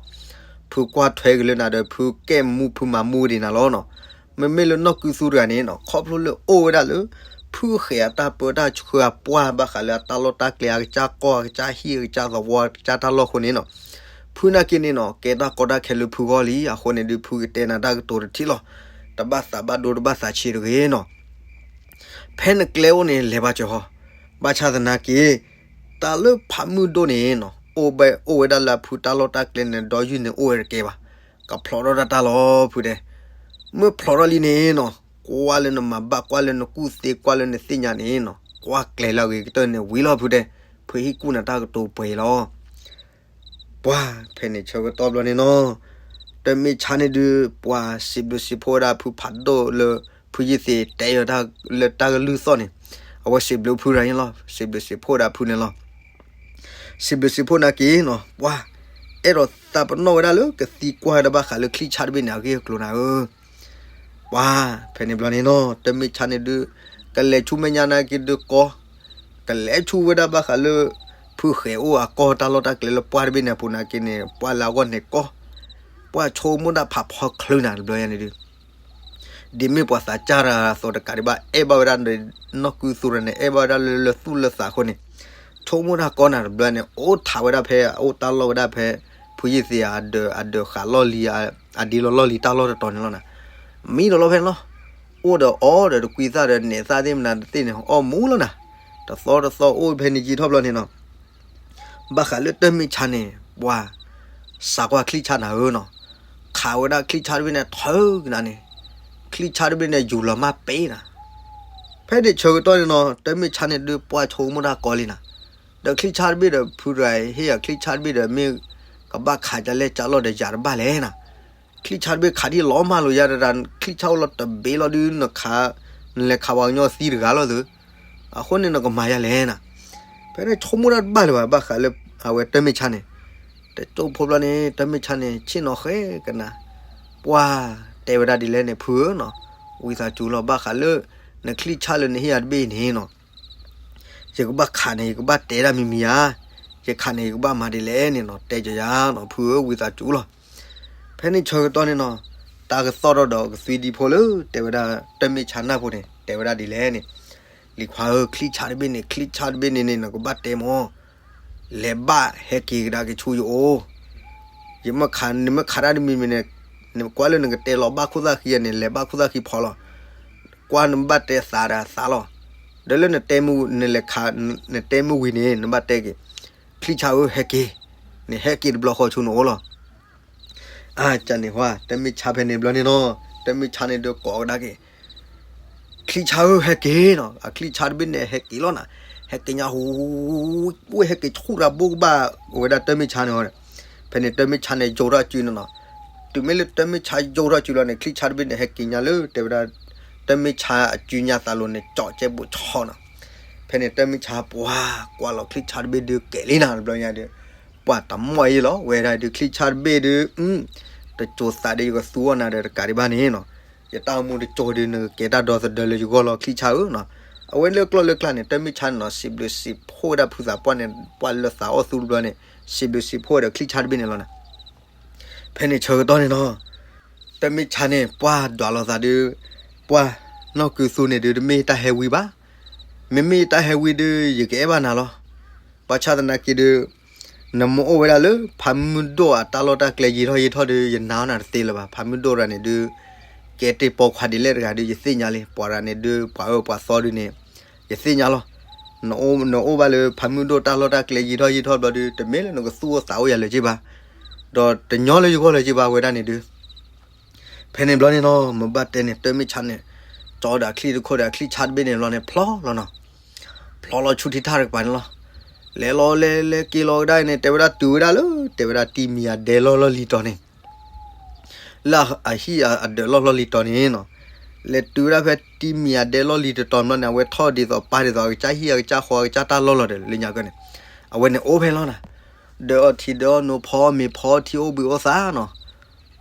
ဖုကွၢ်ထွဲက့ၤလၢနၤဒီး ဖုကဲမူဖုမၤမူဒံးနၤလီၤနီၤ. မ့မ့ၢ်လၢနီၢ်ကုသူတဂၤန့ၣ်နီၤ, ခီဖျိလၢအိၣ်ဝဲဒၣ်လၢ ဖုဃဲၤအတၢ်ပၢတၢ်ဆှၢအပှၢ်ဘၣ်ဃးလၢအတၢ်လီၢ်တၢ်ကျဲအကစၢ်ကီၢ်အကစၢ်ဟံၣ်အကစၢ်သဝီအကစၢ်တၢ်လီၢ်အဃိန့ၣ်နီၤ, ဖုနာ်က့န့ၣ်နီၤ ကဲတၢ်ကီတၢ်ခဲလၢဖုဂီၢ်လံ. အဃိန့ၣ်ဒု ဖုကတဲနၤတၢ်ကတိၤတထံၣ်လီၤ. တဘၣ်သးဘၣ်ဒိတဘၣ်သးဆံးတဂ့ၤနီၤ. ဖဲနကျဲအိၣ်န့ၣ် လဲၤဘၣ်စၢၤဟီ, ဘၣ်ဆၣ်သနာ်က့ တၢ်လၢဖးမုၢ်ဒိၣ်န့ၣ်နီၤ, အိၣ်ဘဲအိၣ်ဝဲဒၣ်လၢအဖုတၢ်လီၢ်တၢ်ကျဲန့ၣ် ဒီယုၢ်န့ၣ်အိၣ်ဝဲတကဲဘၣ်. ကဖျိးထီၣ်တၢ်တၢ်လီၤဖုတဲ. မ့ၢ်ဖျိးထီၣ်လံန့ၣ်နီၤ, ကွၢ်လၢနမၤဘၣ် ကွၢ်လၢနကူၣ်သ့ ကွၢ်လၢနသ့ၣ်ညါန့ၣ်နီၤ, ကွၢ်ကျဲလၢအဂ့ၤကတၢၢ်န့ၣ်ဝံၤလီၤဖုတဲ. ဖုဟံၣ်ကူၣ်နၤတၢ်ကတိၤပှဲၤလီၤ. ပှၤဖဲန့ၣ်ဆၢကတီၢ်ဘျီန့ၣ်နီၤ, တမ့ၢ်ဆါန့ၣ်ဒုး ပှၤစံးဘျုးစံးဖှိၣ်ဝဲဒၣ်ဖုဖးဒိၣ်လၢ ဖုယ့ၢ်သ့ၣ်တဲအီၤတၢ်လၢတၢ်ကလုၢ်သီၣ်န့ၣ်, အဝဲစံးဘျုးဖုရၤန့ၣ်လီၤ. စံးဘျုးစံးဖှိၣ်ဝဲဒၣ်ဖုန့ၣ်လီၤ. စံးဘျုးစံးဖှိၣ်နာ်က့နီၤ, ပှၤအဲၣ်ဒိးသးပနီၣ်ဝဲဒၣ်လၢ ကသံကွၢ်ဝဲဒၣ်ဘၣ်ဃးလၢချံၣ်ဆါတဘ့ၣ်န့ၣ် အဂ့ၢ်အကျိၤနၤဧၢ. ပှၤဖဲန့ၣ်ဘျီန့ၣ်နီၤ, တမ့ၢ်ဆါန့ၣ်ဒုး ကလဲၤဆူမဲာ်ညါနာ်က့ဒုးကီ, ကလဲၤဆူဝဲဒၣ်ဘၣ်ဃးလၢ ဖုဃဲၤအိၣ်အကီၢ်တၢ်လီၢ်တၢ်ကျဲလၢပှၢ်တဘ့ၣ်န့ၣ်အပူၤနာ်က့န့ၣ် ပှၢ်လၢအဂီၢ်န့ၣ်ကီ, ပှၢ်ဆိကမိၣ်တၢ်ဖးဖီချုးနၤတဘျီညါန့ၣ်ဒုး ဒ်မ့ၢ်ပှၤသးစၢ်တဂၤအသိးတကးဒံးဘၣ် အဲၣ်ဘၣ်ဝဲဒၣ် နီၢ်ကုသူရၤန့ၣ် အဲၣ်ဘၣ်ဝဲဒၣ်လၢလၢသူၣ်လၢသးအဃိန့ၣ်, ဆိကမိၣ်တၢ်ကီနၤတဘျီန့ၣ် အိၣ်ထးဝဲဒၣ်ဖဲ အိၣ်တၢ်လီၢ်ဝဲဒၣ်ဖဲ ဖုယ့ၢ်သ့ၣ်အဒၢး အဒၢးဃာ်လီၢ်လံၤ အဒ့လီၤလီၢ်လံၤတၢ်လီၢ်တတီၤန့ၣ်လီၤနၤ. မံဒီးလီၤဖဲန့ၣ်လီၤ. အိၣ်ဒီးအီၣ်ဒီးတကွံသၣ်ဒီးနဲၣ်သၣ်သ့ၣ်မနုၤတသ့ၣ်န့ၣ် အီၣ်မူလီၤနၤ. တသီတသီအိၣ်ဖဲန့ၣ်ယံာ်ထီၣ်ဘျီန့ၣ်နီၤ ဘၣ်ဃးလၢတမ့ၢ်ဆါန့ၣ် ပှၤ စးကွၢ်ချံၣ်ဆါနၤဧၢနီၤ, ခးဝဲဒၣ်ချံၣ်ဆါတဘ့ၣ်န့ၣ် ထုးကနၤန့ၣ်, ချံၣ်ဆါတဘ့ၣ်န့ၣ် ယူၤလီၤမၢ်ပ့ၤနၤ. ဖဲန့ၣ်ဆၢကတီၢ်န့ၣ်နီၤ တမ့ၢ်ဆါန့ၣ်ဒုးပှၢ်ဆိကမိၣ်တၢ်ကီလံနၤ, ဒီးချံၣ်ဆါတဘ့ၣ်ဒီး ဖုတဂၤဟ့ၣ်အီၤချံၣ်ဆါတဘ့ၣ်ဒီး မ့ၢ်ကဘၣ်ခးကလဲၣ်ကလီၢ်ဒီးယၤတဘၣ်လဲၣ်နၤ. ချံၣ်ဆါတဘ့ၣ်ခးဒ်လီၤမၢ်လိာ်ယၤတဒၣ် ချံၣ်ဆါအိၣ်လီၤတဘ့ၣ်လီၤဒုး နခး နလဲၤခးပှၤကညီသံတဂၤလီၤသု, အဃိန့ၣ်နကမၤယၤလဲၣ်နၤ. ဖဲန့ၣ်ဆိကမိၣ်တၢ်တဘၣ်လၢၤဘၣ် ဘၣ်ဃးလၢ အဝဲတမ့ၢ်ဆါန့ၣ်, တကၠိဖိဘျီန့ၣ် တမ့ၢ်ဆါန့ၣ် ဆ့ၣ်နီၤဃဲကနၤ, ပှၢ်တဲဝဲဒၣ်ဒ်လဲၣ်န့ၣ် ဖုဧၢနီၤ, ဝံသးစူၤလီၤ ဘၣ်ဃးလၢ နချံၣ်ဆါလၢနဟ့ၣ်ယၤတဘ့ၣ်န့ၣ်နီၤ ယကဘၣ်ခးန့ၣ် ယကဘၣ်တဲဒၣ်မံၤမံၤဧါ, ယခးန့ၣ် ယကဘၣ်မၤဒ်လဲၣ်န့ၣ်နီၤ တဲကယၤနီၤ ဖုဧၢ ဝံသးစူၤလီၤ. ဖဲန့ၣ်ဆၢကတီၢ်န့ၣ်နီၤ, တၢ်ကသီၣ်ထီၣ်ဒီးကသွံဒံဖိလၢ တဲဝဲဒၣ် တမ့ၢ်ဆါနၢ်ဖိန့ၣ် တဲဝဲဒၣ်ဒ်လဲၣ်န့ၣ်, လံၤခွါဧၢ ချံၣ်ဆါတဘ့ၣ်န့ၣ် ချံၣ်ဆါတဘ့ၣ်န့ၣ်န့ၣ် နကဘၣ်တဲမၢ်, လဲၤဘၣ်ဟဲက့ၤကဒါက့ၤဆူယအိၣ်, ယမ့ၢ်ခး နမ့ၢ်ခးတၢ်တမံၤမံၤန့ၣ်, နကွၢ်လၢနကတဲလီၤဘၣ်ခိၣ်သၣ်ဃံန့ၣ် လဲၤဘၣ်ခိၣ်သၣ်ဃံဖီလီၤ. ကွၢ်နဘၣ်တဲသးဒီးသးလီၤ. ဒီးလၢနတဲမုၢ် နလဲၤခး နတဲမုၢ်ဝံၤန့ၣ် နဘၣ်တဲက့ၤ, ချံၣ်ဆါဧၢ ဟဲက့ၤ, နဟဲက့ၤတဘျီဃီဆူနအိၣ်လီၤ. အါ ကန့ၣ်ဟါ တမ့ၢ်ဆါဖဲန့ၣ်ဘျီန့ၣ်နီၤ, တမ့ၢ်ဆါန့ၣ်ဒုးကိးကဒါက့ၤ ချံၣ်ဆါဧၢ ဟဲက့ၤနီၤ, အချံၣ်ဆါတဘ့ၣ်န့ၣ် ဟဲက့ၤလီၤနၤ, ဟဲက့ၤညါဟူ, ဝဲဟဲက့ၤဆူၣ်တၢ်ဘိၣ်ကဘၣ်ဝဲဒၣ်တမ့ၢ်ဆါန့ၣ်, ဖဲန့ၣ်တမ့ၢ်ဆါန့ၣ် ယိးထီၣ်အစုန့ၣ်နီၤ, တုၤမ့ၢ်လၢတမ့ၢ်ဆါယိးထီၣ်အစုလီၤန့ၣ် ချံၣ်ဆါတဘ့ၣ်န့ၣ် ဟဲက့ၤညါလၢ တဲဝဲဒၣ် တမ့ၢ်ဆါအစုညါသးလိၤန့ၣ် ကၠီၣ်ကဲဘူးဆီနီၤ, ဖဲန့ၣ်တမ့ၢ်ဆါပှၤကွၢ်လီၤချံၣ်ဆါတဘ့ၣ်ဒုးကဲၤလံနၤ တဘျီညါဒီး ပှၤတမီၢ်အံၤလီၤ ဝဲဒၣ်ဒုးချံၣ်ဆါတဘ့ၣ်ဒုး တစိၤသးဒီးယကသူအီၤနၤဒီးတကးဒံးဘၣ်န့ၣ်နီၤ, ယတၢ်အိၣ်မူတစိၤဒီး နကကဲတၢ်ဒီသဒၢလၢယဂီၢ်လီၤ ချံၣ်ဆါဧၢနီၤ, အဝဲလၢကျီၢ်လၢကျါန့ၣ် တၢ်မ့ၢ်ဆါန့ၣ်နီၤ စံးဘျုးစံးဖှိၣ်ဝဲဒၣ်ဖုသးပှၢ်န့ၣ် ပှၢ်လၢသးအီၣ်သူတဘျီန့ၣ် စံးဘျုးစံးဖှိၣ်ဝဲဒီးချံၣ်ဆါတဘ့ၣ်န့ၣ်လီၤနၤ. ဖဲန့ၣ်ဆၢကတီၢ်န့ၣ်နီၤ တၢ်မ့ၢ်ဆါန့ၣ် ပှၢ်ဒွးလိာ်သးဒုး ပှၢ်နီၢ်ကုသူန့ၣ်ဒုး တမ့ၢ်တၢ်ဟဲဝံဘၣ်. မ့မ့ၢ်တၢ်ဟဲဝံဒုး ယကအဲၣ်ဘၣ်နၤလီၤ. ဘၣ်ဆၣ်သနာ်က့ဒုး နမ့ၢ်အိၣ်ဝဲဒၣ်လၢ ဖးမုၢ်ဒိၣ်အတၢ်လီၢ်တၢ်ကျဲယံာ်ထီၣ်ယံာ်ထီၣ်ဒုး ယနာ်အီၤနၤတသ့လၢၤဘၣ်. ဖးမုၢ်ဒိၣ်တဂၤန့ၣ်ဒုး ကဲတ့ၢ်ပိာ်ခွါဒ်လဲၣ်တဂၤဒုး ယသ့ၣ်ညါလံ. ပှၤတဂၤန့ၣ်ဒုး ပှၤအၢပှၤသီဒုးန့ၣ် ယသ့ၣ်ညါလီၤ. နအိၣ်ဘၣ်လၢဖးမုၢ်ဒိၣ်တၢ်လီၢ်တၢ်ကျဲယံာ်ထီၣ်ယံာ်ထီၣ်ဘျီဒုး တမ့ၢ်လၢနကသူၣ်အိၣ်သးအိၣ်ယၤလၢၤက့ဘၣ်, ဒီးတညီလၢယဂီၢ်လၢၤက့ဘၣ်ဝဲဒၣ်န့ၣ်ဒုး ဖဲန့ၣ်ဘျီန့ၣ်နီၤ မ့ၢ်ဘၣ်တဲန့ၣ် တၢ်မ့ၢ်ဆါန့ၣ် ကၠီဒီးအချံၣ်တခိၣ်ဒီးအချံၣ်ဆါတဘ့ၣ်န့ၣ်ဘျီန့ၣ် ဖျီလီၤနီၤ. ဖျီလီၤဆူထံထၣ်တကပၤန့ၣ်လီၤ. လဲၤလီၤလဲၤလဲၤက့ၤလီၤကဒါအံၤန့ၣ် တဲဝဲဒၣ်တုၤဝဲဒၣ်လၢ တဲဝဲဒၣ်တံမံၤအဒဲလီၢ်လီၢ်လံၤတီၤန့ၣ် လၢအဟံၣ်အဒၢးလီၢ်လီၢ်လံၤတီၤန့ၣ်နီၤ. လဲၤတုၤဝဲဒၣ်ဖဲတံမံၤအဒဲလီၢ်လံၤတတီၤဘျီန့ၣ် အဝဲထီၣ်ဒ်သိးပၢ်ဒ်သိးအကစၢ်ဟံၣ်အကစၢ်ဃီအကစၢ်တၢ်လီၢ်လီၤဒီး လၢညါကန့ၣ် အဝဲန့ၣ်အိၣ်ဖဲလီၤနၤ. ဒၢးအီထံဒၢးအီနိဖီအီမ့ၤဖီအီထံအိၣ်ဘှံးအိၣ်သါနီၤ.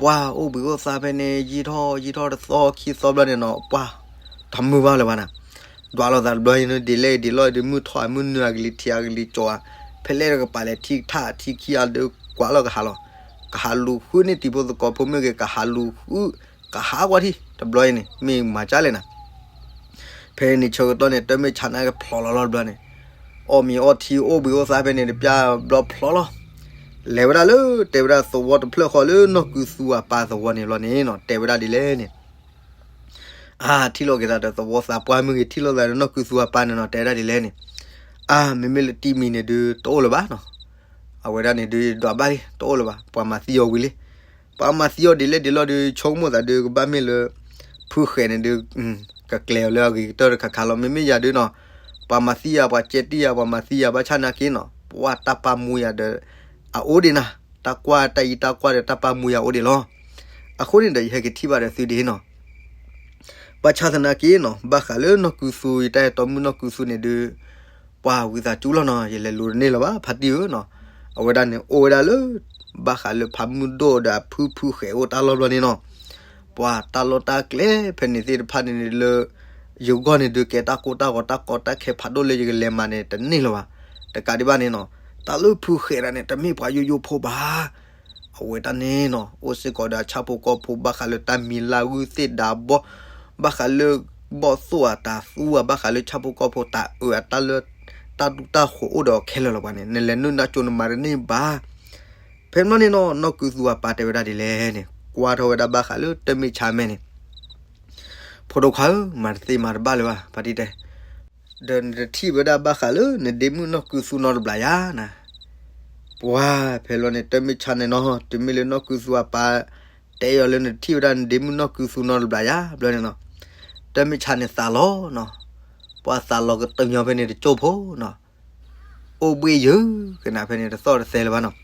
ပှၢ်အိၣ်ဘှံးအိၣ်သါဖဲန့ၣ် ယံာ်ထီၣ်ယံာ်ထီၣ်တသီခံသီဘျီန့ၣ်နီၤ ပှၢ်တမုာ်ဘၣ်လၢၤဘၣ်နၤ. ဒွးလိာ်သးတဘျီအံၤန့ၣ် ဒ်လဲၣ်ဒ်လဲၣ်ဒီး မုၢ်ထီၣ်အမုၢ်နုာ်အကလံၤထံးအကလံၤကၠီၤဧါ, ဖဲလဲၣ်တကပၤလဲၣ်ထံထၣ်ထံခံအဒုးကွၢ်လီၤကဟးလီၤ. ကဟးလူၤဃုန့ၢ်တံၤဖိသကိးဖိမုၣ်ဂ့ၤ ကဟးလူၤဃု ကဟးကွၢ်ထံၣ်တဘျီအံၤန့ၣ် မ့ၢ်မၤကၢ်လဲၣ်နၤ. ဖဲန့ၣ်ဆၢကတီၢ်န့ၣ် တၢ်မ့ၢ်ဆါန့ၣ်ကဖျီလီၤလီၤတဘျီန့ၣ် အီၣ်မ့ၤအီထံအိၣ်ဘှံးအိၣ်သါဖဲန့ၣ်တပျၢ်ဘျီဖျီလီၤ. လဲၤဝဲဒၣ်လၢတဲဝဲဒၣ်သဝီတဖျၢၣ်ဃီလၢနီၢ်ကုသူအပၢ်သဝီန့ၣ်ဘျီန့ၣ်နီၤ တဲဝဲဒၣ်ဒ်လဲၣ်န့ၣ် အါ ထံၣ်လိာ်က့ၤသးဒီးသဝီသးပှၢ်မုၢ်ဂ့ၤ ထံၣ်လိာ်သးဒီးနီၢ်ကုသူအပၢ်န့ၣ်နီၤ တဲဝဲဒၣ်ဒ်လဲၣ်န့ၣ် အါ မ့မ့ၢ်လၢတံမံၤန့ၣ်ဒုး တအိၣ်လၢၤဘၣ်နီၤ. အဝဲဒၣ်န့ၣ်ဒုး ဒွးဘၣ်လံ တအိၣ်လၢၤဘၣ် ပှၤမၤသံအီၤဝံၤလံ. ပှၤမၤသံအီၤဒ်လဲၣ်ဒ်လဲၣ်ဒီး ဆိကမိၣ်သးဒုး ကဘၣ်မ့ၢ်လၢ ဖုဃဲးန့ၣ်ဒုး ကကျဲၤအီၤလၢအဂ့ၤကတၢၢ်တခါခါလီၤ. မ့မ့ၢ်ယၤဒုးနီၤ ပှၤမၤသံယၤ ပှၤကဲတံၢ်ယၤ ပှၤမၤသံယၤ ဘၣ်ဆၣ်နာ်က့နီၤ ပှၤတၢ်ပာ်မူယၤဒီး အအိၣ်ဒံးနၤ တၢ်ကွၢ်တၢ်အံးတၢ်ကွၢ်ဒီးတၢ်ပာ်မူယၤအိၣ်ဒံးလီၤ. အဃိန့ၣ်ဒီး ယဟဲက့ၤထံၣ်ဘၣ်ဒီးသုဒ်နီၤ ဘၣ်ဆၣ်သနာ်က့နီၤ ဘၣ်ဃးလၢနီၢ်ကုသူ ယတၢ်အဲၣ်တီမုၣ်နီၢ်ကုသူန့ၣ်ဒုး ပှၤဝံသးစူၤလီၤနီၤ ယလဲၤလူၤတန့ၢ်လၢၤဘၣ် ဖါတံၢ်ဧၢနီၤ. အဝဲဒၣ်န့ၣ်အိၣ်ဝဲဒၣ်လၢ ဘၣ်ဃးလၢဖးမုၢ်ဒိၣ်ဒီးအဖုဖုဃဲးအိၣ်တၢ်လီၢ်ဘျီန့ၣ်နီၤ ပှၤတၢ်လီၢ်တၢ်ကျဲဖဲန့ၣ်သ့ၣ်တဖၣ်န့ၣ်လၢ ယဂီၢ်န့ၣ်ဒုး ကဲတၢ်ကိၢ်တၢ်ဂီၤတၢ်ကီတၢ်ခဲဖးဒိၣ်လၢယကလဲၤမၤန့ၣ် တန့ၢ်လၢၤဘၣ်. တကးဒံးဘၣ်န့ၣ်နီၤ တၢ်လၢဖုဃဲးဒၣ်န့ၣ် တမ့ၢ်ပှၤယိယိဖိဘၣ် အဝဲတၢ်န့ၣ်နီၤ အိၣ်စ့ၢ်ကီးဒီးအဆၣ်ဖိကီၢ်ဖိ ဘၣ်ဃးလၢတၢ်မံၤလၢ်ဂုၢ်သ့ၣ်ဒါဘီ ဘၣ်ဃးလၢ ဘီၣ်သိၣ်အတၢ်သူအ ဘၣ်ဃးလၢဆၣ်ဖိကီၢ်ဖိတၢ်အၢအတၢ်လၢ တၢ်ဒူတၢ်ဃိးအိၣ်ဒီးအီၤခဲလၢာ်လီၤ. ပှၤန့ၣ် နလဲၤနုာ်နၢ်ကၠိနမၤတန့ၢ်ဘၣ်. ဖဲမ့ၢ်န့ၣ်နီၤ နီၢ်ကုသူအပၢ်တဲဝဲဒၣ်ဒ်လဲၣ်န့ၣ် ကွၢ်ထီၣ်ဝဲဒၣ်ဘၣ်ဃးလၢတၢ်မ့ၢ်ဆါမဲာ်န့ၣ် ဖိဒိၣ်ခွါဧၢ မၤတသ့မၤတဘၣ်လၢၤဘၣ် ဖါတံၢ်တဲ ဒီးနတထံၣ်ဝဲဒၣ်ဘၣ်ဃးလၢနဒ့မုၣ်နီၢ်ကုသူနီတဘျီယါနၤ. ပှၤဖဲလီၤန့ၣ် တၢ်မ့ၢ်ဆါန့ၣ်နီၤ တုၤမ့ၢ်လၢနီၢ်ကုသူအပၢ် တဲအီၤလၢနတထံၣ်ဝဲဒၣ်နဒ့မုၣ်နီၢ်ကုသူနီတဘျီယါ ဘျီန့ၣ်နီၤ တၢ်မ့ၢ်ဆါန့ၣ်သးလီၤနီၤ. ပှၤသးလီၤကတၢၢ်ညီဖဲန့ၣ်တကၠိၢ်ဖိနီၤ အိၣ်ဘှ့ၣ်ယၢၤ ကနၣ်ဖဲန့ၣ်တသီၣ်တသဲလၢၤဘၣ်နီၤ.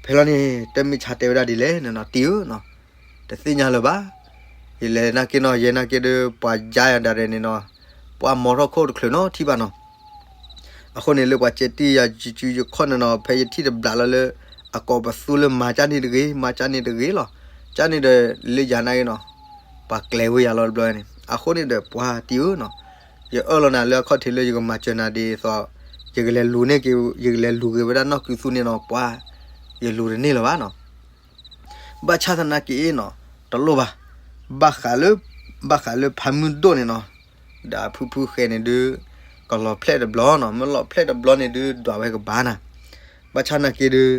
ဖဲလီၤန့ၣ် တၢ်မ့ၢ်ဆါတဲဝဲဒၣ်ဒ်လဲၣ်န့ၣ်နီၤ တံၢ်ဧၢနီၤ တသ့ၣ်ညါလၢၤဘၣ်. ယလဲၤနာ်က့နီၤ ယဲနာ်က့ဒီး ပှၤယါယၤဒၣ်ရဲၣ်န့ၣ်နီၤ ပှၤမီထီၣ်ခိၣ်တချုးနီတထံၣ်ဘၣ်နီၤ. အဃိန့ၣ်လၢပှၤကဲတံၢ်ယၤယစုယခီၣ်န့ၣ်နီၤ ဖဲယထံၣ်တဘျီလီၤလၢ အကိးပသူလၢမၤကၢ်န့ၣ်တဂ့ၤ မၤကၢ်န့ၣ်တဂ့ၤလီၤ. ကၢ်န့ၣ်ဒီး လၢယၤနာ်က့နီၤ ပှၤကျဲၤဝဲယၤလီၤတဘျီန့ၣ် အဃိန့ၣ်ဒီးပှၤတံၢ်ဧၢနီၤ ယအၢၣ်လီၤနၤလၢအခီၣ်ထံးလၢယကမၤစၢၤနၤဒ်သိး ယကလဲၤလူၤန့ၢ်က့ၤ ယကလဲၤလူၤက့ၤဝဲဒၣ်နီၢ်ကုသူန့ၣ်နီၤ ပှၤ ယလူၤတန့ၢ်လၢၤဘၣ်နီၤ. ဘၣ်ဆၣ်သနာ်က့နီၤ တလိၣ်ဘၣ် ဘၣ်ဃးလၢ ဘၣ်ဃးလၢဖးမုၢ်ဒိၣ်န့ၣ်နီၤ ဒီးအဖုဖုဃဲးန့ၣ်ဒုး ကလီၤဖျဲၣ်တဘျီနီၤ မ့ၢ်လီၤဖျဲၣ်တဘျီန့ၣ်ဒုး ဒွးဝဲကဘၣ်နၤ. ဘၣ်ဆၣ်သနာ်က့ဒုး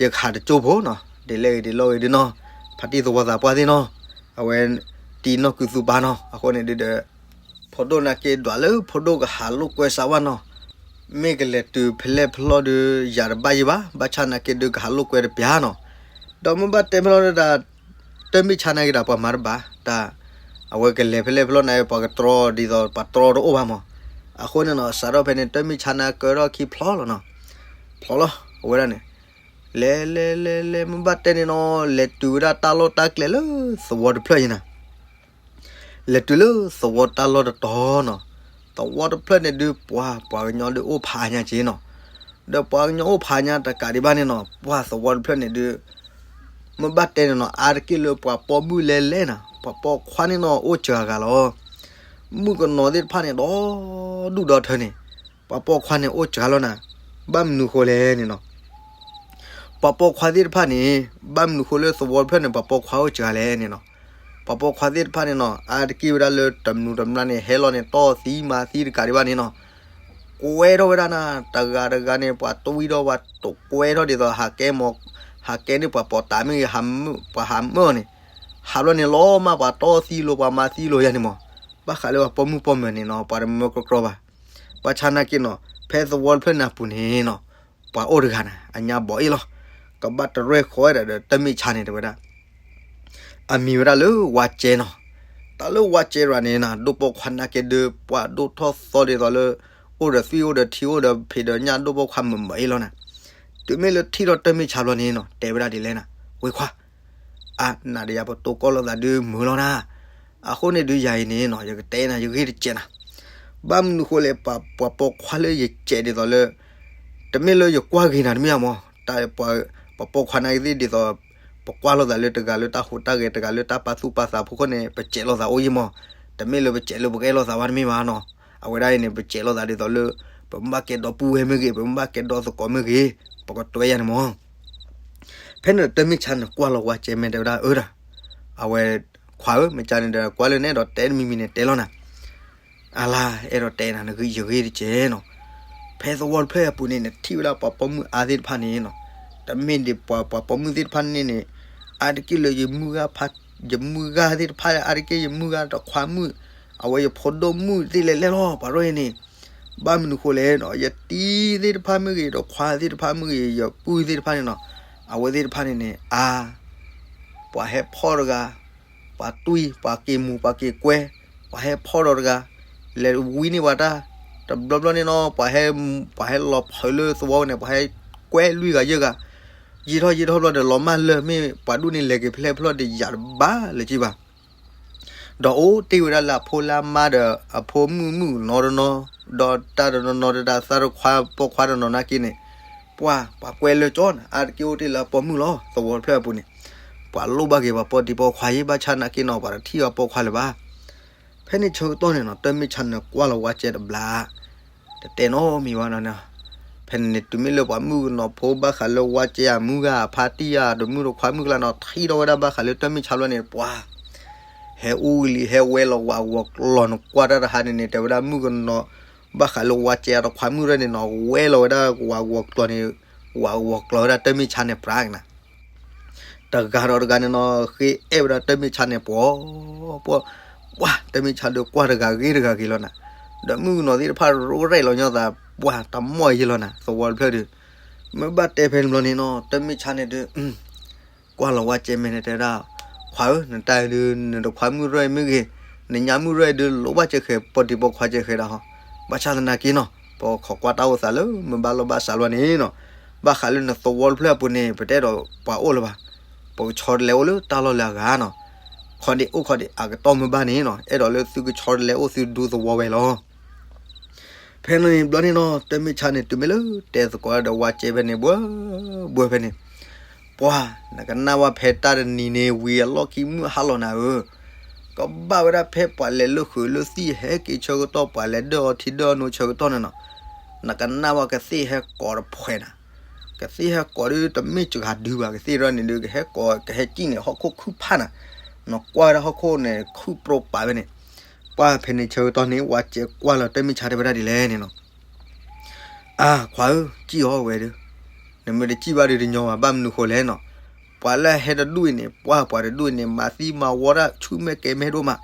ယကဟးတကၠိၢ်ဖိနီၤ ဒ်လဲၣ်ဂ့ၤဒ်လဲၣ်ဂ့ၤဒုးနီၤ ဖါတံၢ်သဝီသးပှၢ်သ့ၣ်နီၤ အဝဲတံၢ်နီၢ်ကုသူပၢ်နီၤ အဃိန့ၣ်ဒုးဒီး ဖိဒိၣ်နာ်က့ဒွးလၢဖိဒိၣ်ကဟးလိာ်ကွဲစးဝါနီၤ မ့ၢ်ကလဲၤတုၤဖဲလဲၣ်ဖဲလဲၣ်ဒီး ယၤတဘၣ်ယဘၣ် ဘၣ်ဆၣ်သနာ်က့ဒုးကဟးလိာ်ကွဲတပျၢ်နီၤ. ဒီးမ့ၢ်ဘၣ်တဲဖဲလဲၣ်ဒီး တၢ်မ့ၢ်ဆါနာ်က့ဒီးပှၤမၤတဘၣ် တၢ် အဝဲကလဲၤဖဲလဲၣ်ဖဲလဲၣ်န့ၣ် ပှၤကတြီဒ်သိး ပှၤတြီတအိၣ်ဘၣ်မး. အဃိန့ၣ်နီၤ စးထီၣ်ဖဲန့ၣ် တၢ်မ့ၢ်ဆါနာ်က့ဒီးခံဖျီလီၤနီၤ ဖျီလီၤ အဝဲဒၣ်န့ၣ် လဲၤလဲၤလဲၤလဲၤ မ့ၢ်ဘၣ်တဲန့ၣ်နီၤ လဲၤတုၤဝဲဒၣ်တၢ်လီၢ်တၢ်ကျဲလၢသဝီတဖျၢၣ်အံၤနၤ လဲၤတုၤလၢသဝီတၢ်လီၢ်တတီၤနီၤ. သဝီတဖျၢၣ်န့ၣ်ဒုး ပှၤ ပှၤကညီဒုးအိၣ်ဖးညါက့နီၤ. ဒီးပှၤကညီအိၣ်ဖးညါတကးဒံးဘၣ်န့ၣ်နီၤ ပှၤသဝီတဖျၢၣ်န့ၣ်ဒုး မ့ၢ်ဘၣ်တဲန့ၣ်နီၤ အါတက့ၢ်လၢပှၤပိာ်မုၣ်လဲၤလဲၤနၤ ပှၤပိာ်ခွါန့ၣ်နီၤ အိၣ်စှၤဂၤလီၤ. မုၣ်ကနီၤသ့ၣ်တဖၣ်န့ၣ်ဒီး ဒီဒူၣ်ဒီထၢန့ၣ် ပှၤပိာ်ခွါန့ၣ်အိၣ်စှၤလီၤနၤ, ဘၣ်မနုၤဃိလဲၣ်န့ၣ်နီၤ. ပှၤပိာ်ခွါသ့ၣ်တဖၣ်န့ၣ် ဘၣ်မနုၤဃိလၢသဝီတဖျၢၣ်န့ၣ် ပှၤပိာ်ခွါအိၣ်စှၤလဲၣ်န့ၣ်နီၤ. ပှၤပိာ်ခွါသ့ၣ်တဖၣ်န့ၣ်နီၤ အါတက့ၢ်ဝဲဒၣ်လၢတမနုၤတမနုၤန့ၣ် ဟဲလီၤန့ၣ် တီၢ်သံမၤသံတကးဒံးဘၣ်န့ၣ်နီၤ. ကွဲထီၣ်ဝဲဒၣ်နၤ တဂၤတဂၤန့ၣ် ပှၤတွံၢ်ထီၣ်ပှၤကွဲထီၣ်ဒ်သိးဟးကဲမး, ဟးကဲန့ၣ်ပှၤပိာ်တၢ်မ့ၢ်ဂ့ၤ, ပှၤဟးမၢအီၤန့ၣ်, ဟးဘျီန့ၣ်လီၤမး ပှၤတီၢ်သံလိာ် ပှၤမၤသံလိာ်ယၤန့ၣ်မး. ဘၣ်ဃးလၢပှၤပိာ်မုၣ်ပိာ်မၢၤန့ၣ်နီၤ ပှၤတမၢကကြီဘၣ်. ဘၣ်ဆၣ်နာ်က့နီၤ ဖဲသဝီတဖျၢၣ်န့ၣ်အပူၤန့ၣ်နီၤ ပှၤအိၣ်တဂၤန့ၣ် အညါဘီၣ်အ့ၣ်လီၤ. ကဘၣ်တရဲၣ်ဃီဝဲဒၣ်ဒီးတၢ်မ့ၢ်ဆါန့ၣ်တဲဝဲဒၣ် အမံၤဝဲဒၣ်လၢဝါကဲနီၤ. တၢ်လၢဝါကဲရၤန့ၣ်နၤ ဒိၣ်ပိာ်ခွါနာ်က့ဒုး ပှၤဒိၣ်ထီၣ်သီဒ်သိးလၢ အိၣ်ဒီးသွံၣ်အိၣ်ဒီးထံအိၣ်ဒီးဖံးဒီးညၣ်ဒိၣ်ပိာ်ခွါမုာ်မုာ်အ့ၣ်လီၤနၤ. တုၤမ့ၢ်လၢထံၣ်ထီၣ်တၢ်မ့ၢ်ဆါဘျီန့ၣ်နီၤ တဲဝဲဒၣ်ဒ်လဲၣ်နၤ, ဝ့ခွါ အါ နၤဒီးယၤပတိၢ်ကီၢ်လိာ်သးဒုးမုာ်လီၤနၤ. အဃိန့ၣ်ဒုးယၤအံၤန့ၣ်နီၤ ယကတဲနၤ ယဂ့ၢ်တစဲးနၤ. ဘၣ်မနုၤဃိလဲၣ် ပှၤပိာ်ခွါလၢယစဲးဒ်သိးလၢ တမ့ၢ်လၢယကွၢ်ဂ့ၤနၤတမ့ၢ်ဧါမး, ပှၤပိာ်ခွါနာ်က့သ့ၣ်ဒ်သိး ပကွၢ်လိာ်သးလၢတဂၤလၢတၢ်ဟူးတၢ်ဂဲၤ တဂၤလၢတၢ်ပာ်သူၣ်ပာ်သးဖိဃိန့ၣ် ပစဲးလိာ်သးအိၣ်ယံမး. တမ့ၢ်လၢပစဲးလၢပကအဲၣ်လိာ်သးဘၣ်တမ့ၢ်ဘၣ်နီၤ. အဝဲဒၣ်အံၤန့ၣ် ပစဲးလိာ်သးဒ်သိးလၢ ပမ့ၢ်ဘၣ်ကဲဒီပုၢ်ဝဲၢ်မ့ၢ်ဂ့ၤ ပမ့ၢ်ဘၣ်ကဲဒီသကိးမ့ၢ်ဂ့ၤ ပကတွဲယၤန့ၣ်မး. ဖဲန့ၣ်တၢ်မ့ၢ်ဆါန့ၣ်ကွၢ်လီၤဝါကဲမဲာ်တဲဝဲဒၣ်အၢဒီး အဝဲခွါဧၢ မ့ၢ်ကန့ၣ်ဒီး ကွၢ်လၢနအဲၣ်ဒိးတဲတမံၤမံၤန့ၣ်တဲလီၤနၤ. အလါ အဲၣ်ဒိးတဲနၤ နဂ့ၢ်ယဂ့ၢ်တစဲးနီၤ. ဖဲသဝီတဖျၢၣ်အပူၤန့ၣ် နထံၣ်ဝဲဒၣ်ပှၤပိာ်မုၣ်အါသ့ၣ်တဖၣ်န့ၣ်နီၤ, တမ့ၢ်ဒ်ပှၤ ပှၤပိာ်မုၣ်သ့ၣ်တဖၣ်န့ၣ်န့ၣ် အါတက့ၢ်လၢယမုၢ်ဂၤဖး ယမုၢ်ဂၤသ့ၣ်တဖၣ် အါတက့ၢ်ယမုၢ်ဂၤတခွါမုၣ် အဝဲယဖိဒိၣ်မုၣ်သ့ၣ်လဲၣ်လဲၣ်လီၤ ပှၤရဲၣ်န့ၣ်. ဘၣ်မနုၤဃိလဲၣ်နီၤ ယတံၤသ့ၣ်တဖၣ်မ့ၢ်ဂ့ၤ တခွါသ့ၣ်တဖၣ်မ့ၢ်ဂ့ၤ ယပုၢ်သ့ၣ်တဖၣ်န့ၣ်နီၤ, အဝဲသ့ၣ်တဖၣ်န့ၣ်န့ၣ် အါ ပှၤဟဲဖီၣ်တဂၤ ပှၤတွံၢ် ပှၤက့ၤမူၤ ပှၤက့ၤကွဲ ပှၤဟဲဖီၣ်ဒီးတဂၤ လဲၤဝံန့ၢ်ပှၤတၢ် တဘျီဘျီန့ၣ်နီၤ ပှၤဟဲ ပှၤဟဲလီၤဖုးလၢသဝီန့ၣ် ပှၤဟဲကွဲလွံၢ်ဂၤယဲၢ်ဂၤ ယံာ်ထီၣ်ယံာ်ထီၣ်ဘျီဒီး လီၤမၢ်လၢာ် မ့ၢ်ပှၤဒူၣ်န့ၣ် လဲၤက့ၤဖဲလဲၣ်ဖဲလဲၣ်ဒီးယၤတဘၣ်လၢၤက့ဘၣ်. ဒီးအိၣ်တ့ၢ်ဝဲဒၣ်လၢအဖိလၢအမါဒီး အဖိမုၣ်မုၣ်ကနီၤတနီၤ, ဒီးတၢ်တနီၤနီၤတဒၣ်သးတခွါပိာ်ခွါတနီၤနာ်က့န့ၣ်, ပှၤ ပှၤကွဲလၢကၠီန့ၣ် အါတက့ၢ်အိၣ်တ့ၢ်လၢအပိာ်မုၣ်လီၤ. သဝီတဖျၢၣ်အပူၤန့ၣ် ပှၤလိၣ်ဘၣ်က့ၤပှၤပိာ်တံၤပိာ်ခွါယံၤ ဘၣ်ဆၣ်နာ်က့နီၤ ပှၤတထံၣ်အပိာ်ခွါလၢၤဘၣ်. ဖဲန့ၣ်ဆၢကတီၢ်န့ၣ်နီၤ တၢ်မ့ၢ်ဆါန့ၣ်ကွၢ်လီၤဝါကဲတဘျီ တတဲနီတမံၤဘၣ်နီၤ. ဖဲန့ၣ်န့ၣ် တုၤမ့ၢ်လၢပှၤမုၣ်ကနီၤဖိဘၣ်ဃးလၢဝါကဲအမုၢ်ဂၤအဖါတံၢ်ဧါ တမုၣ်တခွါမုၣ်ကလါနီၤ ထံၣ်ထီၣ်ဝဲဒၣ်ဘၣ်ဃးလၢတၢ်မ့ၢ်ဆါဘျီန့ၣ် ပှၤ ဟဲအူလံ ဟဲဝဲလီၤဝးဂီၤကျီၤန့ၣ် ကွၢ်တၢ်တဟါန့ၣ်န့ၣ် တဲဝဲဒၣ်မုၣ်ကနီၤ ဘၣ်ဃးလၢဝါကဲအတခွါမုၣ်ရဲၣ်န့ၣ်နီၤ ဝဲလီၤဝဲဒၣ်ဝးဂီၤကျီၤန့ၣ် ဝးဂီၤကျီၤဝဲဒၣ်တၢ်မ့ၢ်ဆါန့ၣ်ပြးက့ၤနၤ တဂၤဒီးတဂၤန့ၣ်နီၤ ဃ့အဲၣ်ဝဲဒၣ်တၢ်မ့ၢ်ဆါန့ၣ် ပှီၤ ပှီၤ ပှၤ တၢ်မ့ၢ်ဆါဒီးကွၢ်တဂၤဂ့ၤတဂၤဂ့ၤလီၤနၤ. ဒီးမုၣ်ကနီၤသ့ၣ်တဖၣ်ရဲၣ်လီၤညီသး ပှၤတမီၢ်ယံၤလီၤနၤ သဝီတဖျၢၣ်ဒီး မ့ၢ်ဘၣ်တဲဖဲန့ၣ်ဘျီန့ၣ်နီၤ တၢ်မ့ၢ်ဆါန့ၣ်ဒီး ကွၢ်လီၤဝါကဲမဲာ်န့ၣ်တဲဝဲဒၣ် ခွါဧၢ နတၢ်အံၤဒုး နတခွါမုၣ်ရဲၣ်မ့ၢ်ဂ့ၤ နညါမုၣ်ရဲၣ်အံၤဒုး လိၣ်ဘၣ်စဲဃဲၤ ပိာ်တံၤပိာ်ခွါစဲဃဲၤဒၣ်ဟီ ဘၣ်ဆၣ်သနာ်က့နီၤ ပခိးကွၢ်တၢ်အိၣ်သးလၢ မ့ၢ်ဘၣ်လိၣ်ဘၣ်စးလီၤန့ၣ်နီၤ ဘၣ်ဃးလၢနသဝီတဖျၢၣ်အပူၤန့ၣ် ပတအဲၣ်ဒိးပှၤအိၣ်လၢၤဘၣ်. ပကဆီတလဲအိၣ်လၢတၢ်လီၢ်လၢအဂၤနီၤ ခီဒံးအိၣ်ခီဒံး အကတီၢ်မ့ၢ်ဘၣ်န့ၣ်နီၤ အဲၣ်ဒိးလၢသုကဆီတလဲအိၣ်သုဒူသဝီဝဲလီၤ. ဖဲန့ၣ်ဘျီန့ၣ်နီၤ တၢ်မ့ၢ်ဆါန့ၣ် တုၤမ့ၢ်လၢတဲသကိးဒီးဝါကဲဖဲန့ၣ် ဘှၢဘှၢဖဲန့ၣ် ပှၤ နကနၣ်ဝဲဖဲတၢ်တနံၤန့ၣ် ဝံၤအလီၢ်ခံမုၢ်ဟါလီၤနၤဧၢ, ကဘၣ်ဝဲဒၣ်ဖဲပှၤလဲၤလၢဃုာ်လၢသံၣ်ဟဲက့ၤဆၢကတီၢ် ပှၤလဲၤဒၢၣ်အီထံဒၢၣ်အနိဆၢကတီၢ်န့ၣ်နီၤ, နကနၣ်ဝဲကသ့ၣ်ဟဲကိးတဖှဲးနၤ, ကသ့ၣ်ဟဲကိးဒုးတမ့ၢ်စှၤဒုဘၣ် ကသ့ၣ်ရၢန့ၣ်ဒုး ကဟဲကိး ကဟဲစံၣ်န့ၣ် ဟီၣ်ခိၣ်ခုၣ်ဖးနၤ, နကွၢ်ဝဲဒၣ်ဟီၣ်ခိၣ်န့ၣ် ခုၣ်ပြိပာ်ဝဲန့ၣ်, ပှၤဖဲန့ၣ်ဆၢကတီၢ်န့ၣ် ဝါကဲကွၢ်လီၤတၢ်မ့ၢ်ဆါတဲဝဲဒၣ်ဒ်လဲၣ်န့ၣ်နီၤ အါ ခွါဧၢ, စံၣ်အီၤဝဲဒီး, နမ့ၢ်တစံၣ်ဘၣ်ဒီးတညီဘၣ်, ဘၣ်မနုၤဃိလဲၣ်နီၤ, ပှၤလၢဟဲတဒူၣ်အံၤန့ၣ် ပှၤပှၤတဒူၣ်အံၤန့ၣ် မၤသံမၤဝီတၢ်ဆူၣ်မဲာ်ကဲၤမဲာ်ဒိၣ်မး,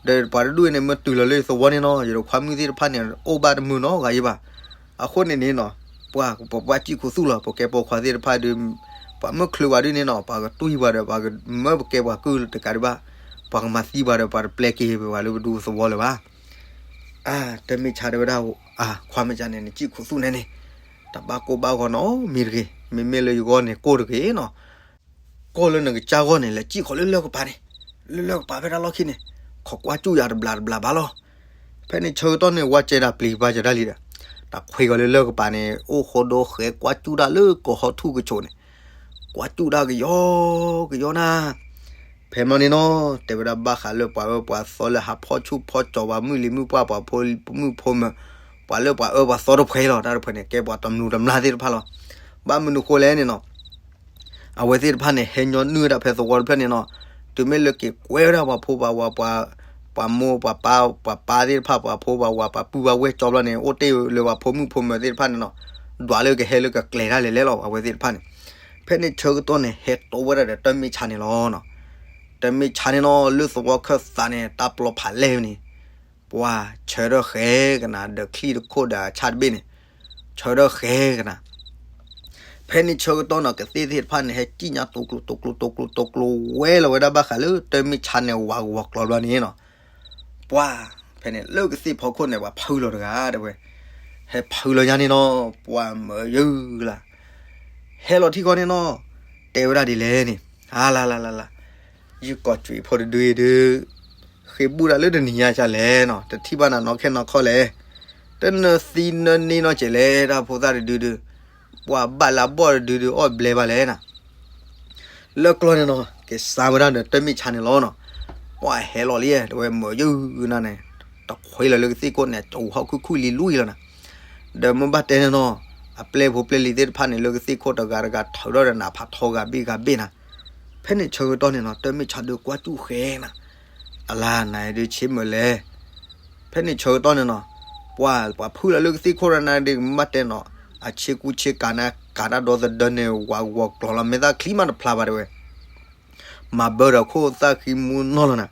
ဒီးပှၤတဒူၣ်အံၤန့ၣ် မ့ၢ်တုၤလီၤလၢသဝီန့ၣ်နီၤ ယတခွါမုၣ်သ့ၣ်တဖၣ်န့ၣ် အိၣ်ဘၣ်တမုာ်နီတဂၤအံၤဘၣ်. အဃိန့ၣ်န့ၣ်နီၤ, ပှၤပပှၤစံၣ်ခူသူၣ်လီၤ, ပကဲပိာ်ခွါသ့ၣ်တဖၣ်ဒီး ပှၤမ့ၢ်ချုးပှၤဒ်န့ၣ်နီၤ ပှၤကတွံၢ်ပှၤဒီး ပှၤမ့ၢ်ပကဲပှၤကုၢ်တကးဒံးဘၣ်, ပှၤကမၤသံပှၤဒီး ပှၤတပျဲက့ၤပှၤလၢပဒူသဝီလၢၤဘၣ်. အါ တၢ်မ့ၢ်ဆါတဲဝဲဒၣ်, အါ ခွါမ့ၢ်ကန့ၣ် နစံၣ်ခူသူၣ်န့ၣ်န့ၣ်, တဘၣ်ကိၢ်ဘၣ်ဂီၤနီတမံၤတဂ့ၤ, မ့မ့ၢ်လၢယဂီၢ်န့ၣ်ကိၢ်တဂ့ၤနီၤ, ကိၢ်လၢနကစၢ်ဂီၢ်န့ၣ် လဲၤစံၣ်ဃီၤလၢလၢၢ်ကပၤန့ၣ်, လၢလၢၢ်ကပၤဖဲတၢ်လီၢ်ခံန့ၣ်, ခိးကွၢ်စူၣ်ယၤတဘျးတဘျးဘၣ်လီၤ. ဖဲန့ၣ်ဆၢကတီၢ်န့ၣ် ဝါကဲဒၣ်ပျံၤဘၣ်ကဒါလံဒီး, တၢ်ခွဲးဃီၤလၢလၢၢ်ကပၤန့ၣ် အိၣ်ဃိဒိဃဲကွၢ်စူၣ်တၢ်လၢကီၤဟီထူၣ်ကဆိးန့ၣ်, ကွၢ်စူၣ်တၢ်ကယီကယီနၤ ဖဲမီန့ၣ်နီၤ တဲဝဲဒၣ်ဘၣ်ဃးလၢပှၤအၢပှၤသီလၢဟးဖီၣ်ဆူၣ်ဖီၣ်ကၠီၤပှၤမုၢ်လံၤမုၢ်ပှၢ်ပှၤဖိမုၣ်ဖိမၢၤ, ပှၤလၢပှၤအၢပှၤသီတဖှဲလီၤ. တၢ်တဖှဲန့ၣ် ကဲပှၤတမျိးတမျာ်သ့ၣ်တဖၣ်လီၤ. ဘၣ်မနုၤဃိလဲၣ်န့ၣ်နီၤ, အဝဲသ့ၣ်တဖၣ်န့ၣ် ဟဲညီနုၢ်ဝဲဒၣ်ဖဲသဝီတဖျၢၣ်န့ၣ်နီၤ, တုၤမ့ၢ်လၢက့ၤကွဲဝဲဒၣ်ပှၤဖိပှၤဝၤ ပှၤ ပှၤမိၢ်ပှၤပၢ် ပှၤပၢ်သ့ၣ်တဖၣ် ပှၤဖိပှၤဝၤ ပှၤပုၢ်ပှၤဝဲၢ်ကၠီဘျီန့ၣ် အိၣ်တ့ၢ်လၢပှၤဖိမုၣ်ဖိမၢၤသ့ၣ်တဖၣ်န့ၣ်နီၤ, ဒွးလၢကဟဲလၢကကျဲၤတၢ်လဲၤလဲၣ်လီၤ. အဝဲသ့ၣ်တဖၣ်န့ၣ် ဖဲန့ၣ်ဆၢကတီၢ်န့ၣ် ဟဲတိဝဲဒၣ်ဒီးတၢ်မ့ၢ်ဆါန့ၣ်လီၤနီၤ. တၢ်မ့ၢ်ဆါန့ၣ်နီၤ လၢသဝီခၢၣ်သးန့ၣ် တၢ်ပျီဖးလဲၢ်န့ၣ် ပှၤဆၢထၢၣ်ဃဲကနၤ ဒီးချံၣ်တခိၣ်ဒီးအဆၣ်တဘ့ၣ်န့ၣ် ဆၢထၢၣ်ဃဲကနၤ. ဖဲန့ၣ်ဆၢကတီၢ်နီၤ ကသ့ၣ်သ့ၣ်တဖၣ်န့ၣ် ဟဲစံၣ်ညါတိၤကျိၤတိၤကျိၤတိၤကျိၤတိၤကျိၤ ဝဲလီၤဝဲဒၣ်ဘၣ်ဃးလၢတၢ်မ့ၢ်ဆါန့ၣ် ဝီၤကျီၤဘျီန့ၣ်နီၤ. ပှၤ ဖဲန့ၣ်လၢကသ့ၣ်ဖီခိၣ်န့ၣ် ပှၤဖုလီၤတဂၤတဲဝဲ, ဟဲဖုလီၤညါန့ၣ်နီၤ ပှၤမၢယုၢ်လၢ် ဟဲလီၤထံၣ်ဃီန့ၣ်နီၤ တဲဝဲဒၣ်ဒ်လဲၣ်န့ၣ်, အါလါလါလါလါ, ယုၢ်ကီၢ်ကွံာ်ဖိတဒုအံၤဒုး ဃ့ဘူၣ်တၢ်လၢတနံၤညါဆါလဲၣ်နီၤ, တထံၣ်ဘၣ်နၤနီၢ်ခဲနီၢ်ခီလဲၣ်, တနၢသံနၢန့ၢ်နီၢ်ကဲးလဲၣ် တၢ်ဖိသၣ်တဒုဒုး, ပှၤဘၣ်လၢအဘီၣ်တဒုဒုး အီၣ်ဘျဲဘၣ်လဲၣ်နၤ. လၢကျီၢ်န့ၣ်နီၤ က့ၤစါဝဲဒၣ်ဒီးတၢ်မ့ၢ်ဆါန့ၣ်လီၤနီၤ. ပှၤဟဲလီၤလံ တဲဝဲမၢယုၢ်နၤန့ၣ်, တခွဲလီၤလၢကသ့ၣ်ခိၣ်န့ၣ် ကဟီၣ်ခုၣ်ခုၣ်လံလူၢ်လီၤနၤ. ဒီးမ့ၢ်ဘၣ်တဲန့ၣ်နီၤ အပျဲၢ်ဖိပျဲၢ်လံၤသ့ၣ်တဖၣ်န့ၣ် လၢကသ့ၣ်ခိၣ်တဂၤတဂၤထၢထီၣ်ဒီးနးဖးထီဂၤဘ့ၣ်ဂၤဘ့ၣ်နၤ. ဖဲန့ၣ်ဆၢကတီၢ်န့ၣ်နီၤ တၢ်မ့ၢ်ဆါဒုးကွၢ်စူၣ်ဃဲနၤ, အလါနၤဒုးဆ့မုၢ်လဲၣ်. ဖဲန့ၣ်ဆၢကတီၢ်န့ၣ်နီၤ ပှၤ ပှၤဖုလီၤလၢကသ့ၣ်ခိၣ်ဒီးနၤဒုး မ့ၢ်ဘၣ်တဲနီၤ အဆ့ကူဆ့ကၤန့ၣ် ကၤတၢ်ဒီသဒၢန့ၣ် ဝးဂီၤကျီၤလီၤ မ့ၢ်သၣ်ချံမးတဖျါဘၣ်တဲဝဲ မၤဘၢဒီးခိၣ်သၣ်ဃံမူနီၢ်လီၤနၤ.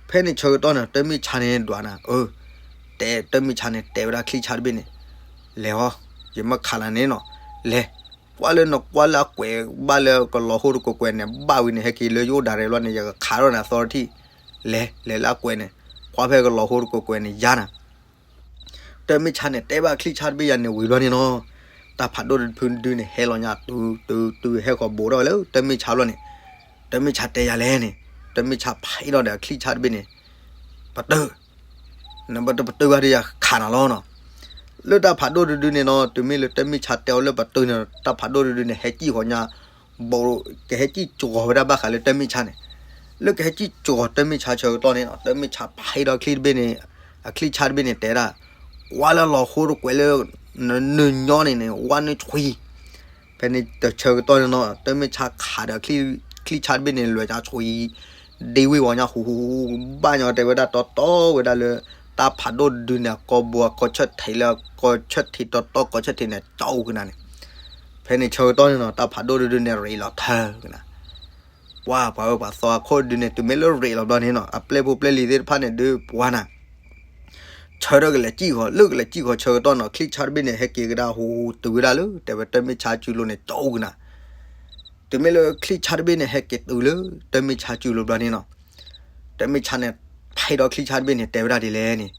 ဖဲန့ၣ်ဆၢကတီၢ်န့ၣ် တၢ်မ့ၢ်ဆါန့ၣ်ဒွးနၤ, အၢ, တဲတၢ်မ့ၢ်ဆါန့ၣ် တဲဝဲဒၣ်ချံၣ်ဆါတဘ့ၣ်န့ၣ်, လဲၤဟီ, ယမ့ၢ်ခးနၤန့ၣ်နီၤ, လဲၤ, ကွၢ်လၢနကွၢ်လၢအကွဲးဘၣ်လၢကလီၤဟိတကွဲးကွဲးန့ၣ် ဘၣ်ဝံၤန့ၣ် ဟဲက့ၤလၢယအိၣ်ဒၣ်ရဲၣ်လီၤန့ၣ် ယကခးထီၣ်နၤသီတထံၣ်, လဲၤ, လဲၤလၢအကွဲးန့ၣ်, ကွၢ်ဖဲကလီၤဟိတကွဲးကွဲးန့ၣ် ယါနၤ တၢ်မ့ၢ်ဆါန့ၣ် တဲဘၣ်ချံၣ်ဆါတဘ့ၣ်ယၤန့ၣ်ဝံၤဘျီန့ၣ်နီၤ, တၢ်ဖးဒိၣ်တဖုဒုန့ၣ် ဟဲလီၤညါတုၤတုၤတုၤ ဟဲဃီၤဘိးထီၣ်ဝဲလၢတၢ်မ့ၢ်ဆါဘျီန့ၣ်, တၢ်မ့ၢ်ဆါတဲယၤလဲၣ်န့ၣ်, တၢ်မ့ၢ်ဆါဖးအ့ၣ်ဒီးဒီးချံၣ်ဆါတဘ့ၣ်န့ၣ်, ပတုာ်, နပတုာ်ဘၣ်ဒီးယၤခးနၤလီၤနီၤ. လၢတၢ်ဖးဒိၣ်တဒုန့ၣ်နီၤ တုၤမ့ၢ်လၢတၢ်မ့ၢ်ဆါတဲအီၤလၢပတုာ်န့ၣ် တၢ်ဖးဒိၣ်တဒုန့ၣ် ဟဲစံၣ်ဃီၤညါ ဘိး, ကဟဲစံၣ်ကၠီၤဝဲဒၣ်ဘၣ်ဃးလၢတၢ်မ့ၢ်ဆါန့ၣ်, လၢကဟဲစံၣ်ကၠီၤတၢ်မ့ၢ်ဆါဆၢကတီၢ်န့ၣ်နီၤ တၢ်မ့ၢ်ဆါဖးအ့ၣ်ဒီးချံၣ်တဘ့ၣ်န့ၣ်, အချံၣ်ဆါတဘ့ၣ်န့ၣ် တဲဒၣ်, ကွၢ်လၢလီၤဃိတကွဲးလၢ နနုာ်ညီန့ၣ်န့ၣ် ဝါနုာ်ဆွံ ဖဲန့ၣ်တဆၢကတီၢ်န့ၣ်နီၤ တၢ်မ့ၢ်ဆါခးဒီးချံၣ်ဆါတဘ့ၣ်န့ၣ် လွဲၢ်ကၠါဆွံ, ဒ့ဝ့ၢ်ဝီၤညါဟူးဟူးဟူး ဘၣ်ညီတဲဝဲဒၣ်တီတီဝဲဒၣ်လၢ တၢ်ဖးဒိၣ်တဒုန့ၣ် အကိာ်ဘိအကိာ်ဆၢထံးလၢအကိာ်ဆၢထံးတီတီကိာ်ဆၢထံးန့ၣ် ကၠီအိၣ်ကနၤန့ၣ်, ဖဲန့ၣ်ဆၢကတီၢ်န့ၣ်နီၤ တၢ်ဖးဒိၣ်တဒုန့ၣ် ရ့းလီၤထၢကနၤ ပှၤပှၤအၢပှၤသီအခိၣ်ဒုန့ၣ် တုၤမ့ၢ်လၢရ့းလီၤဘျီန့ၣ်နီၤ အပျဲၢ်ဖိပျဲၢ်လံၤသ့ၣ်တဖၣ်န့ၣ်ဒုးပှၤနၤ ဆၢထၢၣ်ကလဲၤစံၣ်ဃီၤ လၢကလဲၤစံၣ်ဃီၤဆၢကတီၢ်နီၤ ချံၣ်ဆါတဘ့ၣ်န့ၣ် ဟဲက့ၤကဒါဟူးဟူးတုၤဝဲဒၣ်လၢ တဲဝဲတၢ်မ့ၢ်ဆါစုလိၤန့ၣ် ကၠီအိၣ်ကနၤ တုၤမ့ၢ်လၢချံၣ်ဆါတဘ့ၣ်န့ၣ် ဟဲက့ၤတုၤလၢတၢ်မ့ၢ်ဆါစုလိၤဘျီန့ၣ်နီၤ တၢ်မ့ၢ်ဆါန့ၣ် ဖးအ့ၣ်ဒီးချံၣ်ဆါတဘ့ၣ်န့ၣ် တဲဝဲဒၣ်ဒ်လဲၣ်န့ၣ်,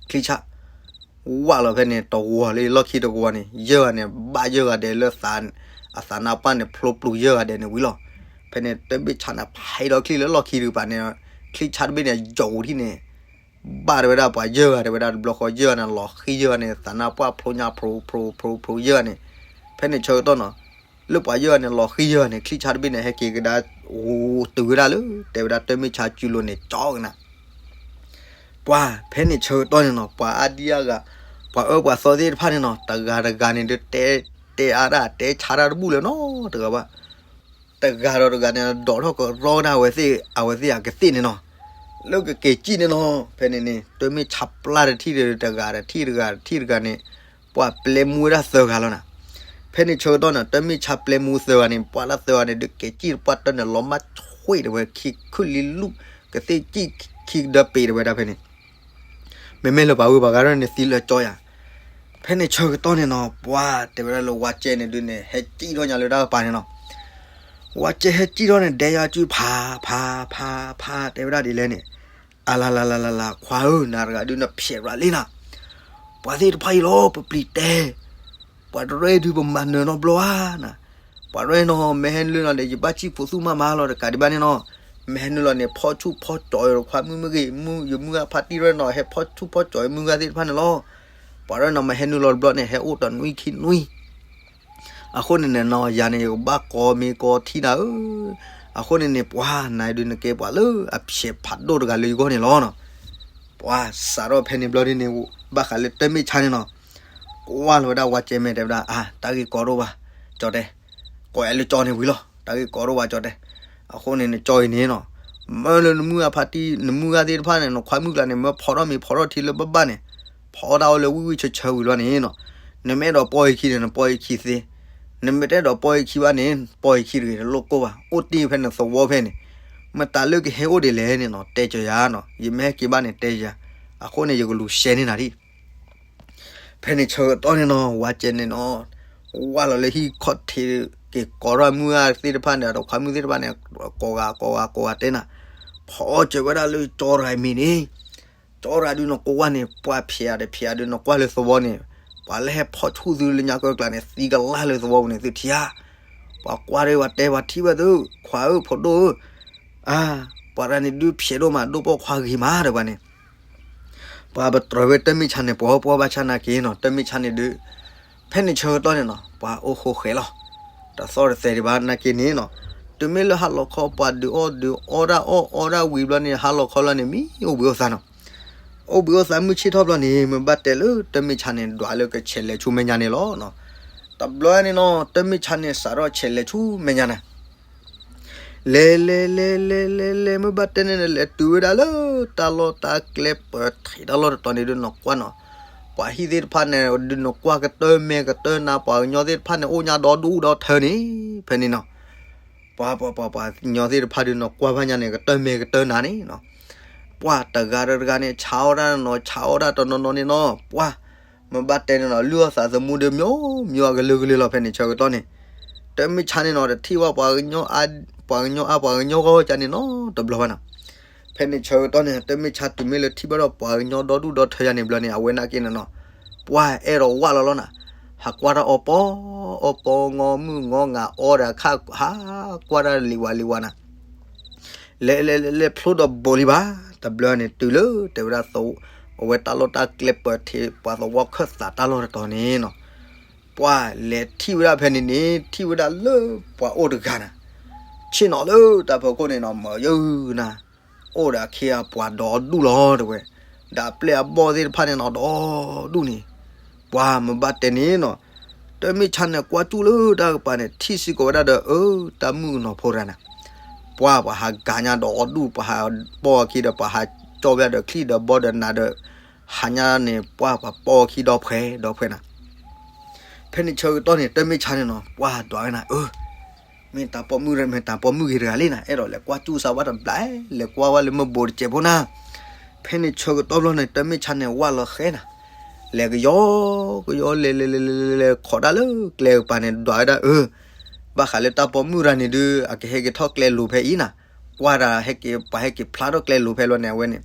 ချံၣ်ဆါ ဝၣ်လီၤဖဲန့ၣ် တဝီၤလၢလီၢ်ခံတဝီၤန့ၣ် ယဲၢ်ဂၤန့ၣ် ဘၣ်ယဲၢ်ဂၤဒဲးလၢ အသးနါပှၢ်န့ၣ် ဖျိပျူၤယဲၢ်ဂၤဒဲးန့ၣ်ဝံၤလီၤ. ဖဲန့ၣ် တၢ်မ့ၢ်ဆါန့ၣ် ဖးအ့ၣ်ဒီးချံၣ်လၢလီၢ်ခံတကပၤန့ၣ် ချံၣ်ဆါတဘ့ၣ်န့ၣ် ယိာ်ထံၣ်န့ၣ် ဘၣ်တဲဝဲဒၣ်ပှၤယဲၢ်ဂၤ တဲဝဲဒၣ်တဘျီဃီ ယဲၢ်ဂၤန့ၣ် လီၤဃံယဲၢ်ဂၤန့ၣ် သးနါပှၢ်ဖျိညါဖျိဖျိဖျိဖျိယဲၢ်ဂၤန့ၣ်, ဖဲန့ၣ်ဆၢကတီၢ်နီၤ လၢပှၤယဲၢ်ဂၤန့ၣ် လီၤဃံယဲၢ်ဂၤန့ၣ် ချံၣ်ဆါတဘ့ၣ်န့ၣ် ဟဲက့ၤကဒါ ဟူးတုၤဝဲဒၣ်လၢ တဲဝဲဒၣ်တၢ်မ့ၢ်ဆါစုလိၤန့ၣ် ကၠီကနၤ ပှၤဖဲန့ၣ်ဆၢကတီၢ်န့ၣ်နီၤ ပှၤအါဒံအါဂၤ ပှၤအၢပှၤသီသ့ၣ်တဖၣ်န့ၣ်နီၤ တဂၤတဂၤန့ၣ် ဒုးတဲ တဲအါဒၣ် တဲဆါတၢ်တဘူၣ်လၢၤနီတဂၤဘၣ်. တဂၤဒီးတဂၤန့ၣ် ဒိးထီၣ်ကရီကဒါအဝဲသ့ၣ် အဝဲသ့ၣ်အကသ့ၣ်န့ၣ်နီၤ. လၢကက့ၤစံၣ်န့ၣ်နီၤ ဖဲန့ၣ်န့ၣ် တၢ်မ့ၢ်ဆါပျၢ်တထံၣ်ဒီးတဂၤ တထံၣ်တဂၤ တထံၣ်တဂၤန့ၣ် ပှၤပျဲမူဝဲဒၣ်သၢဂၤလီၤနၤ. ဖဲန့ၣ်ဆၢကတီၢ်န့ၣ် တၢ်မ့ၢ်ဆါပျဲမူသၢဂၤန့ၣ် ပှၤလၢသၢဂၤန့ၣ် ဒုးက့ၤစံၣ်တပှၢ်တၢၢ်န့ၣ် လီၤမၢ်ဆွံးတဲဝဲ ခံခုၣ်လံလူၢ် ကသ့ၣ်စံၣ်ခံကဒၢပ့ၤတဲဝဲဒၣ်ဖဲန့ၣ် မ့မ့ၢ်လၢပှၤဝဲပှၤဂၤထီၣ်န့ၣ် သံလၢကၠီယၤ. ဖဲန့ၣ်ဆၢကတီၢ်န့ၣ်နီၤ ပှၤတဲဝဲဒၣ်လၢဝါကဲန့ၣ်ဒုးန့ၣ် ဟဲစံၣ်ထီၣ်ညါလၢတၢ်ကပၤန့ၣ်နီၤ. ဝါကဲဟဲစံၣ်ထီၣ်န့ၣ် ဒဲယၤစုဖးဖးဖးဖး တဲဝဲဒၣ်ဒ်လဲၣ်န့ၣ်, အလါလါလါလါလါ ခွါဧၢ နၤတဂၤဒုးနဖျဲးရၤလံနၤ. ပှၤသ့ၣ်တဖၣ်အံၤလီၤ ပပျံၤတဲ ပှၤတရဲဒုးပမၤနၢၤနီတဘျီဧါနၤ. ပှၤရဲနီၤ မ့ၢ်ဟဲနုာ်လီၤဒီး ယဘၣ်စံၣ်ဖိသူၣ်မးမးလီၤ တကးဒံးဘၣ်န့ၣ်နီၤ. မ့ၢ်ဟဲနုာ်လီၤန့ၣ် ဖီၣ်ဆူၣ်ဖီၣ်ကၠီၤယခွါမုၣ်မ့ၢ်ဂ့ၤ မုၣ်ယမုၢ်ဂၢ်ဖါတံၢ်ရဲနီၤ ဟဲဖီၣ်ဆူၣ်ဖီၣ်ကၠီၤယမုၢ်ဂၢ်သ့ၣ်တဖၣ်န့ၣ်လီၤ. ပှၤရဲနီၤ မ့ၢ်ဟဲနုာ်လီၤတဘျီန့ၣ် ဟဲအိၣ်တနွံခံနွံ အဃိန့ၣ်န့ၣ်နီၤ ယၤန့ၣ် ယကဘၣ်ကီမ့ၢ်ကီထံနၤဧၢ. အဃိန့ၣ်န့ၣ် ပှၤနၤဒုးနကဲပှၤလၢအဖျဲးဖးဒိၣ်တဂၤလၢယဂီၢ်န့ၣ်လီၤနီၤ. ပှၤစးထီၣ်ဖဲန့ၣ်ဘျီဒုးန့ၣ် ဘၣ်ဃးလၢတၢ်မ့ၢ်ဆါန့ၣ်နီၤ ကွၢ်လီၤဝဲဒၣ်ဝါကဲမဲာ် တဲဝဲဒၣ် အါ တၢ်ဂ့ၢ်ကီဒိၣ်ဘၣ် ကၠီတဲ, ကိးအဲၣ်လၢကၠီန့ၣ်ဝံၤလီၤ တၢ်ဂ့ၢ်ကီဒိၣ်ဘၣ် ကၠီတဲ. အဃိန့ၣ် နကၠီအံၤန့ၣ်နီၤ, မၢလၢနမုၢ်ဂၤဖါတံၢ် နမုၢ်ဂၤသ့ၣ်တဖၣ်န့ၣ် နခွါမုၣ်ကျါန့ၣ် မၢဖီထီၣ်မ့ၤဖီထီၣ်ထံလၢဘၣ်ဘၣ်န့ၣ်, ဖီတၢ်အီၣ်လၢဝံၣ်ဝံၣ်ဆၢဆၢဝံၤလီၤန့ၣ်နီၤ, နမ့ၢ်အဲၣ်ဒိးပီၢ်ယခံန့ၣ် နပီၢ်ယခံသ့, နမ့ၢ်တအဲၣ်ဒိးပီၢ်ယခံဘၣ်န့ၣ် ပီၢ်ယခံတဂ့ၤ တလိၣ်ကိၢ်ဘၣ် အိၣ်တ့ၢ်ဖဲနသဝီဖဲန့ၣ်, မတၤလၢကဟဲအိၣ်ဒ်လဲၣ်န့ၣ်နီၤ တဲကၠီယၤနီၤ, ယမ့ၢ်ဟဲက့ၤဘၣ်န့ၣ် တဲယၤ, အဃိန့ၣ် ယကလူၤရှဲန့ၢ်နၤဒံး ဖဲန့ၣ်ဆၢကတီၢ်န့ၣ်နီၤ ဝါကဲန့ၣ်နီၤ, ဝၢ်လီၤလၢဟံၣ်ခီၣ်ထံး က့ၤကိးထီၣ်မုၢ်ဂၤသ့ၣ်တဖၣ်န့ၣ် ဒီးခွါမုၣ်သ့ၣ်တဖၣ်န့ၣ် ကိးဂၤကိးဂၤကိးဂၤတဲနၤ, ဖီစၢၤဝဲဒၣ်လၢကၠီတဂၤအံၤမ့ၢ်န့ၣ်, ကၠီတဂၤဒုးနကွၢ်န့ၣ် ပှၤဖျဲးအါဒီးဖျဲးအါဒုးနကွၢ်လၢသဝီန့ၣ်, ပှၤလၢဟဲဖီၣ်ဆူၣ်သုလၢညါကၢကျါန့ၣ် သံကလၢ်လၢသဝီပူၤန့ၣ် သုထံၣ်ဧါ, ပှၤကွၢ်ဒီးပှၤတဲပှၤထံၣ်ဘၣ်သု, ခွါဧၢ ဖိဒိၣ်ဧၢ, အါ, ပှၤတဂၤန့ၣ်ဒုးဖျဲးဒိၣ်မး ဒိၣ်ပိာ်ခွါဂ့ၤမး တဲပှၤန့ၣ် ပှၤပတြၢၤဝဲတၢ်မ့ၢ်ဆါန့ၣ် ပှၤဟီၣ်ပှၢ်ဘၣ်ဆါနာ်က့နီၤ တၢ်မ့ၢ်ဆါန့ၣ်ဒုး, ဖဲန့ၣ်ဆၢကတီၢ်န့ၣ်နီၤ ပှၤအိၣ်ဃိဃဲၤလီၤ, တသီၣ်တသဲဒံးဘၣ်နာ်က့န့ၣ်နီၤ, တုၤမ့ၢ်လၢဟါလီၤခီပှၤဒုးအီၣ်ဒုးအီဒၣ်အီၣ်အီဒၣ်ဝံၤဘျီန့ၣ် ဟါလီၤခီလီၤန့ၣ် မံအိၣ်ဘှံးအိၣ်သါနီၤ, အိၣ်ဘှံးအိၣ်သါမုၢ်ဆ့ၣ်ထီၣ်ဘျီန့ၣ် မ့ၢ်ဘၣ်တဲလၢတၢ်မ့ၢ်ဆါန့ၣ် ဒွးလၢကဆဲးလဲၤဆူမဲာ်ညါန့ၣ်လီၤနီၤ, တဘျီန့ၣ်နီၤ တၢ်မ့ၢ်ဆါန့ၣ်စးထီၣ်ဆဲးလဲၤဆူမဲာ်ညါနၤ လဲၤလဲၤလဲၤလဲၤလဲၤလဲၤ မ့ၢ်ဘၣ်တဲန့ၣ် လဲၤတုၤဝဲဒၣ်လၢတၢ်လီၢ်တၢ်ကျဲပၢၤထံးတၢ်လီၢ်တတီၤန့ၣ်ဒုးနကွၢ်နီၤ, ပှၤဟံၣ်သ့ၣ်တဖၣ်န့ၣ် ဒုးနကွၢ်ကတၢၢ်မဲာ်ကတၢၢ်နါ ပှၤကညီသ့ၣ်တဖၣ်န့ၣ် အိၣ်ညါဒီဒူၣ်ဒီထၢန့ၣ်, ဖဲန့ၣ်နီၤ, ပှၤပှၤပှၤပှၤကညီသ့ၣ်တဖၣ်ဒုးနကွၢ်ဘၣ်ညါန့ၣ် ကတၢၢ်မဲာ်ကတၢၢ်နါန့ၣ်နီၤ, ပှၤတဂၤဒီးတဂၤန့ၣ် ဆါအီၣ်တၢ်နီၤ ဆါအီၣ်တၢ်တနီၤနီၤန့ၣ်နီၤ, ပှၤ မ့ၢ်ဘၣ်တဲန့ၣ်နီၤ လုၢ်အီၣ်သးသမူဒီး မ့ၢ်မ့ၢ်အကလုာ်ကလုာ်လီၤ ဖဲန့ၣ်ဆၢကတီၢ်န့ၣ်, တၢ်မ့ၢ်ဆါန့ၣ်နီၤ တထံၣ်ဘၣ်ပှၤကညီအါ ပှၤကညီအါ ပှၤကညီဂီၢ်ကါန့ၣ်နီၤ တဘျီဘၣ်နီၤ, ဖဲန့ၣ်ဆၢကတီၢ်န့ၣ် တၢ်မ့ၢ်ဆါတုၤမ့ၢ်လၢထံၣ်ဘၣ်ဒီးပှၤကညီဒီဒူၣ်ဒီထၢယါန့ၣ်ဘျီန့ၣ် အဝဲနာ်က့န့ၣ်နီၤ, ပှၤအဲၣ်ဒိးဝၣ်လီၤလီၤနၤ, ဟးကွၢ်တၢ်အီပီ အီပီ ငီမုၢ်ငီငါအီဒီးခါ ဟးကွၢ်တၢ်လံဝါလံဝါနၤ လဲၤလဲၤလဲၤလဲၤဖျိဒီးဘိးလံဘၣ်, တဘျီန့ၣ်တုၤလၢတဲဝဲဒၣ် အဝဲတၢ်လီၢ်တၢ်ကျဲပၢၤထံး ပှၤသဝီခၢၣ်သးတၢ်လီၢ်တတီၤန့ၣ်နီၤ, ပှၤလဲၤထံၣ်ဝဲဒၣ်ဖဲန့ၣ်န့ၣ် ထံၣ်ဝဲဒၣ်လၢပှၤအိၣ်တဂၤနၤ, ဆ့ၣ်နီၤလၢတၢ်ဖီခိၣ်န့ၣ်နီၤ မၤယုၤနၤ, အိၣ်ဒီးအခ့အပှၤဒီဒူၣ်လီၤတဲဝဲ, ဒီးအပျဲၢ်အဘီၣ်သ့ၣ်တဖၣ်န့ၣ်နီၤ ဒီဒူၣ်န့ၣ်, ပှၤမ့ၢ်ဘၣ်တဲန့ၣ်နီၤ, တၢ်မ့ၢ်ဆါန့ၣ်ကွၢ်ကၠူၣ်လၢတၢ်ကပၤန့ၣ် ထံၣ်စ့ၢ်ကီးဝဲဒၣ်ဒီး အၢ တၢ်မုၣ်ကနီၤဖိတဂၤနၤ, ပှၤပှၤဟးကၤညါဒီဒူၣ် ပှၤဟးပိာ်အခံဒီး ပှၤဟးကၠီဝဲဒၣ်ဒီးချံၣ်ဒီးဘီဒီးနးဒီး ဟးညါန့ၣ် ပှၤပှၤပိာ်အခံဒီဖှဲဒီဖှဲနၤ ဖဲန့ၣ်ဆၢကတီၢ်န့ၣ် တၢ်မ့ၢ်ဆါန့ၣ်နီၤ ပှၤဒွးဝဲနၤ အၢ မ့ၢ်တၢ်ပိာ်မုၣ် မ့ၢ်တၢ်ပိာ်မုၣ်ဂ့ၤတဂၤလံနၤ အဲၣ်ဒိးလဲၤကွၢ်ကၠူၣ်စၢ်ဝဲတဘျီ လဲၤကွၢ်ဝဲလၢမ့ၢ်ဘိးတစဲးဖိနၤ, ဖဲန့ၣ်ဆၢကတီၢ်ဘျီန့ၣ် တၢ်မ့ၢ်ဆါန့ၣ် ဝၣ်လီၤဃဲနၤ, လဲၤကယီ ကယီ လဲၤလဲၤလဲၤလဲၤလဲၤလဲၤ ခိးတၢ်လၢကျဲကပၤန့ၣ် ဒွးဝဲဒၣ် အၢ ဘၣ်ဃးလၢတၢ်ပိာ်မုၣ်တဂၤန့ၣ်ဒုး အကဟဲက့ၤထီၣ်ကျဲလိၤဖဲအံၤနၤ, ကွၢ်တၢ်ဟဲက့ၤ ပှၤဟဲက့ၤဖျါထီၣ်ကျဲလိၤဖဲလီၤန့ၣ် အဝဲန့ၣ်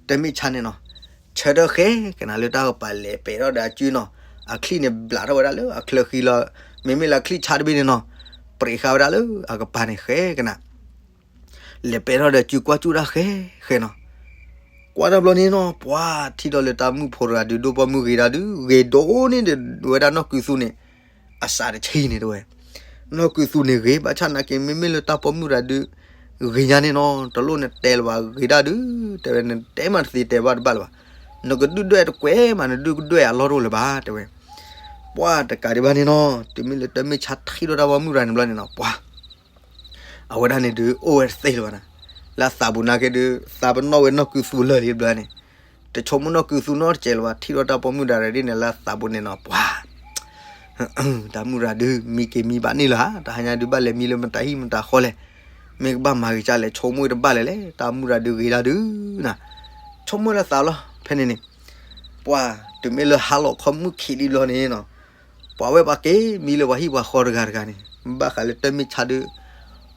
တၢ်မ့ၢ်ဆါန့ၣ်နီၤ ဆၢထၢၣ်ဃဲကနၤလၢတၢ်ကပၤ လဲၤပဲာ်ထီၣ်ဒီးအစုနီၤ, အချံၣ်န့ၣ်ဘျးထီၣ်ဝဲဒၣ်လၢအချၢဃံလီၤ, မ့မ့ၢ်လၢအချံၣ်ဆါတဘ့ၣ်န့ၣ်နီၤ, ပရံးဃာ်ဝဲဒၣ်လၢအကပၤန့ၣ်ဃဲကနၤ လဲၤပဲာ်ထီၣ်ဒီးစုကွၢ်ကၠူၣ်တၢ်ဃဲဃဲနီၤ, ကွၢ်တၢ်ဘျီန့ၣ်နီၤ ပှၤထံၣ်ဒီးလၢတၢ်မုၣ်ဖိတဂၤဒုး ဒိၣ်ပိာ်မုၣ်ဂ့ၤဒၣ်ဒုး ဂ့ၤဒိၣ်န့ၢ်ဒံးဝဲဒၣ်နီၢ်ကုသူန့ၣ် အစးတဆံန့ၣ်တဲဝဲ, နီၢ်ကုသူန့ၣ်ဂ့ၤ ဘၣ်ဆၣ်နာ်က့ မ့မ့ၢ်လၢတၢ်ပိာ်မုၣ်တဂၤဒုး ဂ့ၤညါန့ၣ်နီၤ တလိၣ်နတဲလၢၤဘၣ် ဂ့ၤဒၣ်ဒုး တဲဝဲ နတဲမးတသ့တဲဘၣ်တဘၣ်လၢၤဘၣ်, နကဒုၣ်ဒွဲၣ်တကွဲးမး နဒုၣ်ကဒွဲၣ်အလီၢ်တအိၣ်လၢၤဘၣ် တဲဝဲ, ပှၤတကးဒံးဘၣ်န့ၣ်နီၤ တုၤမ့ၢ်လၢတၢ်မ့ၢ်ဆါထံၣ်ဒီးတၢ်ပိာ်မုၣ်တဂၤန့ၣ်ဘျီန့ၣ်နီၤ ပှၤ အဝဲဒၣ်န့ၣ်ဒုး အိၣ်ဝဲတသ့လၢၤဘၣ်နၤ, လၢအသးပူၤနာ်က့ဒုး သးပနီၣ်ဝဲနီၢ်ကုသူလၢာ်လံတဘျီန့ၣ်, တဆိကမိၣ်နီၢ်ကုသူနီတစဲးလၢၤဘၣ် ထံၣ်ဒီးတၢ်ပိာ်မုၣ်တဂၤဒ်န့ၣ် လၢအသးပူၤန့ၣ်နီၤ ပှၤ တၢ်မုၣ်တဂၤဒုး မံက့ၤမံဘၣ်န့ၢ်လၢၤဧါ တဟါညါဒုးဘၣ်လဲၤမံလၢမတၤဟံၣ်မတၤဃီလဲၣ်, မ့ၢ်ကဘၣ်မၤဂ့ၤကလဲၣ် ဆိကမိၣ်တဘၣ်လဲၣ်လဲၣ် တၢ်မုၣ်တဂၤဒုးဂ့ၤဒၣ်ဒုးနၤ, ဆိကမိၣ်လၢသးလီၤ ဖဲန့ၣ်န့ၣ်, ပှၤတုၤမ့ၢ်လၢဟါလီၤခီမုၢ်ခံးဒံးဘျီန့ၣ်နီၤ ပှၤဝဲပှၤက့ၤမံလၢပှၤဟံၣ်ပှၤဃီတဂၤတဂၤန့ၣ် ဘၣ်ဃးလၢတၢ်မ့ၢ်ဆါဒုး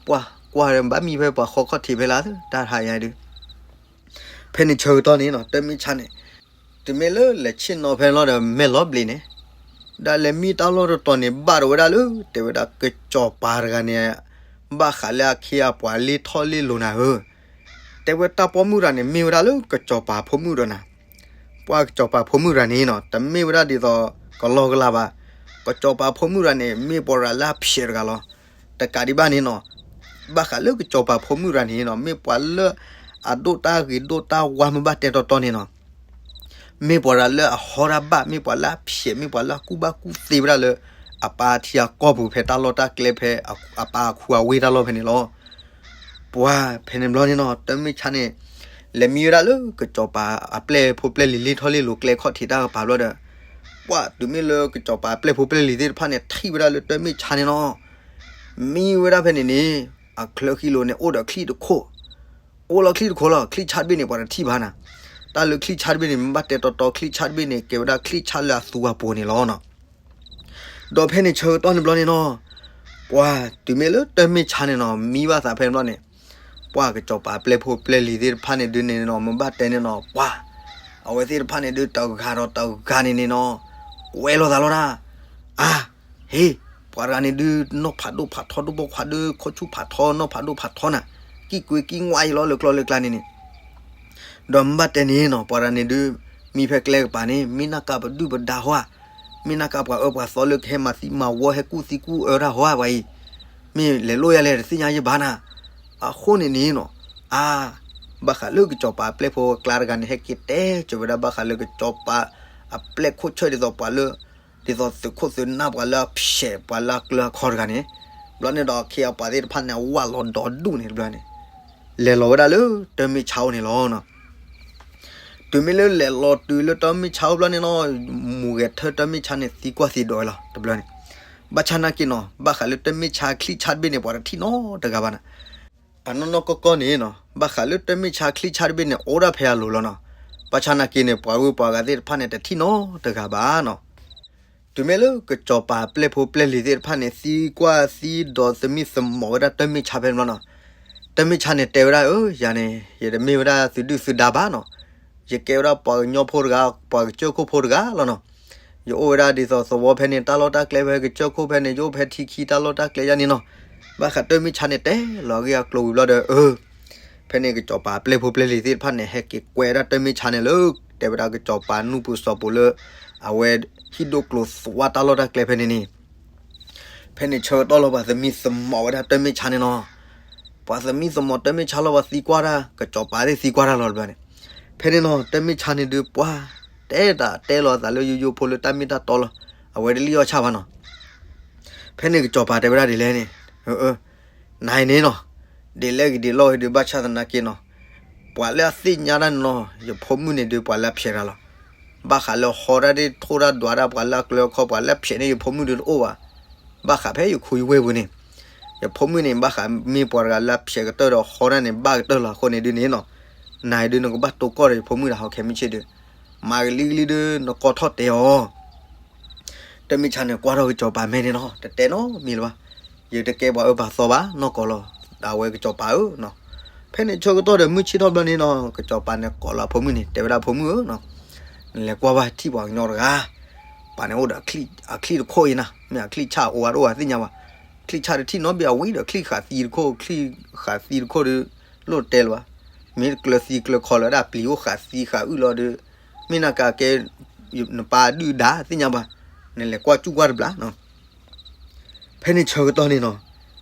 ပှၤကွၢ်ဘၣ်မံဖဲပှၤဃီခီၣ်ထံးဖဲလၢ် တၢ်တဟါညါဒုး ဖဲန့ၣ်ဆၢကတီၢ်န့ၣ်နီၤ တၢ်မ့ၢ်ဆါန့ၣ် တုၤမ့ၢ်လၢလဲၤဆ့ၣ်နီၤဖဲလီၤဒီးမဲာ်လီၤဘျံးန့ၣ်, ဒၣ်လဲၤမံတၢ်လီၢ်တတီၤန့ၣ် ဘၣ်ဒိဝဲဒၣ်လၢ တဲဝဲဒၣ်ကစီၤပၤတဂၤန့ၣ်, ဘၣ်ဃးလၢအခ့အပှၤလ့ထီၣ်လ့လိၤနၤဧၢ, တဲဝဲတၢ်ပိာ်မုၣ်တဂၤန့ၣ် မ့ၢ်ဝဲဒၣ်လၢကစီၤပၤဖိမုၣ်ဒီးနၤ ပှၤကစီၤပၤဖိမုၣ်တဂၤန့ၣ်နီၤ တမ့ၢ်ဝဲဒၣ်ဒ်သိးကလီကလီဘၣ်, ကစီၤပၤဖိမုၣ်တဂၤန့ၣ် မ့ၢ်ပှၤတဂၤလၢအဖျဲးတဂၤလီၤ. တကးဒံးဘၣ်န့ၣ်နီၤ, ဘၣ်ဃးလၢကစီၤပၤဖိမုၣ်တဂၤန့ၣ်နီၤ မ့ၢ်ပှၤလၢအဒိၣ်တၢ်ဂ့ၤဒိၣ်တၢ်ဝါမ့ၢ်ဘၣ်တဲတီတီန့ၣ်နီၤ, မ့ၢ်ပှၤတဂၤလၢအဟီတၢ်ဘၣ်, မ့ၢ်ပှၤလၢအဖျဲး, မ့ၢ်ပှၤလၢအကူၣ်ဘၣ်ကူၣ်သ့ဝဲဒၣ်လၢ အပၢ်ထံအကီၢ်ပူၤ ဖဲတၢ်လီၢ်တၢ်ကျဲဖဲအပၢ်အခူအဝ့ၢ်တၢ်လီၢ်ဖဲန့ၣ်လီၤ. ပှၤဖဲန့ၣ်ဘျီန့ၣ်နီၤ တၢ်မ့ၢ်ဆါန့ၣ် လဲၤမံဝဲဒၣ်လၢကစီၤပၤအပျဲၢ်ဖိပျဲၢ်လံၤလ့ၢ်ထီၣ်လ့ၢ်လီၤကျဲခီၣ်ထံးတၢ်ကပၤဘျီဒီး ပှၤတုၤမ့ၢ်လၢကစီၤပၤအပျဲၢ်ဖိပျဲၢ်လံၤသ့ၣ်တဖၣ်န့ၣ် ထံၣ်ဝဲဒၣ်လၢတၢ်မ့ၢ်ဆါန့ၣ်နီၤ မံဝဲဒၣ်ဖဲန့ၣ်န့ၣ် အချၢဃံလိၤန့ၣ် အိၣ်ဒီးချံၣ်တခိၣ်, အိၣ်လီၤချံၣ်တခိၣ်လီၤ. ချံၣ်ဆါတဘ့ၣ်န့ၣ် ပှၤတထံၣ်ဘၣ်နၤ. တၢ်လၢချံၣ်ဆါတဘ့ၣ်န့ၣ် မ့ၢ်ဘၣ်တဲတီတီ ချံၣ်ဆါတဘ့ၣ်န့ၣ် ကဲဝဲဒၣ်ချံၣ်ဆါလၢအသူအပူၤန့ၣ်လီၤနီၤ. ဒီးဖဲန့ၣ်ဆၢကတီၢ်န့ၣ်ဘျီန့ၣ်နီၤ ပှၤတုၤမ့ၢ်လၢတၢ်မ့ၢ်ဆါန့ၣ်နီၤ မံဘၣ်သးဖဲန့ၣ်ဘျီန့ၣ် ပှၤကစီၤပၤပျဲၢ်ဖိပျဲၢ်လံၤသ့ၣ်တဖၣ်န့ၣ်ဒုးန့ၣ်နီၤ မ့ၢ်ဘၣ်တဲန့ၣ်နီၤ ပှၤ အဝဲသ့ၣ်တဖၣ်န့ၣ်ဒုး တဂၤဒီးတဂၤန့ၣ်န့ၣ်နီၤ ကွဲးလိာ်သးလီၤဒၣ် အါ ဟ့ ပှၤတဂၤန့ၣ်ဒုး နီၢ်ဖးဒိၣ်ဖးထီ ဒိၣ်ပိာ်ခွါဒုး ခိၣ်ဆူၣ်ဖးထီ နီၢ်ဖးဒိၣ်ဖးထီနၤ ကံၣ်ကွ့ကံၣ်ဝါအံၤလီၤ လၢကျီလၢကျါန့ၣ်န့ၣ် ဒီးမ့ၢ်ဘၣ်တဲန့ၣ်နီၤ ပှၤတဂၤန့ၣ်ဒုး မံဖဲကျဲကပၤန့ၣ် မ့ၢ်နၢ်ကါပဒုၣ်ပဒါဟီဧါ, မ့ၢ်နၢ်ကါပှၤအၢပှၤသီလၢကဟဲမၤသံမၤဝီ ဟဲကူၣ်သံကူၣ်အၢတၢ်ဟီဧါ ပှၤအံၤ မ့ၢ်လဲၤလိာ်ယၤလဲၣ် တသ့ၣ်ညါယဘၣ်နၤ. အဃိန့ၣ်န့ၣ်နီၤ အါ ဘၣ်ဃးလၢကစီၤပၤအပျဲၢ်ဖိအကျါတဂၤန့ၣ် ဟဲက့ၤတဲစၢၤဝဲဒၣ် ဘၣ်ဃးလၢကစီၤပၤအပျဲၢ်ခိၣ်ဆၢၣ်ဒ်သိးပှၤလၢ ဒ်သိးသုးခိၣ်သုးနၢ်ပှၤလၢအဖျဲးပှၤလၢအကျၢၤအခီတဂၤန့ၣ် ဘျီန့ၣ်ဒီးအခ့အပှၤသ့ၣ်တဖၣ်န့ၣ် အဝၢ်လီၤဒီဒူၣ်န့ၣ်တဘျီန့ၣ် လဲၤလီၤဝဲဒၣ်လၢတၢ်မ့ၢ်ဆါအိၣ်န့ၣ်လီၤ. တုၤမ့ၢ်လၢလဲၤလီၤတုၤလၢတၢ်မ့ၢ်ဆါအိၣ်ဘျီန့ၣ်နီၤ မူၤဂဲၤထၢၣ်တၢ်မ့ၢ်ဆါန့ၣ် သံကွၢ်သံဒိးဝဲလီၤ တဘျီန့ၣ် ဘၣ်ဆၣ်နာ်က့နီၤ ဘၣ်ဃးလၢတၢ်မ့ၢ်ဆါချံၣ်ဆါတဘ့ၣ်န့ၣ် ပှၤတထံၣ်နီတဂၤဘၣ်နၤ. အနီၢ်နီၢ်ကီၢ်ကီၢ်န့ၣ်နီၤ ဘၣ်ဃးလၢတၢ်မ့ၢ်ဆါချံၣ်ဆါတဘ့ၣ်န့ၣ် အိၣ်ဒၣ်ဖဲအလိၤလီၤနီၤ. ဘၣ်ဆၣ်နာ်က့န့ၣ် ပှၤဂုၤပှၤဂၤသ့ၣ်တဖၣ်န့ၣ် တထံၣ်နီတဂၤဘၣ်နီၤ. တုၤမ့ၢ်လၢကစီၤပၤပျဲၢ်ဖိပျဲၢ်လံၤသ့ၣ်တဖၣ်န့ၣ် သံကွၢ်သံဒိးသမံသမိးဝဲဒၣ်တၢ်မ့ၢ်ဆါဖဲန့ၣ်ဘျီနီၤ. တၢ်မ့ၢ်ဆါန့ၣ်တဲဝဲဒၣ် အၢ ယၤန့ၣ် ယတမ့ၢ်ဝဲဒၣ်သုဒုၣ်သုဒါဘၣ်နီၤ. ယကဲဝဲဒၣ်ပှၤကညီဖိတဂၤ ပှၤကစၢၢ်ခိၣ်ဖိတဂၤလီၤနီၤ. ယအိၣ်ဝဲဒၣ်ဒ်သိးသဝီဖဲန့ၣ် တၢ်လီၢ်တၢ်ကျဲဖဲကစၢၢ်ခိၣ်ဖဲန့ၣ် ယအိၣ်ဖဲထံခံတၢ်လီၢ်တၢ်ကျဲယါန့ၣ်နီၤ. ဘၣ်ဃးတၢ်မ့ၢ်ဆါန့ၣ် တဲလီၤအဂ့ၢ်အကျိၤဝံၤဘျီဒီး အၢ ဖဲန့ၣ်ကစီၤပၤပျဲၢ်ဖိပျဲၢ်လံၤသ့ၣ်တဖၣ်န့ၣ် ဟဲက့ၤကွဲးဝဲဒၣ်တၢ်မ့ၢ်ဆါန့ၣ်လၢ တဲဝဲဒၣ်ကစီၤပၤနူၢ်ပူၤစီၤပူၤလၢ အဝဲဟံၣ်ဒိၣ်ကျိၤသွါတၢ်လီၢ်တၢ်ကျဲဖဲန့ၣ်န့ၣ် ဖဲန့ၣ်ဆၢကတီၢ်လီၤ ပှၤသမံသမိးဝဲဒၣ်တၢ်မ့ၢ်ဆါန့ၣ်နီၤ. ပှၤသမံသမိးတၢ်မ့ၢ်ဆါလီၤ ပှၤသံကွၢ်တၢ် ကစီၤပၤသ့ၣ်သံကွၢ်တၢ်လီၤတဘျီန့ၣ်. ဖဲန့ၣ်နီၤ တၢ်မ့ၢ်ဆါန့ၣ်ဒုး ပှၤတဲတၢ်တဲလီၤအသးလၢယိယိဖိလၢတၢ်မ့ၢ်တၢ်တီလီၤ. အဝဲတလံၣ်အီၣ်ဆၣ်ဘၣ်နီၤ. ဖဲန့ၣ်ကစီၤပၤတဲဝဲဒၣ်ဒ်လဲၣ်န့ၣ်, နၤအံၤန့ၣ်နီၤ, ဒ်လဲၣ်ဂ့ၤဒ်လဲၣ်ဂ့ၤဒုး ဘၣ်ဆၣ်သနာ်က့နီၤ, ပှၤလၢအသ့ၣ်ညါတၢ်န့ၣ်နီၤ, ယဖိမုၣ်န့ၣ်ဒုး ပှၤလၢအဖျဲးတၢ်လီၤ. ဘၣ်ဃးလၢဟီတၢ်ဒ့ၣ်ထိၣ်တၢ်ဒွးတၢ် ပှၤလၢအကျၢၤအခီ ပှၤလၢအဖျဲးန့ၢ်ယဖိမုၣ်ဒုးတအိၣ်ဘၣ်. ဘၣ်ဃးဖဲယခူယဝ့ၢ်ပူၤန့ၣ်, ယဖိမုၣ်န့ၣ် ဘၣ်ဃးမ့ၢ်ပှၤတဂၤလၢအဖျဲးကတၢၢ်ဒီးဟီတၢ်န့ၣ် ဘၣ်ကတၢၢ်လီၤ. အဃိန့ၣ်ဒုးန့ၣ်နီၤ, နၤအံၤဒုး နကဘၣ်တိၢ်ကီၢ်ဒီးယဖိမုၣ်ဒီး ဟီခဲမုၢ်ဆ့ၣ်ဒုး, မၤကလံကလံဒုး နကီၢ်ထီၣ်တဲအီၤ. တၢ်မ့ၢ်ဆါန့ၣ် ကွၢ်ထီၣ်ကစီၤပၤမဲာ်န့ၣ်နီၤ, တတဲနီတမံၤလၢၤဘၣ်. ယတကဲပှၤအၢပှၤသီဘၣ်နီၢ်ကီၢ်လီၤ. အဝဲကစီၤပၤဧၢနီၤ, ဖဲန့ၣ်ဆၢကတီၢ်ဒီး မုၢ်ဆ့ၣ်ထီၣ်ဘျီန့ၣ်နီၤ, ကစီၤပၤန့ၣ်ကိးလီၤအဖိမုၣ်န့ၣ် တဲဝဲဒၣ်အဖိမုၣ်ဧၢနီၤ, နလဲၤကွၢ်ဘၣ်ထံၣ်ပှၤကညီတဂၤ, ပှၤန့ၣ်အိၣ်ဒီးအချံၣ်တခိၣ်အံၤနၤ, မ့ၢ်အချံၣ်ဆၣ်အိၣ်ဝဲတအိၣ်ဘၣ်သ့ၣ်ညါဘၣ်. ချံၣ်ဆၣ်တထံၣ်နီတဘ့ၣ် အဝံၤဒီးချံၣ်ဃာ်သံတခိၣ်, ချံၣ်ဃာ်သံတခိၣ်ဒုး လိၣ်တဲလၢၤဘၣ်. မ့ၢ်ကျၢၤသံကျၢၤခီလၢၤဒၣ်ပျံၤအိၣ်ဃာ်သံဃာ်အုၣ်လီၤဒုး, မ့ၢ်နကကဲ နပၢ်ဒုၣ်ဒါသ့ၣ်ညါဘၣ်, နလဲၤကွၢ်စူၣ်ကွၢ်တဘျီနီၤ. ဖဲန့ၣ်ဆၢကတီၢ်န့ၣ်နီၤ,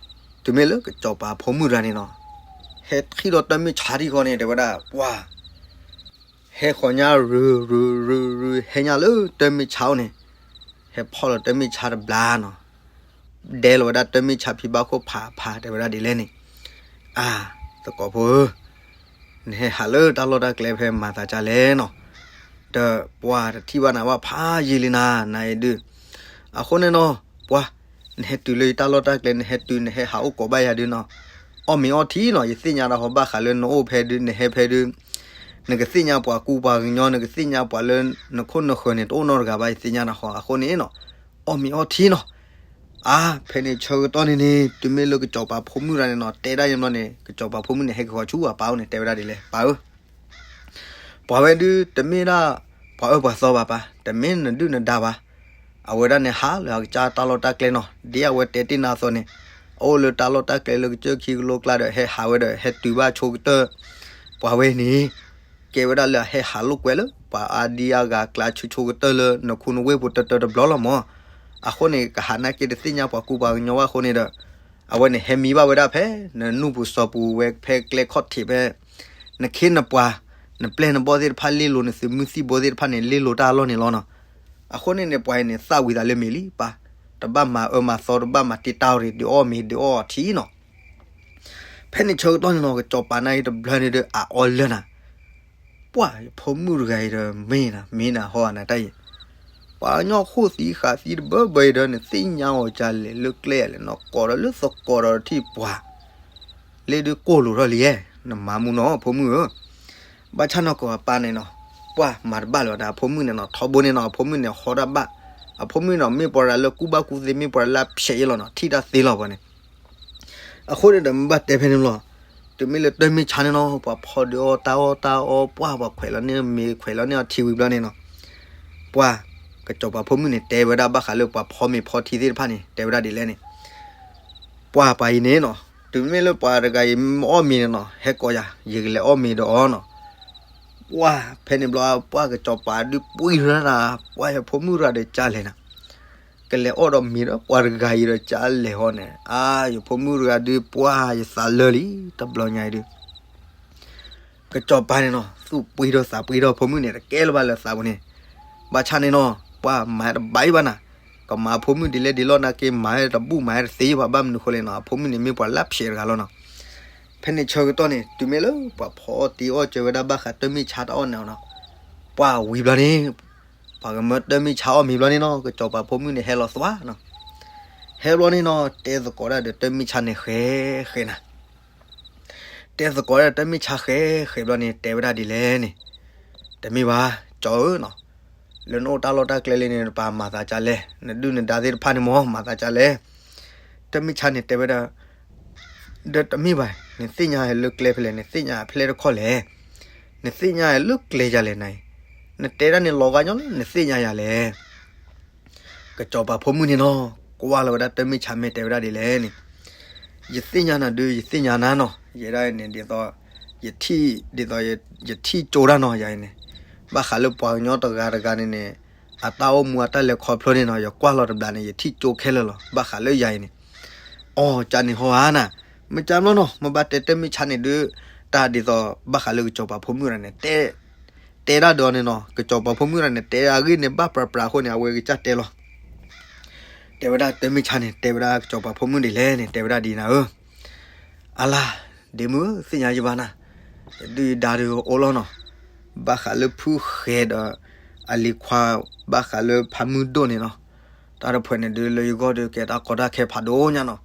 တုၤမ့ၢ်လၢကစီၤပၤဖိမုၣ်တဂၤန့ၣ်နီၤ, ဟဲထံၣ်ဒီးတၢ်မ့ၢ်ဆါထံၣ်ဃီန့ၣ် တဲဝဲဒၣ် ပှၤ ဟဲဃီၤညါရူၤရူၤရူၤရူၤ ဟဲညါလၢတၢ်မ့ၢ်ဆါအိၣ်န့ၣ်, ဟဲဖီၣ်လီၤတၢ်မ့ၢ်ဆါတဘျီနီၤ. ဒဲလီၤဝဲဒၣ်တၢ်မ့ၢ်ဆါဖံဘၣ်ခိၣ်ဖးဖး တဲဝဲဒၣ်ဒ်လဲၣ်န့ၣ်, အါ သကိးဖိဧၢ, နဟဲဟးလၢတၢ်လီၢ်တၢ်ကျဲဖဲမၤသးဒ်လဲၣ်နီၤ, ဒီးပှၤတထံၣ်ဘၣ်နၤဘၣ်ဖးယံာ်လံနၤ နၤအံၤဒုး. အဃိန့ၣ်နီၤ, ပှၤ နဟဲတုၤလၢယတၢ်လီၢ်တၢ်ကျဲ နဟဲတုၤ နဟဲဟးအိၣ်ကိးဘၣ်ယၤဒုးနီၤ, အီၣ်မ့ၤအီထံနီၤ, ယသ့ၣ်ညါနၤဃီ ဘၣ်ဃးလၢနအိၣ်ဖဲဒုး နဟဲဖဲဒုး, နကသ့ၣ်ညါပှၤကူပှၤကညီ နကသ့ၣ်ညါပှၤလၢနခိၣ်နဃၢၤန့ၣ် တအိၣ်နီတဂၤဘၣ် ယသ့ၣ်ညါနၤဃီ. အဃိန့ၣ်နီၤ, အီၣ်မ့ၤအီထံနီၤ. အါ ဖဲန့ၣ်ဆၢကတီၢ်န့ၣ်န့ၣ် တုၤမ့ၢ်လၢကစီၤပၤဖိမုၣ်တဂၤန့ၣ်နီၤ, တဲဒၣ်ယံာ်ဘျီန့ၣ် ကစီၤပၤဖိမုၣ်န့ၣ် ဟဲက့ၤဃီၤဆူအပၢ်အိၣ်န့ၣ် တဲဝဲဒၣ်ဒ်လဲၣ်, ပၢ်ဧၢ, ပှၤဝဲဒုး တမ့ၢ်ဒၣ်ပှၤအၢပှၤသီဘၣ်ပၢ်, တမ့ၢ်နဒုၣ်နဒါဘၣ်. အဝဲဒၣ်န့ၣ် ဟးလၢအကစၢ်တၢ်လီၢ်တၢ်ကျဲနီၤ, ဒ်အဝဲတဲတ့ၢ်နၤအသိးန့ၣ်, အအိၣ်လၢတၢ်လီၢ်တၢ်ကျဲလၢကစၢၢ်ခံကလိကျါဒီး ဟဲဟးဝဲဒီးဟဲတုၤဘၣ်ဆိကတၢၢ်, ပှၤဝဲန့ၣ် ကဲဝဲဒၣ်လၢအဟဲဟးလိာ်ကွဲလၢ ပှၤအါဒံအါဂၤအကျါဆိဆိကတၢၢ်လၢနခူနဝ့ၢ်ပူၤတၢတၢတဘျီလီၤမၢ်. အဃိန့ၣ် ကဟးနာ်က့တသ့ၣ်ညါပှၤကူပှၤကညီဘၣ်အဃိန့ၣ်ဒီး, အဝဲန့ၣ်ဟဲမံဘၣ်ဝဲဒၣ်ဖဲ နနူၢ်ပူၤစီၤပူၤဝဲဖဲကျဲခီၣ်ထံးဖဲ နခ့နပှၤ, နပျဲၢ်နဘီၣ်သ့ၣ်တဖၣ်လ့လိာ် နသုးမုၢ်သံၣ်ဘိသ့ၣ်တဖၣ်န့ၣ် လ့လိာ်တၢ်အလီၢ်န့ၣ်လီၤနီၤ. အဃိန့ၣ်န့ၣ် ပှၤအံၤန့ၣ် သၣ်ဝံၤသးလၢမ့ၤလံ ပၢ်, တဘၣ်မၤအၢမၤသီ တဘၣ်မၤတ့တၢ်အီၣ်ရံၤ ဒုးအီၣ်မ့ၤဒုးအီၣ်ထံနီၤ. ဖဲန့ၣ်ဆၢကတီၢ်န့ၣ်နီၤ ကစီၤပၤနာ်က့တဘျီန့ၣ်ဒီး အအီလၢနၤ, ပှၢ်ဖိမုၣ်တဂၤအံၤဒီး မ့ၢ်နၤ မ့ၢ်နၤဟီနၤတၢ်အံၤ, ပှၤကညီဃိၣ်သံဃာ်သံတဘၢဘၢအံၤဒီး နသ့ၣ်ညါအီၤကလဲၣ်လၢကျဲလဲၣ်နီၤ ကိးဒီးလၢသကိးဒီးထံၣ်ပှၤ လ့ဒုးကိၢ်လိာ်ထီၣ်လံဧါ, နမၤမူနီၤ ဖိမုၣ်ဧၢ, ဘၣ်ဆၣ်နီၢ်ကီၢ်အပၢ်န့ၣ်နီၤ, ပှၢ်မၤတဘၣ်လၢၤဝဲဒၣ် အဖိမုၣ်န့ၣ်နီၤ ထီဘိန့ၣ်နီၤ အဖိမုၣ်န့ၣ်ဟီတၢ်ဘၣ်, အဖိမုၣ်နီၤ မ့ၢ်ပှၤတဂၤလၢကူၣ်ဘၣ်ကူၣ်သ့ မ့ၢ်ပှၤတဂၤလၢအဖျဲးအံၤလီၤနီၤ ထံၣ်တၢ်သ့လီၤပှၤန့ၣ်. အဃိန့ၣ်ဒီးမ့ၢ်ဘၣ်တဲဖဲန့ၣ်လီၤ, တုၤမ့ၢ်လၢတၢ်မ့ၢ်ဆါန့ၣ်နီၤ ပှၤဖီဒုးအီၣ်တၢ်အီၣ်တၢ်အီ ပှၢ်ပှၤခွဲးလီၤန့ၢ်မ့ၤခွဲးလီၤန့ၢ်အီထံဝံၤဘျီန့ၣ်နီၤ, ပှၢ် ကစီၤပၤဖိမုၣ်န့ၣ် တဲဝဲဒၣ်ဘၣ်ဃးလၢပှၤဖီမ့ၤဖီထံသ့ၣ်တဖၣ်န့ၣ် တဲဝဲဒၣ်ဒ်လဲၣ်န့ၣ်, ပှၢ်ပှၤအံၤန့ၣ်နီၤ တုၤမ့ၢ်လၢပှၤတဂၤအံၤမ့ၢ်အီၣ်မ့ၤန့ၣ်နီၤ ဟဲကိးယၤ ယကလဲၤအီၣ်မ့ၤဒီးအီၤနီၤ. ပှၢ်ဖဲန့ၣ်ဘျီ ပှၢ်ကစီၤပၤဒုးပှံၢ်ထီၣ်တၢ်, ပှၢ်ယဖိမုၣ်တဂၤဒီးကလဲၣ်နၤ, ကလဲၤအီၣ်ဒီးမ့ၤဒီးပှၤတဂၤအံၤဒီးကလဲၣ်ဟီန့ၣ် အါ ယဖိမုၣ်တဂၤဒုး ပှၢ်ယသးလၢာ်လံ တဘျီညါအံၤဒုး ကစီၤပၤန့ၣ်နီၤ သူၣ်ပှံၢ်ထီၣ်သးပှံၢ်ထီၣ် ဖိမုၣ်န့ၣ် တကဲလၢၤဘၣ်လၢသးပူၤန့ၣ်, ဘၣ်ဆၣ်န့ၣ်နီၤ ပှၢ်မၤတဘၣ်အံၤဘၣ်နၤ, ကမၤဖိမုၣ်ဒ်လဲၣ်ဒ်လဲၣ်နာ်က့ မၤတဘူၣ်မၤတသ့ဘၣ် ဘၣ်မနုၤဃိလဲၣ်နီၤ အဖိမုၣ်န့ၣ်မ့ၢ်ပှၤလၢဖျဲးတဂၤလီၤနီၤ. ဖဲန့ၣ်ဆၢကတီၢ်န့ၣ် တုၤမ့ၢ်လၢပှၤဖီအီၣ်တ့အီၣ်စၢၤဝဲဒၣ်ဘၣ်ဃးတၢ်မ့ၢ်ဆါတၢ်အီၣ်န့ၣ်နီၤ, ပှၢ်ဝံၤဘျီန့ၣ် ပှၤကမၢတၢ်မ့ၢ်ဆါအီၣ်မ့ၤဘျီန့ၣ်နီၤ ကစီၤပၤဖိမုၣ်န့ၣ်ဟဲလီၤသွါနီၤ, ဟဲဘျီန့ၣ်နီၤ တဲသကိးဒၣ်ဒီးတၢ်မ့ၢ်ဆါန့ၣ်ဃဲဃဲနၤ တဲသကိးဒၣ်တၢ်မ့ၢ်ဆါဃဲဃဲဘျီန့ၣ် တဲဝဲဒၣ်ဒ်လဲၣ်န့ၣ်, တမ့ၢ်ဘၣ် ကၠီဧၢနီၤ, လၢနအိၣ်တၢ်လီၢ်တၢ်ကျဲလံန့ၣ် နပာ်မၤသးဒ်လဲၣ်, နဒုၣ်နဒါသ့ၣ်တဖၣ်န့ၣ်မ့ၢ်မၤသးဒ်လဲၣ်, တၢ်မ့ၢ်ဆါန့ၣ်တဲဝဲဒၣ် ဒီးတမ့ၢ်ဘၣ်, နသ့ၣ်ညါလၢကျဲဖဲလဲၣ်, နသ့ၣ်ညါဖဲလဲၣ်တခီလဲၣ်, နသ့ၣ်ညါလၢကျဲယၤလဲၣ်နၤ, နတဲဒၣ်န့ၣ်လီၤဂာ်ညီလၢနသ့ၣ်ညါယၤလဲၣ် ကစီၤပၤဖိမုၣ်န့ၣ်နီၤ, ကွၢ်လီၤဝဲဒၣ်တၢ်မ့ၢ်ဆါမ့ၢ်တဲဝဲဒၣ်ဒ်လဲၣ်န့ၣ်, ယသ့ၣ်ညါနၤဒုး ယသ့ၣ်ညါနၤနီၤ, ယဲဒၣ်န့ၣ်ဒ်သိး ယထံၣ်ဒ်သိး ယထံၣ်ကၠိတၢ်နီၤ ယၤအံၤန့ၣ်, ဘၣ်ဃးလၢပှၤကညီတဂၤတဂၤန့ၣ်န့ၣ်, အတၢ်အိၣ်မူအတၢ်လဲၤခီဖျိန့ၣ်နီၤ ယကွၢ်လီၤတဘျီန့ၣ် ယထံၣ်ကၠိခဲလၢာ်လီၤ ဘၣ်ဃးလၢယၤအံၤန့ၣ်, အိ ကန့ၣ်ဟီဧါနၤ, မ့ၢ်ကမၢ်နီၤ မ့ၢ်ဘၣ်တဲတၢ်မ့ၢ်ဆါန့ၣ်ဒုး, တၢ်ဒ်သိးဘၣ်ဃးလၢကစီၤပၤဖိမုၣ်တဂၤန့ၣ် တဲ တဲဒၣ်ဒီးန့ၣ်နီၤ ကစီၤပၤဖိမုၣ်တဂၤန့ၣ် တဲအဂ့ၢ်န့ၣ် ဘၣ်ပြးပြးအဃိန့ၣ် အဝဲကစၢ်တဲလီၤ တဲဝဲဒၣ်တၢ်မ့ၢ်ဆါန့ၣ် တဲဝဲဒၣ်ကစီၤပၤဖိမုၣ်ဒ်လဲၣ်န့ၣ် တဲဝဲဒၣ်ဒ်နၤဧၢ, အလါ, ဒ့မုၣ်ဧၢ သ့ၣ်ညါယဘၣ်နၤ, ယဒုၣ်ယဒါဒုးအိၣ်လီၤနီၤ, ဘၣ်ဃးလၢဖုဃဲၤဒီး အလံၤခွါ ဘၣ်ဃးလၢဖးမုၢ်ဒိၣ်န့ၣ်နီၤ, တၢ်တဖှဲးန့ၣ်ဒုးလၢယဂီၢ်ဒုးကဲတၢ်ကီတၢ်ခဲဖးဒိၣ်ညါနီၤ,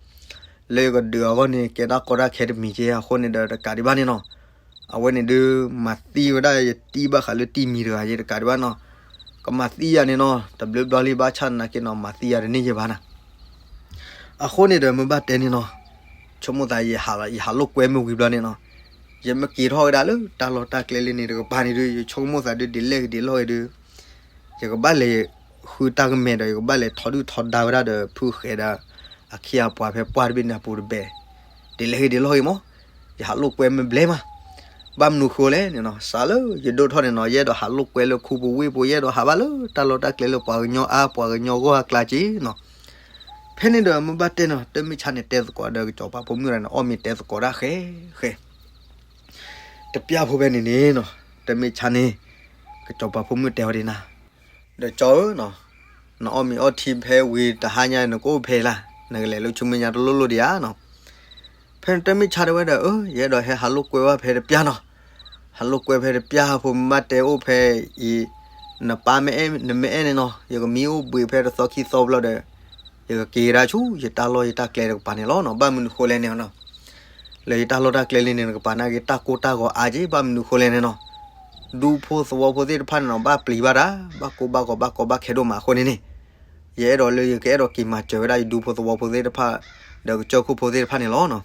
လၢယကဒုးအဂီၢ်န့ၣ် ကဲတၢ်ကီတၢ်ခဲတမံၤက့အဃိန့ၣ်ဒီးတကးဒံးဘၣ်န့ၣ်နီၤ, အဝဲန့ၣ်ဒုး မၤသံဝဲဒၣ်ယတံၢ်ဘၣ်ဃးလၢတံၢ်မံၤတဂၤယဲတကးဒံးဘၣ်နီၤ, ကမၤသံယၤန့ၣ်နီၤ တဘျုးဘျီလံဘၣ်ဆၣ်နာ်က့နီၤ မၤသံယၤတန့ၢ်ယဲဘၣ်နၤ အဃိန့ၣ်ဒီးမ့ၢ်ဘၣ်တဲန့ၣ်နီၤ, ဆိကမိၣ်သး ယဟးလိာ်ကွဲမ့ၢ်ဝံၤဘျီန့ၣ်နီၤ, ယမ့ၢ်က့ၤထီၣ်ဝဲဒၣ်လၢတၢ်လီၢ်တၢ်ကျဲလၢန့ၣ်တကပၤန့ၣ်ဒုး ယဆိကမိၣ်သးဒုးဒ်လဲၣ်ဂ့ၤဒ်လဲၣ်ဂ့ၤဒုး, ယကဘၣ်လဲၤဃုတၢ်ကမဲာ်ဒီး ယကဘၣ်လဲၤထီဒုၣ်ထီဒါဝဲဒၣ်ဒီး ဖုဃဲၤဒီး အခ့အပှၤဖဲပှၢ်တဘ့ၣ်န့ၣ်အပူၤတဘ့ၣ်, ဒ်လဲၣ်ဂ့ၤဒ်လဲၣ်ဂ့ၤမး, ယဟးလိာ်ကွဲမ့ၢ်ဘျဲမး, ဘၣ်မနုၤဃိလဲၣ်န့ၣ်နီၤ စးလၢယဒိၣ်ထီၣ်န့ၣ်နီၤ ယအဲၣ်ဒိးဟးလိာ်ကွဲလၢခူပူၤဝ့ၢ်ပူၤ ယအဲၣ်ဒိးဟးဘၣ်လၢတၢ်လီၢ်တၢ်ကျဲလၢပှၤကညီအါပှၤကညီဂီၢ်အကျါက့နီၤ, ဖဲန့ၣ်ဒီးမ့ၢ်ဘၣ်တဲနီၤ တၢ်မ့ၢ်ဆါန့ၣ် တဲသကိးဒီးကစီၤပၤဖိမုၣ်တဂၤန့ၣ် အီၣ်မ့ၤတဲသကိးတၢ်ဃဲဃဲ တပျၢ်ဖိဖဲန့ၣ်န့ၣ်နီၤ, တၢ်မ့ၢ်ဆါန့ၣ် ကစီၤပၤဖိမုၣ်တဲဝဲဒၣ်နၤ, ဒီးကၠီဧၢနီၤ, နအီၣ်မ့ၤအီထံဖဲဝံၤတဟါညါ နကအိၣ်ဖဲလၢ်, နကလဲၤလၢဆူမဲာ်ညါတလိၣ်လိၣ်ဒံးဧါနီၤ, ဖဲန့ၣ်တၢ်မ့ၢ်ဆါတဲဝဲဒီး အၢ ယအဲၣ်ဒိးဟဲဟးလိာ်ကွဲဝဲဖဲတပျၢ်နီၤ, ဟးလိာ်ကွဲဖဲတပျၢ်ဖိ မ့ၢ်ဘၣ်တဲအိၣ်ဖဲအံၤ, နပၢ်မ့ၢ်အဲၣ် နမ့ၢ်အဲၣ်န့ၣ်နီၤ ယကမံအိၣ်ဘှံးဖဲတသီခံသီဘျီဒီး ယကက့ၤကဒါဆူယတၢ်လီၢ်ယတၢ်ကျဲတကပၤန့ၣ်လီၤနီၤ, ဘၣ်မနုၤဃိလဲၣ်န့ၣ်နီၤ, လၢယတၢ်လီၢ်တၢ်ကျဲလၢန့ၣ်တကပၤနာ်က့ တၢ်ကိၢ်တၢ်ဂီၤအါက့ ဘၣ်မနုၤဃိလဲၣ်န့ၣ်နီၤ, ဒူဖိသဝီဖိသ့ၣ်တဖၣ်န့ၣ်နီၤ ဘၣ်ပျံၤဘၣ်တၢ် ဘၣ်ကိၢ်ဘၣ်ဂီၤဘၣ်ကီဘၣ်ခဲဒိၣ်မးအဃိန့ၣ်န့ၣ်, ယအဲၣ်ဒိးလၢယကအဲၣ်ဒိးက့ၤမၤစၢၤဝဲဒၣ်ယဒူဖိသဝီဖိသ့ၣ်တဖၣ် ဒီးကစၢၢ်ခိၣ်ဖိသ့ၣ်တဖၣ်န့ၣ်လီၤနီၤ.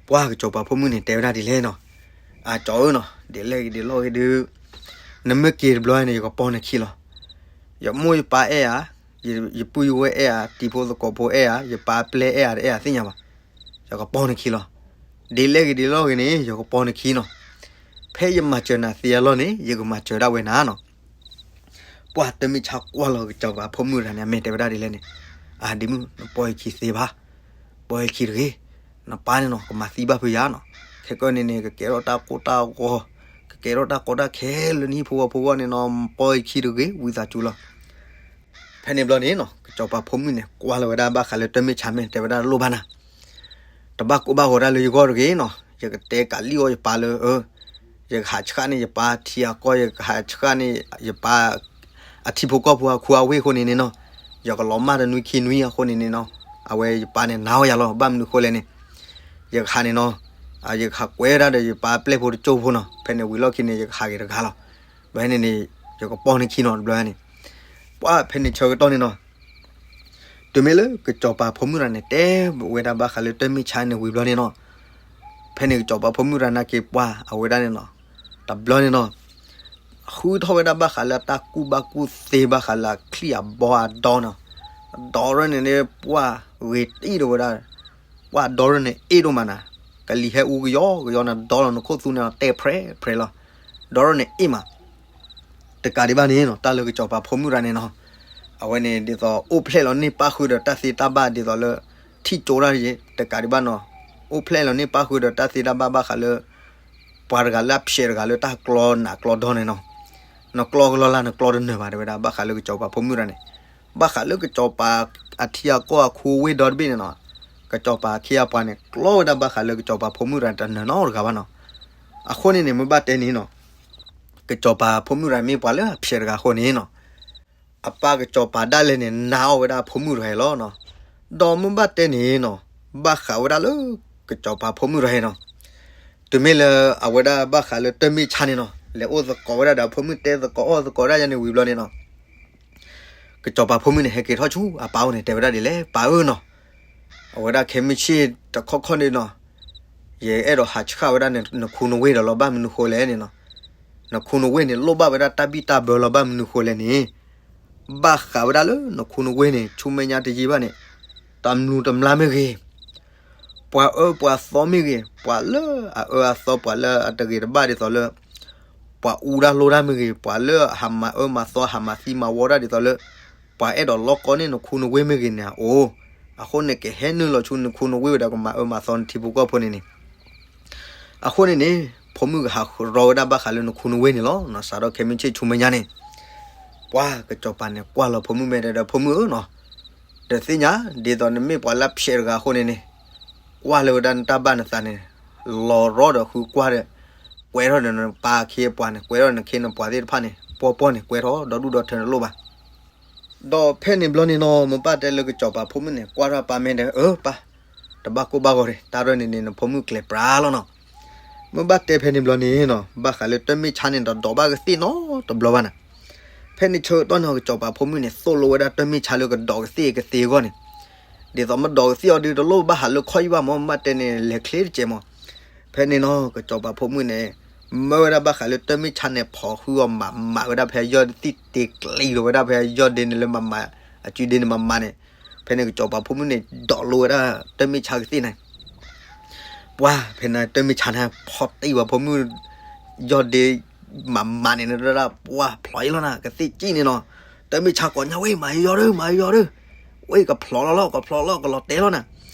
ပှၢ်ကစီၤပၤဖိမုၣ်န့ၣ် တဲဝဲဒၣ်ဒ်လဲၣ်နီၤ, အကၠီဧၢနီၤ, ဒ်လဲၣ်ဂ့ၤဒ်လဲၣ်ဂ့ၤဒုး, နမ့ၢ်က့ၤတဘျီန့ၣ် ယကပီနခံလီၤ. ယမိၢ်ယပၢ်အဲၣ်ဧါ, ယပုၢ်ယဝဲၢ်အဲၣ်ဧါ, တံၤဖိသကိးဖိအဲၣ်ဧါ, ယပၢ်ပျဲအဲၣ်ဧါ တအဲၣ်ဧါသ့ၣ်ညါဘၣ်, ယကပီနခံလီၤ. ဒ်လဲၣ်ဂ့ၤဒ်လဲၣ်ဂ့ၤန့ၣ် ယကပီနခံနီၤ. ဖဲယမၤစၢၤနၤသ့အလီၢ်န့ၣ် ယကမၤစၢၤဒၣ်ဝဲနၤနီၤ. ပှၢ်တၢ်မ့ၢ်ဆါကွၢ်လီၤကစီၤပၤဖိမုၣ်တဂၤန့ၣ် အမဲာ်တဲဝဲဒၣ်ဒ်လဲၣ်န့ၣ်, အဒ့မုၣ် နပီယခံသ့ဘၣ်, ပီယခံတဂ့ၤ, နပၢ်န့ၣ်နီၤ ကမၤသံဘၣ်ဖုယၤနီၤ, ခဲကနံၣ်န့ၣ် ကကဲထီၣ်တၢ်ကိၢ်တၢ်ဂီၤ, က ကဲထီၣ်တၢ်ကီတၢ်ခဲလၢနဟံၣ်ဖိဃီဖိအဂီၢ်န့ၣ်နီၤ, ပီၢ်ယခံတဂ့ၤ ဝံသးစူၤလီၤ. ဖဲန့ၣ်ဘျီန့ၣ်နီၤ ကစီၤပၤဖိမုၣ်န့ၣ် ကွၢ်လီၤဝဲဒၣ်ဘၣ်ဃးလၢတၢ်မ့ၢ်ဆါမ့ၢ် တဲဝဲဒၣ်လိၣ်ဘၣ်နၤ, တဘၣ်ကိၢ်ဘၣ်ဂီၤတၢ်လၢယဂီၢ်တဂ့ၤနီၤ, ယကတဲကးလံၣ်အီၣ်ယပၢ်လၢ ယကဟးဆှၣ်န့ၢ်ယပၢ်ထံအကီၢ်, ယကဟးဆှၣ်န့ၢ်ယပၢ် အထံဖိကီၢ်ဖိအခူအဝ့ၢ်အဃိန့ၣ်န့ၣ်နီၤ, ယကလီၤမၢ်တနွံခံနွံအဃိန့ၣ်န့ၣ်နီၤ, အဝဲယပၢ်န့ၣ်နာ်အီၤယၤလီၤ. ဘၣ်မနုၤဃိလဲၣ်န့ၣ် ယကဟးန့ၣ်နီၤ, ယကဟးကွဲဝဲဒၣ်ဒီးယပၢ်ပျဲၢ်ဖိတကၠိၢ်ဖိနီၤ. ဖဲန့ၣ်ဝံၤလီၢ်ခံန့ၣ် ယကဟးက့ၤတဂၤလီၤ. ဘၣ်န့ၣ်န့ၣ် ယကပိာ်န့ၢ်ခံနီၤတဘျီန့ၣ်, ပှၢ်ဖဲန့ၣ်ဆၢကတီၢ်န့ၣ်နီၤ တုၤမ့ၢ်လၢကစီၤပၤဖိမုၣ်တဂၤန့ၣ် တဲဝဲဒၣ်ဘၣ်ဃးလၢတၢ်မ့ၢ်ဆါန့ၣ်ဝံၤဘျီန့ၣ်နီၤ, ဖဲန့ၣ်ကစီၤပၤဖိမုၣ်တဂၤန့ၣ်က့ၤပှၢ်အဝဲဒၣ်န့ၣ်နီၤ, တဘျီန့ၣ်နီၤ ဃုထီၣ်ဝဲဒၣ်ဘၣ်ဃးလၢတၢ်ကူၣ်ဘၣ်ကူၣ်သ့ဘၣ်ဃးလၢအချံၣ်အဘီအဒီနီၤ, ဒီရၢန့ၣ်န့ၣ် ပှၢ်ဂ့ၤတံၢ်ဒီးဝဲဒၣ်, ပှၢ်ဒီရၢန့ၣ်အ့ၣ်ဒိၣ်မးနၤ, ကလံၤဟဲအူကယီကယီနၤ, ဒီလီၤနခိၣ်သူန့ၣ်တဲဖျဲးဖျဲးလီၤ, ဒီရၢန့ၣ်အ့ၣ်မး တကးဒံးဘၣ်န့ၣ်နီၤ တၢ်လၢကစီၤပၤဖိမုၣ်တဂၤန့ၣ်နီၤ, အဝဲန့ၣ်ဒ်သိးအိၣ်ဖျဲၣ်လီၤန့ၢ်ပၣ်ဃုာ်ဒီးတၢ်သ့တၢ်ဘၣ်ဒ်သိးလၢ ထံၣ်ကၠိတၢ်ယဲ တကးဒံးဘၣ်နီၤ, အိၣ်ဖျဲၣ်လီၤန့ၢ်ပၣ်ဃုာ်ဒီးတၢ်သ့တၢ်ဘၣ်ဘၣ်ဃးလၢ ပှၤတဂၤလၢအဖျဲးတဂၤလၢတၢ်ကျီနးကျီဒီန့ၣ်နီၤ, နကျီကလီလၢနကျီတနၢၤဘၣ် တဲဝဲဒၣ် ဘၣ်ဃးလၢကစီၤပၤဖိမုၣ်တဂၤန့ၣ်, ဘၣ်ဃးလၢကစီၤပၤအထံအကီၢ်အခူအဝ့ၢ်ဒီတဘ့ၣ်န့ၣ်နီၤ, ကစီၤပၤအခ့အပှၤန့ၣ် ကျီဝဲဒၣ်ဘၣ်ဃးလၢကစီၤပၤဖိမုၣ်တဂၤန့ၣ် တနၢၤနီတဂၤဘၣ်နီၤ, အဃိန့ၣ်န့ၣ် မ့ၢ်ဘၣ်တဲန့ၣ်နီၤ ကစီၤပၤဖိမုၣ်တဂၤမ့ၢ်ပှၤလၢအဖျဲးတဂၤအဃိန့ၣ်နီၤ, အပၢ်ကစီၤပၤဒၣ်လဲာ်န့ၣ် နာ်အီၤဝဲဒၣ်ဖိမုၣ်တဂၤအံၤလီၤနီၤ, ဒီးမ့ၢ်ဘၣ်တဲန့ၣ်နီၤ, ဘၣ်ဃးဝဲဒၣ်လၢ ကစီၤပၤဖိမုၣ်တဂၤအံၤနီၤ, တုၤမ့ၢ်လၢအဝဲဒၣ်ဘၣ်ဃးလၢတၢ်မ့ၢ်ဆါန့ၣ်နီၤ, လဲၤအိၣ်သကိးဝဲဒၣ်ဒီးဖိမုၣ်တဲသကိးအီၣ်သကိးဒၣ်ယၤန့ၣ်ဝံၤဘျီန့ၣ်နီၤ ကစီၤပၤဖိမုၣ်န့ၣ် ဟဲက့ၤထီၣ်ဆူအပၢ်အိၣ်န့ၣ် တဲဝဲဒၣ်ဒ်လဲၣ်, ပၢ်ဧၢနီၤ, အဝဲဒၣ်ခဲမုၢ်ဆ့ၣ်တခီခီန့ၣ်နီၤ, ယအဲၣ်ဒိးဟးဆှၣ်ဝဲဒၣ်နခူနဝ့ၢ်ဒီးလီၤ, ဘၣ်မနုၤဃိလဲၣ်န့ၣ်နီၤ, နခူနဝ့ၢ်န့ၣ် လိၣ်ဘၣ်ဝဲဒၣ်တၢ်ဘံၣ်တၢ်ဘၢလီၤ, ဘၣ်မနုၤဃိလဲၣ်န့ၣ်, ဘၣ်ဃးဝဲဒၣ်လၢနခူနဝ့ၢ်န့ၣ် ဆူမဲာ်ညါတယံာ်ဘၣ်န့ၣ်, တၢ်မူၤတမျါမ့ၢ်ဂ့ၤ ပှၤအၢပှၤသီမ့ၢ်ဂ့ၤ, ပှၤလၢအအၢအသီ ပှၤလၢအတဂ့ၤတဘၣ်ဒ်သိးလၢ ပှၤအူတၢ်လိၣ်တၢ်မ့ၢ်ဂ့ၤ, ပှၤလၢအဟးမၤအၢမၤသီ ဟးမၤသံမၤဝီတၢ်ဒ်သိးလၢ ပှၤအဲၣ်ဒိးလီၢ်ကီန့ၢ်နခူနဝ့ၢ်မ့ၢ်ဂ့ၤန့ၣ် အိၣ်, အဃိန့ၣ် ကဟဲနုာ်လီၤဆူနခူနဝ့ၢ်ဝဲဒီး ကမၤအၢမၤသီနထံဖိကီၢ်ဖိန့ၣ်န့ၣ် အဃိန့ၣ်န့ၣ် ဖိမုၣ်ကဟးရီဝဲဒၣ်ဘၣ်ဃးလၢနခူနဝ့ၢ်န့ၣ်လီၤ. စးထီၣ်ခဲမုၢ်ဆ့ၣ်ဆူမဲာ်ညါန့ၣ် ပှၤကစီၤပၤန့ၣ် ကွၢ်လီၤဖိမုၣ်မဲာ်ဒီး ဖိမုၣ်ဧၢနီၤ, ဒီးသ့ၣ်ညါ ဒ်သိးနမ့ၢ်ပှၤလၢဖျဲးတဂၤအဃိန့ၣ်န့ၣ် ကွၢ်လၢဝဲဒၣ်နတၢ်ဘၣ်နသးန့ၣ် လီၤရီဒီးဃုကွၢ်ဒီး ကွဲထီၣ်ဒီးနပၢ်အခ့အပှၤန့ၣ် ကွဲထီၣ်နခ့နပှၤသ့ၣ်တဖၣ်န့ၣ် ပှီၢ်ပှီၢ်န့ၣ် ကွဲထီၣ်ဒီဒူၣ်ဒီထၢတလိၣ်ဘၣ် ဒီးဖဲန့ၣ်ဘျီန့ၣ်နီၤ မ့ၢ်ဘၣ်တဲလၢကစီၤပၤဖိမုၣ်န့ၣ် ကွၢ်ထီၣ်ပၢ်မဲာ်ဒီး အၢပၢ်, တဘၣ်ကိၢ်ဘၣ်ဂီၤတဂ့ၤ, တၢ်ရဲၣ်န့ၣ်န့ၣ် နဖိမုၣ်ကျဲၤပြးလီၤနီၤ. မ့ၢ်ဘၣ်တဲဖဲန့ၣ်ဘျီန့ၣ်နီၤ ဘၣ်ဃးလၢတၢ်မ့ၢ်ဆါန့ၣ် တဒိးဘၣ်ကသ့ၣ်နီတဘျီဘၣ်နီၤ. ဖဲန့ၣ်ဆၢကတီၢ်န့ၣ် ကစီၤပၤဖိမုၣ်န့ၣ် သိၣ်လိဝဲဒၣ်တၢ်မ့ၢ်ဆါလၢကဒိးကသ့ၣ်ကသ့အဂီၢ်န့ၣ်, ဒ်သိးမ့ၢ်ဒိးကသ့ၣ်အီၤဒုး တလိၣ်ဘၣ်ဟးလၢခီၣ်ယုၢ်ဘၣ်မး မ့ၢ်ဘၣ်တဲန့ၣ် လဲၤချ့တစဲးမး. ဖဲန့ၣ်နီၤ ကစီၤပၤဖိမုၣ်န့ၣ် မၢဝဲဒၣ်ဘၣ်ဃးလၢတၢ်မ့ၢ်ဆါန့ၣ် ဖီၣ်ဃုအီၤမးမးဝဲဒၣ်ဖဲယီၢ်သ့ၣ်တ့ကျံၤလီၤဝဲဒၣ်ဖဲ ယီၢ်ဒ့န့ၣ်လၢမးမး, အစုဒ့န့ၣ်မးမးန့ၣ်, ဖဲန့ၣ်ကစီၤပၤဖိမုၣ်န့ၣ် ဒိးလိဝဲဒၣ်တၢ်မ့ၢ်ဆါကသ့ၣ်န့ၣ် ပှၤဖဲန့ၣ်တၢ်မ့ၢ်ဆါန့ၣ် ဖီၣ်တံၢ်ဝဲဖိမုၣ် ယီၢ်ဒ့မးမးန့ၣ် ဒၣ်ပှၤဖျိးအံၤလီၤနၤ ကသ့ၣ်ကံၣ်န့ၣ်နီၤ. တၢ်မ့ၢ်ဆါကိးညါဝဲ မၤယီၢ်ဒုး မၤယီၢ်ဒုး, ဝဲကဖျိးလီၤလီၤ ကဖျိးလီၤ ကလီၤတဲာ်လီၤနၤ.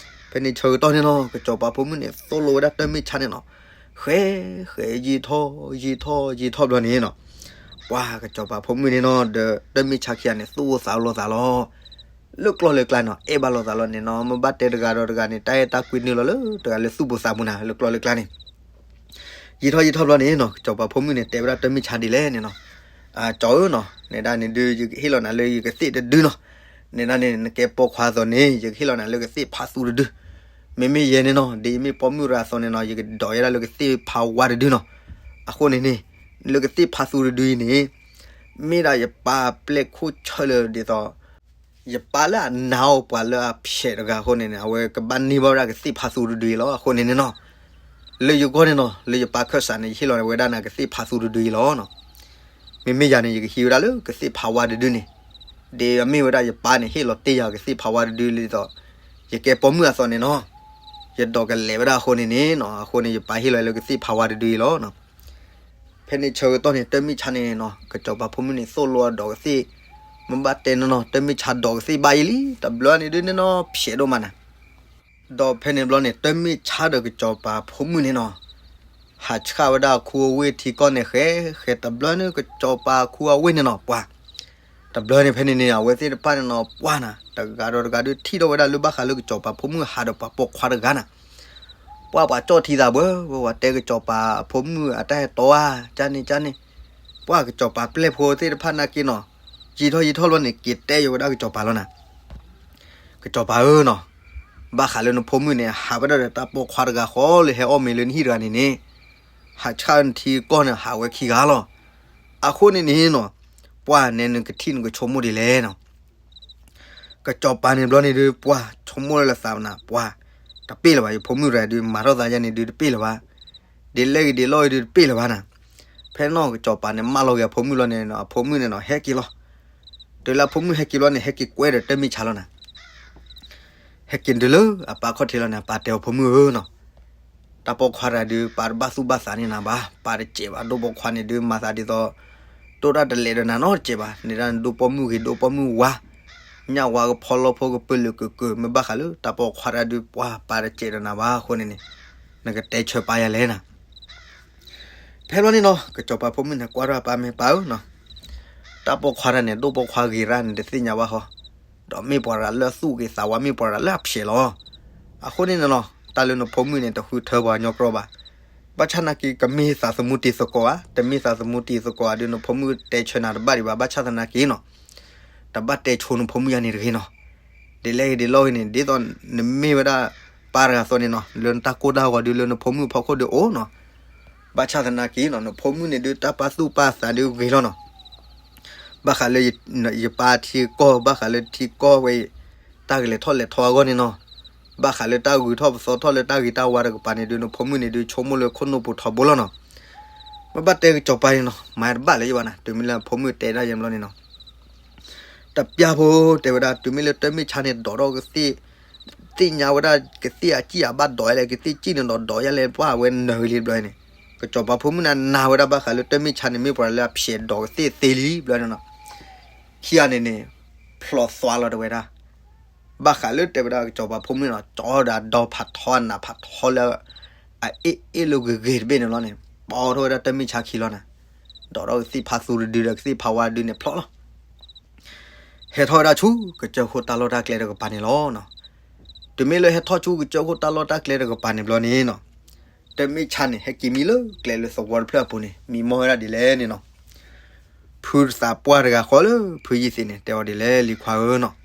ဖဲန့ၣ်ဆၢကတီၢ်န့ၣ်နီၤ ကစီၤပၤဖိမုၣ်န့ၣ် သိၣ်လိဝဲဒၣ်တၢ်မ့ၢ်ဆါန့ၣ်နီၤ, ဃဲဃဲယံာ်ထီၣ်ယံာ်ထီၣ်ယံာ်ထီၣ်ဘျီန့ၣ်နီၤ, ပှၤကစီၤပၤဖိမုၣ်န့ၣ်နီၤ ဒီးတၢ်မ့ၢ်ဆါခံဂၤန့ၣ် သူၣ်အိၣ်သးအိၣ်လိာ်သးလီၤ. လၢကျီၢ်လၢကျါန့ၣ် အဲၣ်ဘၣ်လိာ်သးလီၤန့ၣ်နီၤ, မ့ၢ်ဘၣ်တဲတဂၤဒီးတဂၤန့ၣ် တၢ်အဲၣ်တၢ်ကွံနုာ်လီၤလၢတဂၤလၢသူၣ်ပူၤသးပူၤနၤ လၢကျီၢ်လၢကျါန့ၣ် ယံာ်ထီၣ်ယံာ်ထီၣ်ဘျီန့ၣ်နီၤ ကစီၤပၤဖိမုၣ်န့ၣ် တဲဝဲဒၣ်တၢ်မ့ၢ်ဆါဒ်လဲၣ်န့ၣ်နီၤ, ကၠီဧၢနီၤ, နဲဒၣ်န့ၣ်ဒုး ယကဟ့ၣ်လီၤနၤလၢယကသ့ၣ်တဒုနီၤ, နဲဒၣ်န့ၣ် နကဲပိာ်ခွါအသိးန့ၣ် ယကဟ့ၣ်လီၤနၤလၢကသ့ၣ်ဖးသူတဒု, မ့မ့ၢ်ယဲန့ၣ်နီၤ ဒ်ယမ့ၢ်ပိာ်မုၣ်တဂၤအသိးန့ၣ်နီၤ ယကဒိးယဲဒၣ်လၢကသ့ၣ်ဖးဝါတဒုနီၤ, အဃိန့ၣ်န့ၣ် လၢကသ့ၣ်ဖးသူတဒုအံၤန့ၣ် မ့ၢ်ဒၣ်ယပၢ်အပျဲၢ်ခိၣ်ဆၢလၢဒ်သိး ယပၢ်လၢအနာ်အီၤပှၤလၢအဖျဲးတဂၤအဃိန့ၣ်န့ၣ် အဝဲကဘၣ်န့ၢ်ဘၣ်ဝဲဒၣ်ကသ့ၣ်ဖးသူတဒုအံၤလီၤ. အဃိန့ၣ်န့ၣ်နီၤ လၢယဂီၢ်န့ၣ်နီၤ လၢယပၢ်ခၢၣ်စးန့ၣ် ယဟ့ၣ်လီၤဝဲဒၣ်နၤကသ့ၣ်ဖးသူတဒုအံၤလီၤ. မ့မ့ၢ်ယၤန့ၣ် ယကဟံးဝဲဒၣ်လၢကသ့ၣ်ဖးဝါတဒုန့ၣ်, ဒ်အမ့ၢ်ဝဲဒၣ်ယပၢ်န့ၣ် ဟ့ၣ်လီၤတ့ၢ်ယၤကသ့ၣ်ဖးဝါတဒုလၢဒ်သိး ယကဲပိာ်မုၣ်အသိးန့ၣ်နီၤ, ယဒိးကလဲာ်ဝဲဒၣ်အဃိန့ၣ်န့ၣ်နီၤ အဃိန့ၣ် ယပၢ်ဟ့ၣ်လီၤလၢကသ့ၣ်ဖးဝါတဒုအံၤလီၤ. ဖဲန့ၣ်ဆၢကတီၢ်န့ၣ် တၢ်မ့ၢ်ဆါန့ၣ်နီၤ ကစီၤပၤဖိမုၣ်န့ၣ် သိၣ်လိအဒိးကသ့ၣ်, မ့ၢ်ဘၣ်တဲနီၤနီၤ တၢ်မ့ၢ်ဆါဒိးကသ့ၣ်ဘၣ်အံၤလံ တဘျီန့ၣ်ဒုးန့ၣ်နီၤ ဖျဲးဒိၣ်မးနၤ ဒီးဖဲန့ၣ်ဘျီန့ၣ် တၢ်မ့ၢ်ဆါဒီးကစီၤပၤဖိမုၣ်န့ၣ်နီၤ, ဟးဆှၣ်ဝဲဒၣ်အခူအဝ့ၢ်ထံကီၢ်န့ၣ် ဃဲဃဲတဘျီန့ၣ် ကစီၤပၤအခူအဝ့ၢ်န့ၣ်နီၤ ပှၤ တဘျီန့ၣ် ဖဲန့ၣ်န့ၣ် အဝဲသ့ၣ်တဖၣ်န့ၣ်နီၤ ပှၤနၤ တဂၤဒီးတဂၤဒုးထံၣ်ထီၣ်ဝဲဒၣ်လၢဘၣ်ဃးလၢကစီၤပၤဖိမုၣ်ဟးဒီးပှၤပိာ်ခွါတဂၤနၤ ပှၤပှၤကၠီၣ်ထံသးဘၣ်ဝဲ ပှၤတဲကစီၤပၤအဖိမုၣ်အတၢ်ဟဲတီဧါ ကန့ၣ်ကန့ၣ် ပှၤကစီၤပၤပျဲၢ်ဖိသ့ၣ်တဖၣ်နာ်က့နီၤ ယံာ်ထီၣ်ယံာ်ထီၣ်လီၤန့ၣ် က့ၤတဲယိၤဝဲဒၣ်ကစီၤပၤလီၤနၤ ကစီၤပၤဧၢနီၤ ဘၣ်ဃးလၢနဖိမုၣ်န့ၣ် ဟးဝဲဒၣ်ဒီးတၢ်ပိာ်ခွါတဂၤဃီလၢဟဲအီၣ်မ့ၤလၢနဟံၣ်တဂၤန့ၣ်န့ၣ် ဟးဆှၣ်နထံကီၢ်န့ၣ် ဟးဝဲခံဂၤလီၤ အဃိန့ၣ်န့ၣ်နီၤ ပှၤနဲနကထံၣ်နကဆိကမိၣ်ဒ်လဲၣ်နီၤ ကစီၤပၤန့ၣ်ဘျီန့ၣ်ဒုး ပှၤဆိကမိၣ်လၢသးနၤ ပှၤ တပ့ၢ်လၢၤဘၣ် ယဖိမုၣ်တဂၤဒုး မၤထီၣ်သးယါန့ၣ်ဒုးတပ့ၢ်လၢၤဘၣ် ဒ်လဲၣ်ဂ့ၤဒ်လဲၣ်ဂ့ၤဒုးတပ့ၢ်လၢၤဘၣ်နၤ ဖဲနီၤကစီၤပၤန့ၣ် မၢလီၤက့ၤအဖိမုၣ်လီၤန့ၣ် အဖိမုၣ်န့ၣ်နီၤ ဟဲက့ၤလီၤ တုၤလၢအဖိမုၣ်ဟဲက့ၤဘျီန့ၣ် ဟဲက့ၤကွဲဒီးတၢ်မ့ၢ်ဆါလီၤနၤ ဟဲက့ၤတုၤလၢအပၢ်ခီၣ်ထံးလီၤန့ၣ် အပၢ်တဲအီၤဖိမုၣ်ဧၢနီၤ တၢ်ပိာ်ခွါတဂၤဒုး ပၢ်တဘၣ်သူၣ်ဘၣ်သးန့ၢ်နၤဘၣ် ပၢ်တစဲးဘၣ် ဒိၣ်ပိာ်ခွါန့ၣ်ဒုး မၤသးဒ်သိး တိၢ်တၢ်တလဲၤဒီးနၤနီတစဲးဘၣ် န့ၣ်ဒၣ်နဒိၣ်ပိာ်မုၣ်ဂ့ၤ ဒိၣ်ပိာ်မုၣ်ဝါ ညၣ်ဝါကဖီလီဖိကပၢၤလၢာ်ကၢၢ်ကၢၢ် မ့ၢ်ဘၣ်ဃးလၢတၢ်ပိာ်ခွါတဂၤဒုး ပှၤပၢ်တစဲးဒီးနၤဘၣ်အဃိန့ၣ်န့ၣ် နကတဲဆၢပၢ်ယၤလဲၣ်နၤ ဖဲဘျီန့ၣ်နီၤ ကစီၤပၤဖိမုၣ်န့ၣ် ကွၢ်ထီၣ်အပၢ်မ့ၢ်ပၢ်ဧၢနီၤ တၢ်ပိာ်ခွါတဂၤန့ၣ် ဒိၣ်ပိာ်ခွါဂ့ၤရၣ်န့ၣ် တသ့ၣ်ညါဘၣ်ဃီ ဒီးမ့ၢ်ပှၤတဂၤလၢအသူၣ်ဂ့ၤသးဝါ မ့ၢ်ပှၤတဂၤလၢအဖျဲးလီၤ အဃိန့ၣ်နီၤ တၢ်လၢနဖိမုၣ်န့ၣ် တဃုထၢပှၤကညီကြီဘၣ် ဘၣ်ဆၣ်သနာ်က့ ကမ့ၢ်သးသမူတံၤသကိးဧါ တမ့ၢ်သးသမူတံၤသကိးဧါဒုး နဖိမုၣ်တဲဆၢနၤတဘၣ်ဒံးဘၣ် ဘၣ်ဆၣ်သနာ်က့နီၤ တဘၣ်တဲဆိနဖိမုၣ်ယါန့ၣ်တဂ့ၤနီၤ ဒ်လဲၣ်ဂ့ၤဒ်လဲၣ်ဂ့ၤန့ၣ် ဒ်သိးနမ့ၢ်ဝဲဒၣ်ပၢ်တဂၤအသိးန့ၣ်နီၤ လၢနတၢ်ကိၢ်တၢ်ဂီၤဒုး လၢနဖိမုၣ်ဖီခိၣ်ဒုးအိၣ်နီၤ ဘၣ်ဆၣ်သနာ်က့နီၤ နဖိမုၣ်န့ၣ်ဒုး တၢ်ပာ်သူၣ်ပာ်သးဒုးဂ့ၤလီၤနီၤ ဘၣ်ဃးလၢယပၢ်ထံကီၢ် ဘၣ်ဃးလၢထံကီၢ်ဝဲအံၤ တၢ်ကလဲၤထီၣ်လဲၤထီအဂီၢ်န့ၣ်နီၤ ဘၣ်ဃးလၢတၢ်ဂုၤထီၣ်ပသီထီၣ်လၢတၢ်ဂ့ၤတၢ်ဝါတကပၤန့ၣ်ဒုး နဖိမုၣ်န့ၣ်ဒုး ဆိကမိၣ်လၢခိၣ်နူာ်ပူၤထီဘိလီၤနီၤ မ့ၢ်ဘၣ်တဲကစီၤပၤန့ၣ်နီၤ မၤတဘၣ်လၢၤယဘၣ်နၤ တုၤမ့ၢ်လၢအဖိမုၣ်တဲဒၣ်ယဲဘျီန့ၣ်နီၤ တပျၢ်ဖိတဲဝဲဒၣ် တုၤမ့ၢ်လၢတၢ်မ့ၢ်ဆါန့ၣ် ဒိးထီၣ်ကသ့ၣ် သ့ၣ်ညါဝဲဒၣ်ကသ့ၣ်အစံၣ်အဘၣ်ဒိးယါလဲၣ် ကသ့ၣ်စံၣ်န့ၣ်ဒီးဒိးယါလဲၣ် ပှၢ်ဝဲနၢၤလံတဘျီန့ၣ် ကစီၤပၤဖိမုၣ်န့ၣ် နာ်ဝဲဒၣ်ဘၣ်ဃးလၢတၢ်မ့ၢ်ဆါန့ၣ် မ့ၢ်ပှၤလၢအဖျဲးဒိးကသ့ၣ်သ့လံတဘျီန့ၣ်နီၤ ခံဂၤန့ၣ်န့ၣ် ဖျိးသွါလီၤတဝဲဒၣ် ဘၣ်ဃးလၢတဲဝဲဒၣ်ကစီၤပၤဖိမုၣ်န့ၣ်နီၤ ကၠီဒီးအဒီဖးထီအနးဖးထီလၢ အအ့ၣ်အ့ၣ်လိာ်ဂ့ၤဂ့ၤတဘ့ၣ်န့ၣ်လီၤန့ၣ် ပိာ်ထီၣ်ဝဲဒၣ်တၢ်မ့ၢ်ဆါခံလီၤနၤ ဒိးထီၣ်ကသ့ၣ်ဖးသူတဒုဒီးကသ့ၣ်ဖးဝါတဒုန့ၣ်ဖျိးလီၤ ဟဲထီၣ်ဝဲဒၣ်ဆူကစၢၢ်ခိၣ်တၢ်လီၢ်တၢ်ကျဲတကပၤန့ၣ်လီၤ. တုၤမ့ၢ်လၢဟဲထီၣ်ဆူကစၢၢ်ခိၣ်တၢ်လီၢ်တၢ်ကျဲတကပၤန့ၣ်ဘျီန့ၣ်နီၤ, တၢ်မ့ၢ်ဆါန့ၣ် ဟဲက့ၤမံလၢကျဲလၢသဝီတဖျၢၣ်အပူၤန့ၣ် မံမီၢ်ဝဲဒၣ်ဒ်လဲၣ်န့ၣ်နီၤ, ဖုသးပှၢ်တဂၤဃီလၢဖုယံၤသ့းန့ၣ် တဲအီၤဒ်လဲၣ် လံၤခွါဧၢနီၤ,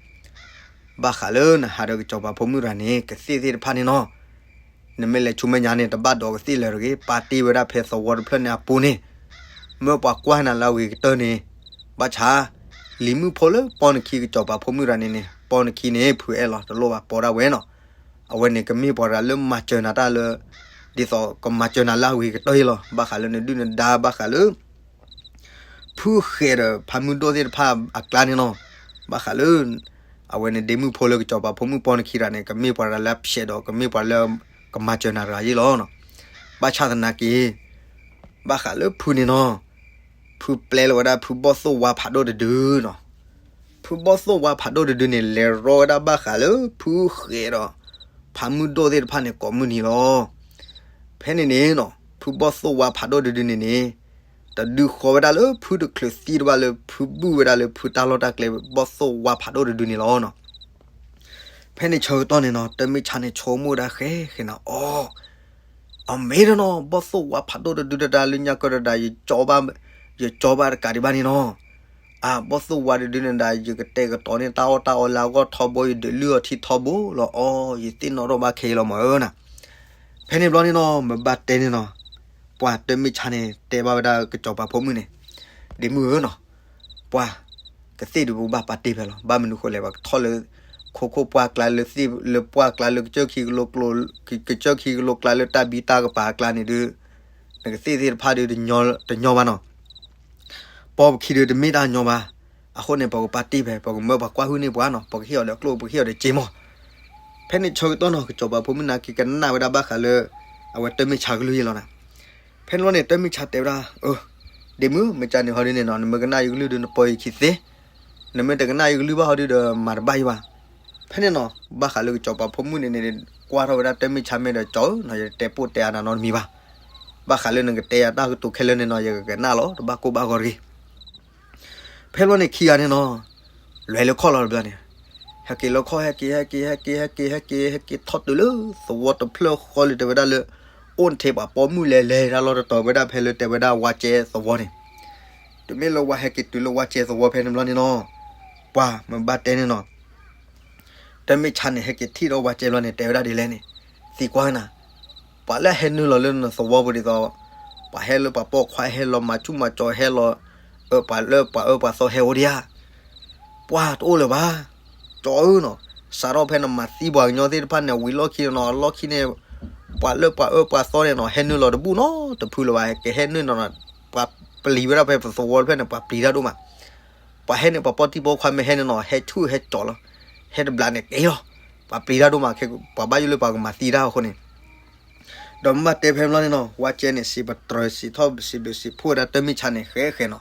ဘၣ်ဃးလၢနဟးဒီးကစီၤပၤဖိမုၣ်တဂၤန့ၣ် ကသ့ၣ်သ့ၣ်တဖၣ်န့ၣ်နီၤ နမ့ၢ်လဲၤဆူမဲာ်ညါန့ၣ် တဘၣ်ဒိးကသ့ၣ်လၢၤတဂ့ၤ, ပာ်တ့ၢ်ဝဲဒၣ်ဖဲသဝီတဖျၢၣ်န့ၣ်အပူၤန့ၣ်, မၢပှၤကွၢ်နၤလၢအဂ့ၤကတၢၢ်န့ၣ်, ဘၣ်ဆၣ် လံၤမုၣ်ဖိလၢပိာ်နခံကစီၤပၤဖိမုၣ်တဂၤန့ၣ်န့ၣ် ပိာ်နခံန့ၣ် ဖုအဲၣ်လီၤတလိၣ်ဘၣ်ပိာ်ဒၣ်ဝဲနီၤ, အဝဲန့ၣ်ကမ့ၢ်ပှၤတဂၤလၢမၤစၢၤနၤတၢ်လၢ ဒ်သိးကမၤစၢၤနၤလၢအဂ့ၤကတၢၢ်အံၤလီၤ, ဘၣ်ဃးလၢနဒုၣ်နဒါ ဘၣ်ဃးလၢ ဖုဃဲးဒီးဖးမုၢ်ဒိၣ်သ့ၣ်တဖၣ်အကျါန့ၣ်နီၤ, ဘၣ်ဃးလၢ အဝဲန့ၣ်ဒ့မုၣ်ဖိလၢကစီၤပၤဖိမုၣ်ပိာ်နခံတဂၤန့ၣ် ကမ့ၢ်ပှၤတဂၤလၢအဖျဲးဒီး ကမ့ၢ်ပှၤလၢကမၤစၢၤနၤတဂၤအံၤလီၤ. ဘၣ်ဆၣ်သနာ်က့ ဘၣ်ဃးလၢဖုန့ၣ်နီၤ, ဖုပျဲလီၤဝဲဒၣ်ဖုဘီၣ်သိၣ်ဝါဖးဒိၣ်တဒုနီၤ, ဖုဘီၣ်သိၣ်ဝါဖးဒိၣ်တဒုန့ၣ် လဲၤရီဝဲဒၣ်ဘၣ်ဃးလၢဖုဃဲးဒီး ဖးမုၢ်ဒိၣ်သ့ၣ်တဖၣ်န့ၣ် ကိးမုၢ်နံၤလီၤ. ဖဲန့ၣ်န့ၣ်နီၤ ဖုဘီၣ်သိၣ်ဝါဖးဒိၣ်တဒုန့ၣ်န့ၣ် တဒုဃီဝဲဒၣ်လၢဖုတချုးသံတဘၣ်လၢဖုတၢ်လီၢ်တၢ်ကျဲဘီၣ်သိၣ်ဝါဖးဒိၣ်တဒုန့ၣ်လီၤနီၤ. ဖဲန့ၣ်ဆၢကတီၢ်န့ၣ်နီၤ တၢ်မ့ၢ်ဆါန့ၣ် ဆိကမိၣ်ဝဲဒၣ်ဃဲဃဲနီၤ, အိ အမ့ၢ်တနီၤ ဘီၣ်သိၣ်ဝါဖးဒိၣ်တဒုတဒါလၢညါကၢတဒါ ယကၠီဘၣ်တကးဒံးဘၣ်န့ၣ်နီၤ, အဘီၣ်သိၣ်ဝါတဒုန့ၣ်ဒါ ယကတဲာ်ကတီၤန့ၢ်တၢ်အီၣ်တၢ်အီလၢအဂီၢ်ထီဘိ ယဒုးလုၢ်အီၤထံထီဘိလီၤအီၤ ယသ့ၣ်နီၣ်ထီၣ်ဘၣ်ခဲအံၤလီၤမၢ်ဧၢနီၤ. ဖဲန့ၣ်ဘျီန့ၣ်နီၤ မ့ၢ်ဘၣ်တဲန့ၣ်နီၤ, ပှၤတၢ်မ့ၢ်ဆါန့ၣ် တဲဘၣ်ဝဲဒၣ်ကစီၤပၤဖိမုၣ်န့ၣ်, ဒ့မုၣ်ဧၢနီၤ, ပှၤ ကသ့ၣ်ဒုးပဘၣ်ပာ်တ့ၢ်ဖဲလီၤ, ဘၣ်မနုၤဃိလဲၣ် ပှၤကထီၣ်လၢ ခိခိၣ်ပှၢ်ကျါလၢသ့ၣ်လၢပှၢ်ကျါလၢကစၢၢ်ခံကလိကျိ ကစၢၢ်ခံကလိကျါလၢတၢ်ဘံတၢ်ကပၤအကျါန့ၣ်ဒုး နကသ့ၣ်သ့ၣ်တဖၣ်ဒုး တညီဘၣ်နီၤ ပိာ်ပခံဒုးတမ့ၢ်တၢ်ညီဘၣ်, အဃိန့ၣ် ပကပာ်တ့ၢ်ဖဲ ပကမၢပှၤကွၢ်ဟုၣ်န့ၢ်ပှၤနီၤ ပကဟ့ၣ်အီၤဒီးကျိၣ် ပကဟ့ၣ်အီၤဒီးစ့မီၢ်. ဖဲန့ၣ်ဆၢကတီၢ်နီၤ ကစီၤပၤဖိမုၣ်နာ်က့ကနၣ်ဝဲဒၣ်ဘၣ်ဃးလၢ အဝဲတၢ်မ့ၢ်ဆါကလုၢ်ယဲလီၤနၤ. ဖဲန့ၣ်လီၤန့ၣ် တၢ်မ့ၢ်ဆါတဲဝဲဒၣ် အၢ ဒ့မုၣ် မ့ၢ်ကန့ၣ်ဟီဒုန့ၣ်နီၤ နမ့ၢ်ကနၣ်ယကလုၢ်ဒုး နပိာ်ယခံသ့, နမ့ၢ်တကနၣ်ယကလုၢ်ဘၣ်ဟီဒုဒီး မၤတဘၣ်ယဘၣ်. ဖဲန့ၣ်နီၤ ဘၣ်ဃးလၢကစီၤပၤဖိမုၣ်န့ၣ်န့ၣ် ကွၢ်ထီၣ်ဝဲဒၣ်တၢ်မ့ၢ်ဆါမ့ၢ်ဒီး ကၠီဧၢနီၤ ယတဲပိာ်တဲအါနၤနီတမံၤဘၣ်. ဘၣ်ဃးလၢနကတဲယၤတၢ်ကတိၤခဲလၢာ်န့ၣ်နီၤ ယကကနၣ်လီၤ တဘၣ်ကိၢ်ဘၣ်ဂီၤတဂ့ၤ. ဖဲလီၤန့ၣ်ခံဂၤန့ၣ်နီၤ လဲၤလၢခီၣ်လီၤတဘျီန့ၣ်, ဟဲက့ၤလၢခီၣ် ဟဲက့ၤ ဟဲက့ၤ ဟဲက့ၤ ဟဲက့ၤ ဟဲက့ၤ ဟဲက့ၤထီၣ်တုၤလၢသဝီတဖျၢၣ်ဃီလၢတဲဝဲဒၣ်လၢ အိၣ်နထံးပှၤပိာ်မုၣ်လဲၤလဲၤတၢ်လီၢ်တတီၤဝဲဒၣ်ဖဲလၢတဲဝဲဒၣ်ဝါကဲသဝီန့ၣ်, တုၤမ့ၢ်လၢဝါဟဲက့ၤတုၤလၢဝါကဲသဝီဖဲန့ၣ်ဘျီန့ၣ်နီၤ, ပှၤမ့ၢ်ဘၣ်တဲန့ၣ်နီၤ တမ့ၢ်ဆါန့ၣ် ဟဲက့ၤထံၣ်ဒီးဝါကဲဘျီန့ၣ် တဲဝဲဒၣ်ဒ်လဲၣ်န့ၣ်, သံကွၢ်နၤ, ပှၤလၢအဟဲနုာ်လီၤလၢနသဝီပူၤဒ်သိး, ပှၤဟဲလၢပှၤပိာ်ခွါဟဲလီၤမၤဆူၣ်မၤစီၤဟဲလီၤ, အၢပှၤလၢပှၤအၢပှၤသီဟဲအိၣ်ဒံးဧါ, ပှၤတအိၣ်လၢၤဘၣ်, ကၠီဧၢနီၤ, စးထီၣ်ဖဲနမၤသံပှၤကညီသ့ၣ်တဖၣ်န့ၣ် ဝံၤလီၢ်ခံန့ၣ်နီၤ အလီၢ်ခံန့ၣ်, ပှၤလၢပှၤအၢပှၤသီန့ၣ်နီၤ ဟဲနုာ်လီၤတဘူၣ်နီတဖုလၢၤဘၣ်, ကဟဲနုာ်နီၤ, ပှၤပျံၤဝဲဒၣ်ဖဲပသဝီတဖျၢၣ်န့ၣ် ပှၤပျံၤတၢ်ဒိၣ်မး ပှၤဟဲန့ၣ် ပှၤပိာ်တံၢ်ပိာ်ခွါမ့ၢ်ဟဲန့ၣ်နီၤ ဟဲဆူၣ်ဟဲကၠီလီၤ, ဟဲတဘျီန့ၣ်က့ၤလီၤ, ပှၤပျံၤတၢ်ဒိၣ်မးခဲ ပှၤဘၣ်ယိၣ်လၢပှၤကမၤသံတၢ်အဃိန့ၣ်, ဒီးမ့ၢ်ဘၣ်တဲဖဲဘျီန့ၣ်နီၤ ဝါကဲန့ၣ် စံးပတြၢၤစံးထီၣ်စံးဘျုးစံးဖှိၣ်ဝဲဒၣ်တမ့ၢ်ဆါန့ၣ် ဃဲဃဲနီၤ,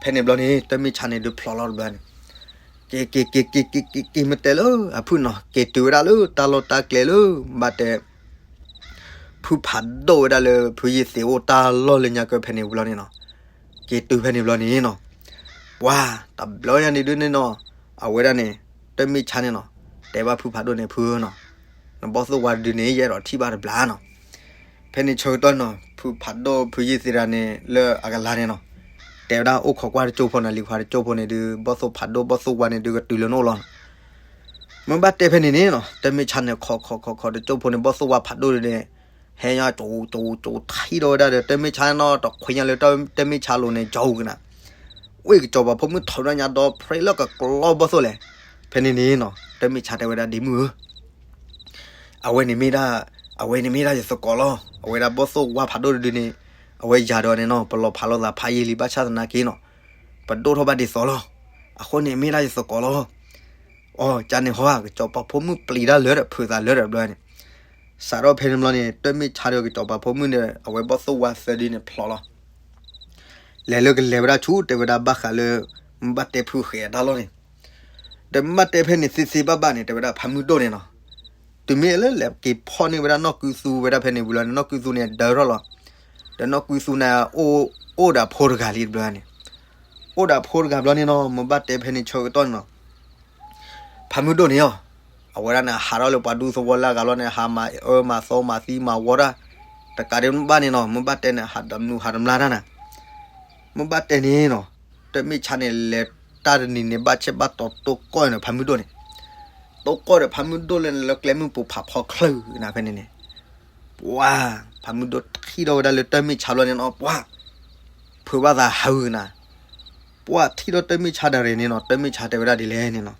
ဖဲန့ၣ်ဘျီန့ၣ် တမ့ၢ်ဆါန့ၣ်ဒုးဖျိးလီၤတဘျီန့ၣ်, က့ၤက့ၤက့ၤက့ၤက့ၤက့ၤက့ၤမ့ၢ်တဲလၢ အဖုၣ်နီၤ က့ၤတုၤဝဲဒၣ်လၢတၢ်လီၢ်တၢ်ကျဲလၢ ဘၣ်တဲ ဖုဖးဒိၣ်ဝဲဒၣ်လၢဖုယ့ၢ်သ့ၣ်အိၣ်တၢ်လီၢ်လၢညါကၢၢ်ဖဲန့ၣ်ဘျီန့ၣ်နီၤ, က့ၤတုၤဖဲန့ၣ်ဘျီန့ၣ်နီၤ, ပှၤတဘျီညါန့ၣ်ဒုးန့ၣ်နီၤ, အဝဲဒၣ်န့ၣ် တမ့ၢ်ဆါန့ၣ်နီၤ, တဲဘၣ်ဖုဖးဒိၣ်န့ၣ် ဖုနီၤ, နဘီၣ်သိၣ်ဝါတဒုန့ၣ် ယအဲၣ်ဒိးထံၣ်ဘၣ်တဘျီနီၤ, ဖဲန့ၣ်ဆၢကတီၢ်နီၤ ဖုဖးဒိၣ်ဖုယ့ၢ်သ့ၣ်တဂၤန့ၣ် လၢအကလၤန့ၣ်နီၤ, တဲဝဲဒၣ်အိၣ်ခိးကွၢ်တကၠိဖိနီၤ လံၤခွါတကၠိဖိန့ၣ်ဒုး ဘီၣ်သိၣ်ဖးဒိၣ်ဘီၣ်သိၣ်ဝါန့ၣ်ဒုးကတုၤလၢနအိၣ်လီၤ မ့ၢ်ဘၣ်တဲဖဲန့ၣ်န့ၣ်နီၤ တမ့ၢ်ဆါန့ၣ် ခိးခိးခိးခိးတကၠိဖိန့ၣ် ဘီၣ်သိၣ်ဝါဖးဒိၣ်န့ၣ်, ဟဲညါကၠိကၠိကၠိထံၣ်ဒီးဝဲဒၣ်ဒီး တမ့ၢ်ဆါနီၤ တခွဲညါလၢတမ့ၢ်ဆါလိၤန့ၣ် ကၠီကနၤ, ဝ့ၢ်ကစီၤပၤဖိမုၣ်ထီၣ်ဝဲဒၣ်ညါဒီး ဖရဲလၢကကျီဘီၣ်သိၣ်လဲၣ်, ဖဲန့ၣ်န့ၣ်နီၤ တမ့ၢ်ဆါတဲဝဲဒၣ်ဒ့မုၣ်ဧၢ အဝဲန့ၣ်မ့ၢ်ဒၣ်, အဝဲန့ၣ်မ့ၢ်ဒၣ်ယသကိးလီၤ. အဝဲဒၣ်ဘီၣ်သိၣ်ဝါဖးဒိၣ်တဒုန့ၣ်, အဝဲယၤဒီးန့ၣ်နီၤ ပလီၤဖးလိာ်သးဖးယံာ်လံ ဘၣ်ဆၣ်သနာ်က့နီၤ, ပဒိၣ်ထီၣ်ဘၣ်ဒ်သိးလီၤ. အဃိန့ၣ်မ့ၢ်ဒၣ်ယသကိးလီၤ. အိ ကန့ၣ်ဟီဧါ ကစီၤပၤဖိမုၣ်ပျံၤတၢ်လၢာ်ဒီး ဖုးသးလၢာ်ဒီးဘျီန့ၣ်, စးထီၣ်ဖဲန့ၣ်ဘျီန့ၣ် တမ့ၢ်ဆါဒီးကစီၤပၤဖိမုၣ်န့ၣ် အဝဲဘီၣ်သိၣ်ဝါသၢဒုန့ၣ်ဖျိးလီၤ. လဲၤလၢကလဲၤဝဲဒၣ်ဆူ တဲဝဲဒၣ်ဘၣ်ဃးလၢ မ့ၢ်ဘၣ်တဲဖုဃဲၤအတၢ်လီၢ်န့ၣ်, ဒီးမ့ၢ်ဘၣ်တဲဖဲန့ၣ်သ့သ့ဘၣ်ဘၣ်န့ၣ် တဲဝဲဒၣ်ဖးမုၢ်ဒိၣ်န့ၣ်နီၤ, တုၤမ့ၢ်လၢလဲၤက့ၤဖီၣ်န့ၢ်ဝဲဒၣ်နီၢ်ကုသူဝဲဒၣ်ဖဲန့ၣ်ဝံၤလီၤန့ၣ် နီၢ်ကုသူန့ၣ် ဒၢထီၣ်လီၤ. ဒီးနီၢ်ကုသူန့ၣ် အိၣ်ဒီးအဖိတဂၤလံတဘျီန့ၣ်, အိၣ်ဒီးအဖိတဂၤဘျီန့ၣ်နီၤ မ့ၢ်ဘၣ်တဲဖဲန့ၣ်ဆၢကတီၢ်န့ၣ်နီၤ ဖးမုၢ်ဒိၣ်န့ၣ်အီၤ, အဝဲဒၣ်န့ၣ် ဟးထီၣ်လၢပှၤဒူသဝီလၢအဂၤလီၤန့ၣ် ဟးမၤအၢမၤသီမၤသံမၤဝီတၢ်, တကးဒံးဘၣ်န့ၣ်နီၤ မ့ၢ်ဘၣ်တဲန့ၣ် ဟးတမနုၤဟးတမျၢ်တၢ်နၤ, မ့ၢ်ဘၣ်တဲန့ၣ်နီၤ, တမ့ၢ်ဆါန့ၣ် လဲၤတၢ်တနံၤန့ၣ် ဘၣ်ဆဲးဘၣ်တီၤတိၢ်ကီၢ်န့ၣ် ဖးမုၢ်ဒိၣ်န့ၣ်, တိၢ်ကီၢ်ဒီးဖးမုၢ်ဒိၣ်လၢန့ၣ် လၢကျဲမုၢ်ပူၤဖးဖီချၢၣ်နၤဖဲန့ၣ်န့ၣ် ပှၤ ဖးမုၢ်ဒိၣ်ထံၣ်ထီၣ်ဝဲဒၣ်လၢတၢ်မ့ၢ်ဆါဘျီန့ၣ်နီၤ ပှၤ ဖုးဘၣ်သးဟးဂုာ်နၤ, ပှၤထံၣ်ထီၣ်တၢ်မ့ၢ်ဆါဒၣ်ရဲၣ်န့ၣ်နီၤ တၢ်မ့ၢ်ဆါတဲဝဲဒၣ်ဒ်လဲၣ်န့ၣ်နီၤ,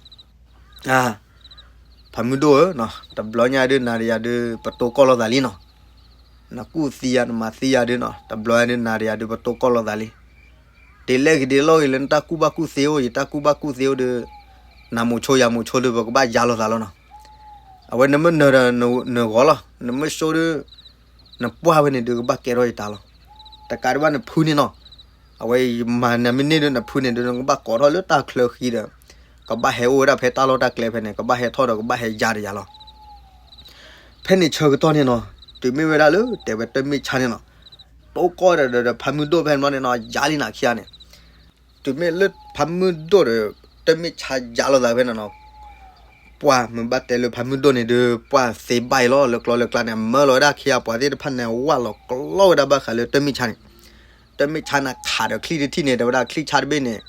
အါ ဖးမုၢ်ဒိၣ်ဧၢ, တဘျီညါဒုးနၤဒီးယၤဒုး ပတိၢ်ကီၢ်လိာ်သးလံနီၤ, နကူၣ်သံယၤ နမၤသံယၤဒုးနီၤ တဘျီညါဒုးနၤဒီးယၤဒုး ပတိၢ်ကီၢ်လိာ်သးလံ, ဒ်လဲၣ်ဂ့ၤဒ်လဲၣ်ဂ့ၤလၢနတၢ်ကူၣ်ဘၣ်ကူၣ်သ့အိၣ် ယတၢ်ကူၣ်ဘၣ်ကူၣ်သ့အိၣ်ဒီး နမိၤဆိယၤမိၤဆိဒီး ပကဘၣ်ယါလိာ်သးလီၤနီၤ, အဝဲနမ့ၢ်နၢၤဒီးနဂီၤလီၤ, နမ့ၢ်ဆိဒီး နပှၢ်ဝဲန့ၣ်ဒုးကဘၣ်ကဲထီၣ်ယတၢ်လီၤ, တကးဒံးဘၣ်နဖုန့ၣ်နီၤ, အဝဲမၤနမ့ၢ်န့ၢ်ဒီးနဖုန့ၣ်ဒုး နကဘၣ်ကိးထီၣ်လၢတၢ်ချၢဃံဒီး ကဘၣ်ဟဲအိၣ်ဝဲဒၣ်ဖဲတၢ်လီၢ်တၢ်ကျဲဖဲန့ၣ် ကဘၣ်ဟဲထီၣ်ဒီးကဘၣ်ဟဲယါဒီးယၤလီၤ, ဖဲန့ၣ်ဆၢကတီၢ်န့ၣ်နီၤ, တုၤမ့ၢ်ဝဲဒၣ်လၢတဲဝဲတၢ်မ့ၢ်ဆါန့ၣ်နီၤ, တိၢ်ကီၢ်ဒီးဒီးဖးမုၢ်ဒိၣ်ဖဲန့ၣ်ဘျီန့ၣ်နီၤ ယါလံနၤခံဂၤန့ၣ်, တုၤမ့ၢ်လၢဖးမုၢ်ဒိၣ်ဒီး တၢ်မ့ၢ်ဆါယါလိာ်သးဖဲန့ၣ်နီၤ, ပှၤမ့ၢ်ဘၣ်တဲလၢဖးမုၢ်ဒိၣ်န့ၣ်ဒုး ပှၤသ့ဘၣ်အံၤလီၤ လၢကျီလၢကျါန့ၣ် မၢလီၤဝဲဒၣ်ခံဂၤပှၤသ့ၣ်တဖၣ်န့ၣ် ဝၢ်လီၤကျီဝဲဒၣ်ဘၣ်ဃးလၢတၢ်မ့ၢ်ဆါန့ၣ်, တၢ်မ့ၢ်ဆါန့ၣ်ခးဒီးချံၣ်တထံၣ်န့ၣ် တဲဝဲဒၣ်ချံၣ်ဆါတဘ့ၣ်န့ၣ်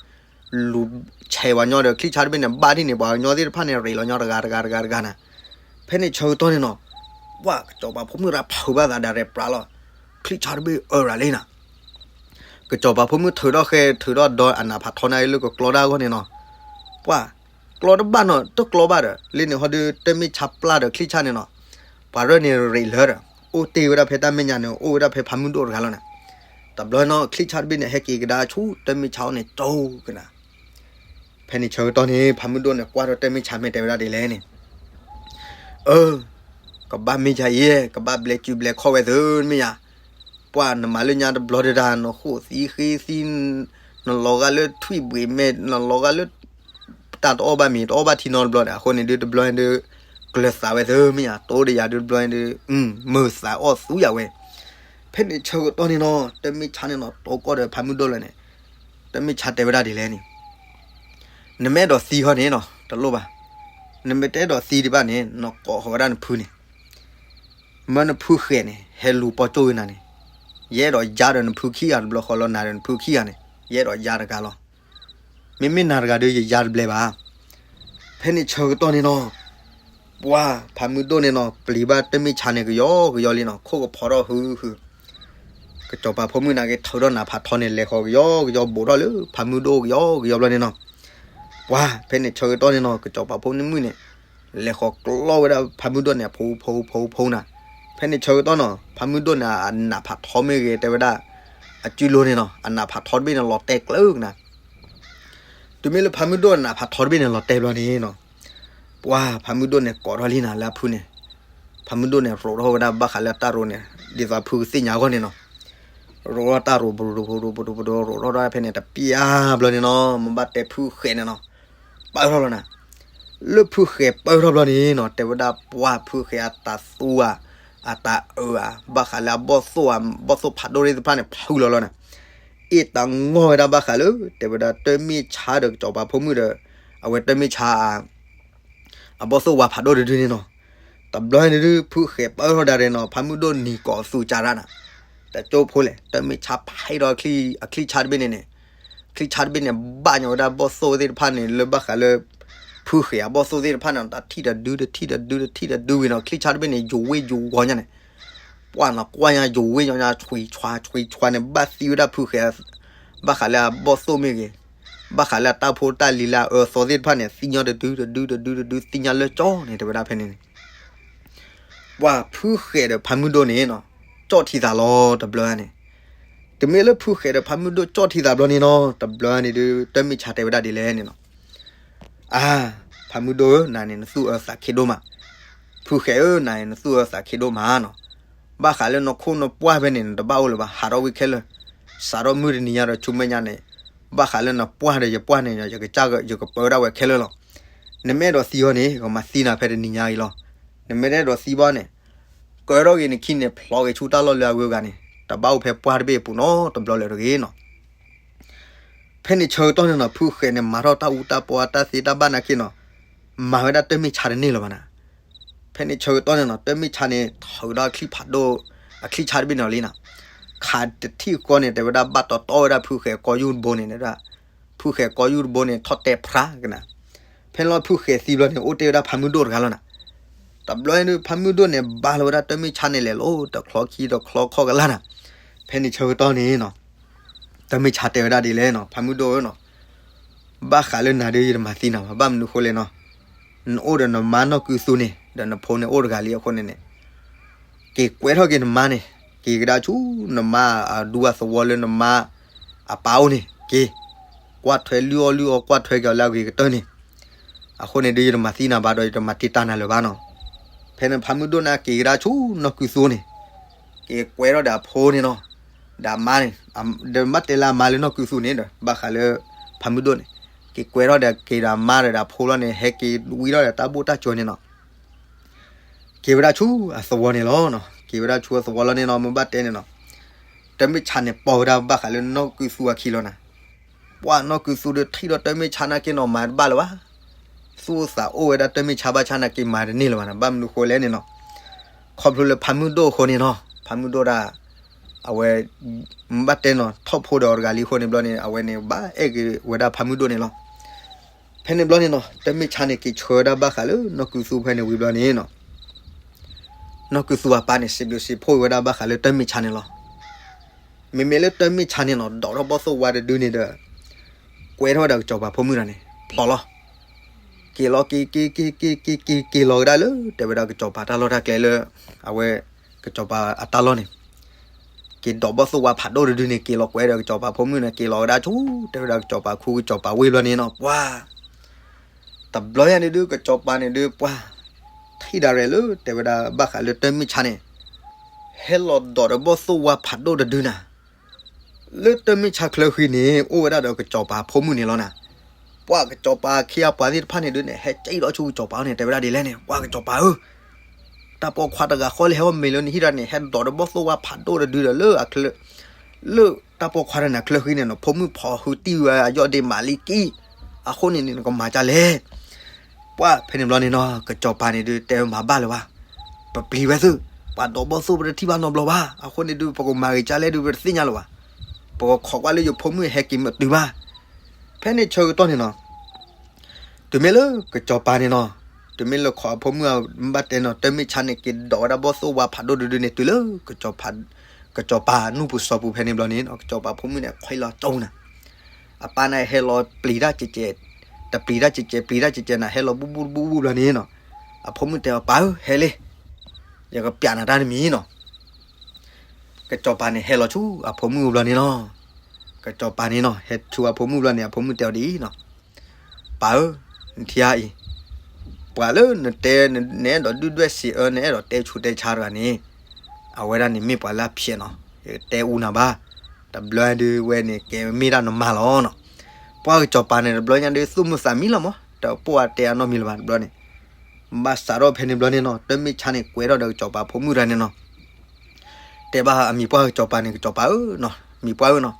လူၤဆဲးပှၤညီဒီးချံၣ်ဆါတဘ့ၣ်န့ၣ် ဘၣ်ထံၣ်န့ၣ် ပှၤကညီသ့ၣ်တဖၣ်န့ၣ် ရ့းလီၤညီတဂၤတဂၤတဂၤတဂၤနၤ, ဖဲန့ၣ်ဆၢကတီၢ်န့ၣ်နီၤ, ပှၤကစီၤပၤဖိမုၣ်ရၤဖုးဘၣ်သးဒၣ်ရဲၣ်ပြးလီၤ, ချံၣ်ဆါတဘ့ၣ်အၢရၤလံနၤ ကစီၤပၤဖိမုၣ်ထုးထီၣ်ဃဲ ထုးထီၣ်ဒီးအနးဖးထီန့ၣ်လၢကကျီတၢ်အဂီၢ်န့ၣ်နီၤ, ပှၤ ကျီတဘၣ်နီၤ တကျီဘၣ်ဒီး လၢန့ၣ်ဟီဒုး တၢ်မ့ၢ်ဆါပျၢ်ဒီးချံၣ်ဆါန့ၣ်နီၤ, ပှၤရၢၢ်န့ၣ်ရ့းလၢဒီး အိၣ်တ့ၢ်ဝဲဒၣ်ဖဲတၢ်မဲာ်ညါန့ၣ် အိၣ်ဝဲဒၣ်ဖဲဖးမုၢ်ဒိၣ်တဂၤလီၤန့ၣ်, တဘျီနီၤ ချံၣ်ဆါတဘ့ၣ်န့ၣ် ဟဲက့ၤကဒါဆူတၢ်မ့ၢ်ဆါအအိၣ်န့ၣ် ကၠိကနၤ ဖဲန့ၣ်ဆၢကတီၢ်န့ၣ် ဖးမုၢ်ဒိၣ်န့ၣ် ကွၢ်ဒီးတၢ်မ့ၢ်ဆါမ့ၢ်တဲဝဲဒၣ်ဒ်လဲၣ်န့ၣ်, အၢ, ကဘၣ်မ့ၢ်ယၤအံၤ ကဘၣ်ဘျဲးစုဘျဲးခီၣ်ဝဲသုမ့ၢ်ယၤ, ပှၤနမၤလၢညါတဘျီတဒါ နဃိာ်သံဃ့သံ, နလီၤဂာ်လၢထွံၣ်ဘှံးမဲာ် နလီၤဂာ်လၢ တၢ်တအီၣ်ဘၣ်မ့ၤ တအီၣ်ဘၣ်ထံနီတဘျီဒီး အဃိန့ၣ်ဒုးတဘျီန့ၣ်ဒုး ကျၢၤသးဝဲသုမ့ၢ်ယၤ တိၢ်ဒီးယၤဒုးတဘျီန့ၣ်ဒုး မုာ်သးအီၣ်သူယၤဝဲ, ဖဲန့ၣ်ဆၢကတီၢ်န့ၣ်နီၤ တၢ်မ့ၢ်ဆါန့ၣ်နီၤ တိကီၢ်ဒီးဖါမုၢ်ဒိၣ်လၢန့ၣ်, တၢ်မ့ၢ်ဆါတဲဝဲဒၣ်ဒ်လဲၣ်န့ၣ်, နမ့ၢ်အဲၣ်ဒိးသံဃီန့ၣ်နီၤ တလိၣ်ဘၣ်, နမ့ၢ်တအဲၣ်ဒိးသံဒံးဘၣ်န့ၣ် နကိးဃီၤဝဲဒၣ်နဖုန့ၣ်, မၢနဖုဃဲးန့ၣ် ဟဲလူၤပီၢ်ကၠိဂ့ၤနၤန့ၣ်, ယအဲၣ်ဒိးယါဒီးနဖုခံဂၤတဘျီဃီလီၤ နၤဒီးနဖုခံဂၤန့ၣ် ယအဲၣ်ဒိးယါတဂၤလီၤ. မ့မ့ၢ်နၤတဂၤဒီးယယါတဘျဲဘၣ်. ဖဲန့ၣ်ဆၢကတီၢ်န့ၣ်နီၤ, ပှၢ်ဖါမုၢ်ဒိၣ်န့ၣ်နီၤ ပျံၤဘၣ်တၢ်မ့ၢ်ဆါန့ၣ်ကယီကယီလံနီၤ ခိၣ်ကဖီထီၣ်ဟုဟု, ကစီၤပၤဖိမုၣ်န့ၣ်က့ၤထုးထီၣ်နးဖးထီန့ၣ် လဲၤဃီၤကယီကယီဘူးထီၣ်လၢဖါမုၢ်ဒိၣ်ကယီကယီဘျီန့ၣ်နီၤ. ပှၢ်ဖဲန့ၣ်ဆၢကတီၢ်န့ၣ်နီၤ ကစီၤပၤဖိမုၣ်န့ၣ် လဲၤဃီၤကျီဝဲဒၣ်ဖါမုၢ်ဒိၣ်န့ၣ် အဖိဖိဖိဖိနၤ. ဖဲန့ၣ်ဆၢကတီၢ်နီၤ ဖါမုၢ်ဒိၣ်န့ၣ် အနးဖးထီမ့ၢ်ဂ့ၤ တဲဝဲဒၣ် အစုလိၤန့ၣ်နီၤ အနးဖးထီတဘ့ၣ်န့ၣ် လီၤတဲာ်ကျၢကနၤ. တုၤမ့ၢ်လၢဖါမုၢ်ဒိၣ်အနးဖးထီတဘ့ၣ်န့ၣ် လီၤတဲာ်ဘျီန့ၣ်နီၤ, ပှၢ်ဖါမုၢ်ဒိၣ်န့ၣ် ကိးထီၣ်လံနၤလၢအဖုန့ၣ်, ဖါမုၢ်ဒိၣ်န့ၣ် ရိးထီၣ်ဝဲဒၣ်ဘၣ်ဃးလၢတၢ်ရိးန့ၣ် ဒ်သိးဖုကသ့ၣ်ညါအဂီၢ်န့ၣ်နီၤ. ရိးထီၣ်တၢ်ရိးပဒိပဒိပဒိပဒိ ရိးထီၣ်ဒၣ်ဖဲန့ၣ် တပျၢ်ဘျီန့ၣ်နီၤ မ့ၢ်ဘၣ်တဲဖုဃဲးန့ၣ်နီၤ ပၢၢ်ထီၣ်လီၤနၤ. လၢဖုဃဲးပၢၢ်ထီၣ်ဘျီန့ၣ်နီၤ တဲဝဲဒၣ်ပှၢ်ဖုဃဲးအတၤသူဧါ အတၤအၢဧါ ဘၣ်ဃးလၢအဘီၣ်သိၣ်ဧါ ဘီၣ်သိၣ်ဖးဒိၣ်သ့ၣ်တဖၣ်န့ၣ် ဖုလီၤလီၤနၤ. အ့ၣ်တၢ်ငီၢ်ဝဲဒၣ်ဘၣ်ဃးလၢ တဲဝဲဒၣ်တၢ်မ့ၢ်ဆါဒီးကစီၤပၤဖိမုၣ်ဒီး အဝဲတၢ်မ့ၢ်ဆါ အဘီၣ်သိၣ်ဝါဖးဒိၣ်တဒုန့ၣ်နီၤ. တဘျီန့ၣ်ဒုး ဖုဃဲးပၢၢ်ထီၣ်ဒၣ်ရဲၣ်နီၤ ဖါမုၢ်ဒိၣ်နံၤကိးအသူကၢ်ရၣ်နၤ. တကၠိဖိလဲၣ် တၢ်မ့ၢ်ဆါဖးထီၣ်အချံၣ်ဆါတဘ့ၣ်န့ၣ်န့ၣ်, အချံၣ်ဆါတဘ့ၣ်န့ၣ် ဘၣ်ညီဝဲဒၣ်ဘီၣ်သိၣ်သ့ၣ်တဖၣ်န့ၣ် လၢဘၣ်ဃးလၢ ဖုဃဲးအဘီၣ်သိၣ်သ့ၣ်တဖၣ်န့ၣ် တၢ်ထံၣ်တဒုတထံၣ်တဒုတထံၣ်တဒုဝံၤနီၤ အချံၣ်ဆါတဘ့ၣ်န့ၣ် ယိၤဝ့ယိၤဝီညါန့ၣ် ပှၢ်နီၤကွၢ်ညါယိၤဝ့ယိၤညါ ဆွံးဆွါဆွံးဆွါန့ၣ် ဘၣ်သံဝဲဒၣ်ဖုဃဲး ဘၣ်ဃးလၢအဘီၣ်သိၣ်မ့ၢ်ဂ့ၤ, ဘၣ်ဃးလၢအတၢ်ဖိတၢ်လံၤလၢအအၢအသီသ့ၣ်တဖၣ်န့ၣ် သံညီတဒုတဒုတဒုတဒု သံညီလၢကၠီန့ၣ် တဲဝဲဒၣ်ဖဲန့ၣ်န့ၣ် ပှၢ်ဖုဃဲးဒီးဖါမုၢ်ဒိၣ်န့ၣ်နီၤ ကၠီၣ်ထံသးလီၤတဘျီန့ၣ်. တမ့ၢ်လၢဖုဃဲးဒီးဖါမုၢ်ဒိၣ်ကၠီၣ်ထံသးဘျီန့ၣ်နီၤ တဘျီန့ၣ်ဒုး တၢ်မ့ၢ်ဆါတဲဝဲဒၣ်ဒ်လဲၣ်န့ၣ်နီၤ. အါ, ဖါမုၢ်ဒိၣ်ဧၢ နၤန့ၣ် နသူၣ်အၢသးခံဒိၣ်မး, ဖုဃဲးဧၢ နၤန့ၣ် နသူၣ်အၢသးခံဒိၣ်မးနီၤ. ဘၣ်ဃးလၢနခိၣ်နပှၢ်ဖဲန့ၣ် နတဘၣ်အိၣ်လၢၤဘၣ် ဟးထီၣ်ဝံၤခဲလၢာ်, စးထီၣ်မုၢ်တနံၤညါဒီးဆူမဲာ်ညါန့ၣ်, ဘၣ်ဃးလၢနပှၢ်ဒီးယပှၢ်န့ၣ် ယကစၢ်ယကပၢဒၣ်ဝဲခဲလၢာ်လီၤ. နမ့ၢ်အဲၣ်ဒိးသံအီၤန့ၣ် ကမၤသံနၤဖဲတနံၤညါအံၤလီၤ. နမ့ၢ်တအဲၣ်ဒိးသံဘၣ်န့ၣ်, ကၢထီၣ်က့ၤနခံန့ၣ် ဖျိးက့ၤဆူတၢ်လီၢ်လၢအဂုၤအဂၤန့ၣ် တဘၣ်အိၣ်ဖဲပှၢ်တဘ့ၣ်အပူၤနီတဘျီလၢၤတဂ့ၤနီၤ. ဖဲန့ၣ်ဆၢကတီၢ်န့ၣ်နီၤ ဖုဃဲးန့ၣ် မၤထီၣ်တၢ်အူတၢ်ပီအတၢ်သ့တၢ်ဘၣ်နာ်က့နီၤ, မၤဝဲဒၣ်တၢ်မ့ၢ်ဆါတန့ၢ်လၢၤဘၣ်နၤ. ဖဲန့ၣ်ဆၢကတီၢ်န့ၣ်နီၤ တၢ်မ့ၢ်ဆါန့ၣ် ထုးဒီးအချံၣ်ဖးဒိၣ်, အချံၣ်ဆါတဘ့ၣ်န့ၣ်လံနီၤ, ခးတထံၣ်ဃီန့ၣ် တဲဝဲဒၣ်ဘၣ်တီတီဝဲဒၣ်ဖုဃဲးကိးယူၢ်တဘိန့ၣ် ဖုဃဲးကိးယူၢ်တဘိန့ၣ် ထီၣ်တဲဖျါကနၤ. ဖဲန့ၣ်လီၤဖုဃဲးသံဘျီန့ၣ် အိၣ်တ့ၢ်ဝဲဒၣ်ဖါမုၢ်ဒိၣ်တဂၤလီၤနၤ. တဘျီန့ၣ်ဒုး ဖါမုၢ်ဒိၣ်န့ၣ် ဘါလီၤဝဲဒၣ်တၢ်မ့ၢ်ဆါန့ၣ် လဲၤလီၤတချီခီၣ်ကလါနၤ. ဖဲန့ၣ်ဆၢကတီၢ်န့ၣ်နီၤ တၢ်မ့ၢ်ဆါတဲဝဲဒၣ်ဒ်လဲၣ်နီၤ ဖါမုၢ်ဒိၣ်ဧၢနီၤ, ဘၣ်ဃးလၢနၤဒီးယတမၤသံနၤဘၣ် ဘၣ်မနုၤဃိလဲၣ်နီၤ, နအိၣ်ဒီးနမါနီၢ်ကုသူန့ၣ် ဒီးနဖိန့ၣ်အိၣ်တဂၤလံအဃိန့ၣ်န့ၣ် က့ၤကွဲးထီၣ်က့ၤနမါန့ၣ်, က့ၤကဒါဆူနမါအဒူအသဝီလၢနမါအပၢ်အိၣ်န့ၣ် က့ၤ ကွၢ်ထွဲလုၢ်အီၣ်လုၢ်အီ ကွၢ်ထွဲက့ၤအီၤလၢအဂ့ၤကတၢၢ်န့ၣ်, အဃိန့ၣ်ဒုးယတမၤသံနၤဘၣ်ဒီး ယတမၤတံာ်တာ်နၤလၢၤဘၣ်နီၤ. ဖဲန့ၣ်ဖါမုၢ်ဒိၣ်န့ၣ်က့ၤကဒါဆူနီၢ်ကုသူန့ၣ်, က့ၤကွဲးထီၣ်ဒီးအဖိန့ၣ်နီၤ, ဒီးအမါန့ၣ်, ဒီးဘၣ်တဲလၢအမါလၢနီၢ်ကုသူန့ၣ်ဒီး ဘၣ်ဃးလၢ ဖါမုၢ်ဒိၣ်န့ၣ်, က့ၤကွဲးထီၣ်ဒီးက့ၤဒီးအမါဒီးအဖိလီၤန့ၣ် ဟဲက့ၤဝံထီၣ်ဒီးတၢ်ဘိၣ်တၢ်စၢၤန့ၣ်နီၤ က့ၤဝဲဒၣ်ဆူအသဝီန့ၣ်လီၤ. က့ၤဝဲဒၣ်ဆူအသဝီလီၤန့ၣ်နီၤ မ့ၢ်ဘၣ်တဲန့ၣ်နီၤ, တၢ်မ့ၢ်ဆါန့ၣ်ပိာ်ဝဲဒၣ်ဘၣ်ဃးလၢနီၢ်ကုသူအခံလီၤနၤ. ပှၤနီၢ်ကုသူဒီးထံၣ်ဒီးတၢ်မ့ၢ်ဆါနာ်က့နီၤ မၤတဘၣ်လၢၤဘၣ်, သူၣ်အိၣ်သးအိၣ်ဝဲဒၣ်တၢ်မ့ၢ်ဆါဘၣ်ဆါနာ်က့မၤတန့ၢ်လၢၤဘၣ်နၤ. ဘၣ်မနုၤဃိလဲၣ်န့ၣ်နီၤ, ခီဖျိလၢဖါမုၢ်ဒိၣ်အဃိန့ၣ်နီၤ, ဖါမုၢ်ဒိၣ်ဒၣ် အဝဲ မ့ၢ်ဘၣ်တဲနီၤ ထီၣ်ဖိဒီးအီၤတဂၤလံအဃိန့ၣ်ဘျီန့ၣ် အဝဲန့ၣ်ဘၣ်အဲၣ်က့ၤဝဲဒၣ်ဖါမုၢ်ဒိၣ်န့ၣ်လီၤ. ဖဲန့ၣ်ဘျီန့ၣ်နီၤ တၢ်မ့ၢ်ဆါန့ၣ်က့ၤဆှၢဝဲဒၣ်ဘၣ်ဃးလၢနီၢ်ကုသူဖဲန့ၣ်ဝံၤဘျီန့ၣ်နီၤ, နီၢ်ကုသူအပၢ်န့ၣ် စံးဘျုးစံးဖှိၣ်ဝဲဒၣ်ဘၣ်ဃးလၢတၢ်မ့ၢ်ဆါန့ၣ်လီၤ. မ့မ့ၢ်လၢတၢ်မ့ၢ်ဆါန့ၣ်နီၤ ဒိးထီၣ်ဘီၣ်သိၣ်ဝါတဒုန့ၣ်ဒီး ကွဲးထီၣ်ဝဲဒၣ်ကစီၤပၤဖိမုၣ်တဂၤန့ၣ် ဖျိးလီၤ. က့ၤလီၤက့ၤက့ၤက့ၤက့ၤက့ၤက့ၤက့ၤလီၤကဒါလၢ တဲဝဲဒၣ်ကစီၤပၤတၢ်လီၢ်တၢ်ကျဲလၢ အဝဲ ကစီၤပၤအတၢ်လီၢ်န့ၣ် က့ၤဒိးဘီၣ်သိၣ်ဝါဖးဒိၣ်တဒုန့ၣ် က့ၤလီၤကွဲးဒီးကစီၤပၤဖိမုၣ်န့ၣ် က့ၤလီၤကဒါဆူ တဲဝဲဒၣ်ကစီၤပၤခူကစီၤပၤဝ့ၢ်ဘျီန့ၣ်နီၤ ပှၤ တဘျီယၤန့ၣ်ဒုး ကစီၤပၤန့ၣ်ဒုး ပှၤ ထံၣ်ဒၣ်ရဲၣ်လၢ တဲဝဲဒၣ်ဘၣ်ဃးလၢတၢ်မ့ၢ်ဆါန့ၣ် ဟဲလီၤဒိးဒီးဘီၣ်သိၣ်ဝါဖးဒိၣ်တဒုနၤ လၢတၢ်မ့ၢ်ဆါချၢဃံန့ၣ် အိၣ်ဝဲဒၣ်ဒီးကစီၤပၤဖိမုၣ်န့ၣ်လီၤနၤ. ပှၤကစီၤပၤခံဂၤပှၤသ့ၣ်တဖၣ်န့ၣ်ဒုးန့ၣ် ဟဲကဲထီၣ်ဆူကစီၤပၤန့ၣ် တဲဝဲဒၣ်ဒ်လဲၣ်န့ၣ် ပှၤကစီၤပၤဧၢ, တၢ်ပိာ်ခွါတဂၤဃီလၢဟဲအီၣ်မ့ၤလၢနဟံၣ်တၢ်န့ၣ် ဟဲဒိးဒီးဘီၣ်သိၣ်ဝါဖးဒိၣ်တဒုဒီးလၢအချၢ လၢတၢ်ပိာ်ခွါတဂၤန့ၣ်အချၢဃံန့ၣ်နီၤ ဖိမုၣ်ဖီၣ်ဟုတံၢ်ဝဲအယီၣ်ဒ့မးလံကံ. အဃိန့ၣ်န့ၣ် နကမၤဒ်လဲၣ်. ပှၢ်ဖဲန့ၣ်ဘျီန့ၣ်နီၤ ကစီၤပၤန့ၣ်ဒုးတဲဝဲမၤဘၣ်လၢၤဘၣ်. ပပျံၤဝဲသု, ပှၤဒိးဘီၣ်သိၣ်ပတထံၣ်ဘၣ်နီတဘျီဘၣ်. အဃိန့ၣ်ဒုး ပကမၤဂ့ၤဒ်လဲၣ်ဒုး ပတသ့ၣ်ညါလၢၤဘၣ်. ပကခိးကွၢ်လၢယဖိမုၣ်ဟဲက့ၤမတုၤဘၣ်. ဖဲန့ၣ်ဆၢကတီၢ်န့ၣ်နီၤ တုၤမ့ၢ်လၢကစီၤပၤန့ၣ်နီၤ, တုၤမ့ၢ်လၢခိးအဖိမုၣ် မ့ၢ်ဘၣ်တဲနီၤ တၢ်မ့ၢ်ဆါန့ၣ် က့ၤဒိးဝဲဒၣ်ဘီၣ်သိၣ်ဝါဖးဒိၣ်ဒုဒုန့ၣ် တုၤလၢ ကစီၤပၤနူၢ်ပူၤစီၤပူၤဖဲန့ၣ်ဘျီန့ၣ်နီၤ ကစီၤပၤဖိမုၣ်န့ၣ် ခွဲးလီၤကၠိနၤ. အပၢ်န့ၣ်ဟဲလီၤပျံၤတၢ်ကဲးကဲး, တပျံၤတၢ်ကဲးကဲး ပျံၤတၢ်ကဲးကဲးနၤ ဟဲလီၤဘူၣ်ဘူၣ်ဘူၣ်ဘူၣ်ဘျီန့ၣ်နီၤ, အဖိမုၣ်တဲအီၤ ပၢ်ဧၢ ဟဲလံ, ယကပျးနၤတၢ်တမံၤနီၤ. ကစီၤပၤန့ၣ်ဟဲလီၤဆူအဖိမုၣ်ဘျီန့ၣ်နီၤ, ကစီၤပၤန့ၣ်နီၤ ဟဲဆူအဖိမုၣ်ဘျီန့ၣ် အဖိမုၣ်တဲအီၤဒ်အံၤနီၤ, ပၢ်ဧၢ, နထံၣ်အံၤ, ပှၤလၢနတဲ နအဲၣ်ဒိးဒုၣ်ဒွဲၣ်စံးအၢ နအဲၣ်ဒိးတဲဆူးတဲဆါတဂၤန့ၣ်, အဝဲဒၣ်န့ၣ်မ့ၢ်ပှၤလၢအဖျဲးနီၤ, ယတဲအူနၤဘၣ်, တဘျီဒုးဝဲန့ၣ် ကဲမ့ၢ်ဒၣ်နမါလီၤနီၤ. ပှၢ်ကစီၤပၤန့ၣ် တဘျီညါဒုးသူၣ်မုာ်သးမံလီၤမး, တပိာ်အတဲအနီတမံၤလၢၤဘၣ် တဘျီန့ၣ် ဘၣ်စးထီၣ်ဖဲန့ၣ်ဘျီန့ၣ်နီၤ တၢ်မ့ၢ်ဆါန့ၣ် ကွဲးထီၣ်ဒီးကစီၤပၤဖိမုၣ်တဂၤန့ၣ်နီၤ, တဲဘၣ်အမံၤပှၢ်ကစီၤပၤန့ၣ် ကစီၤပၤဧၢ, မံၤပှၢ်ဧၢနီၤ,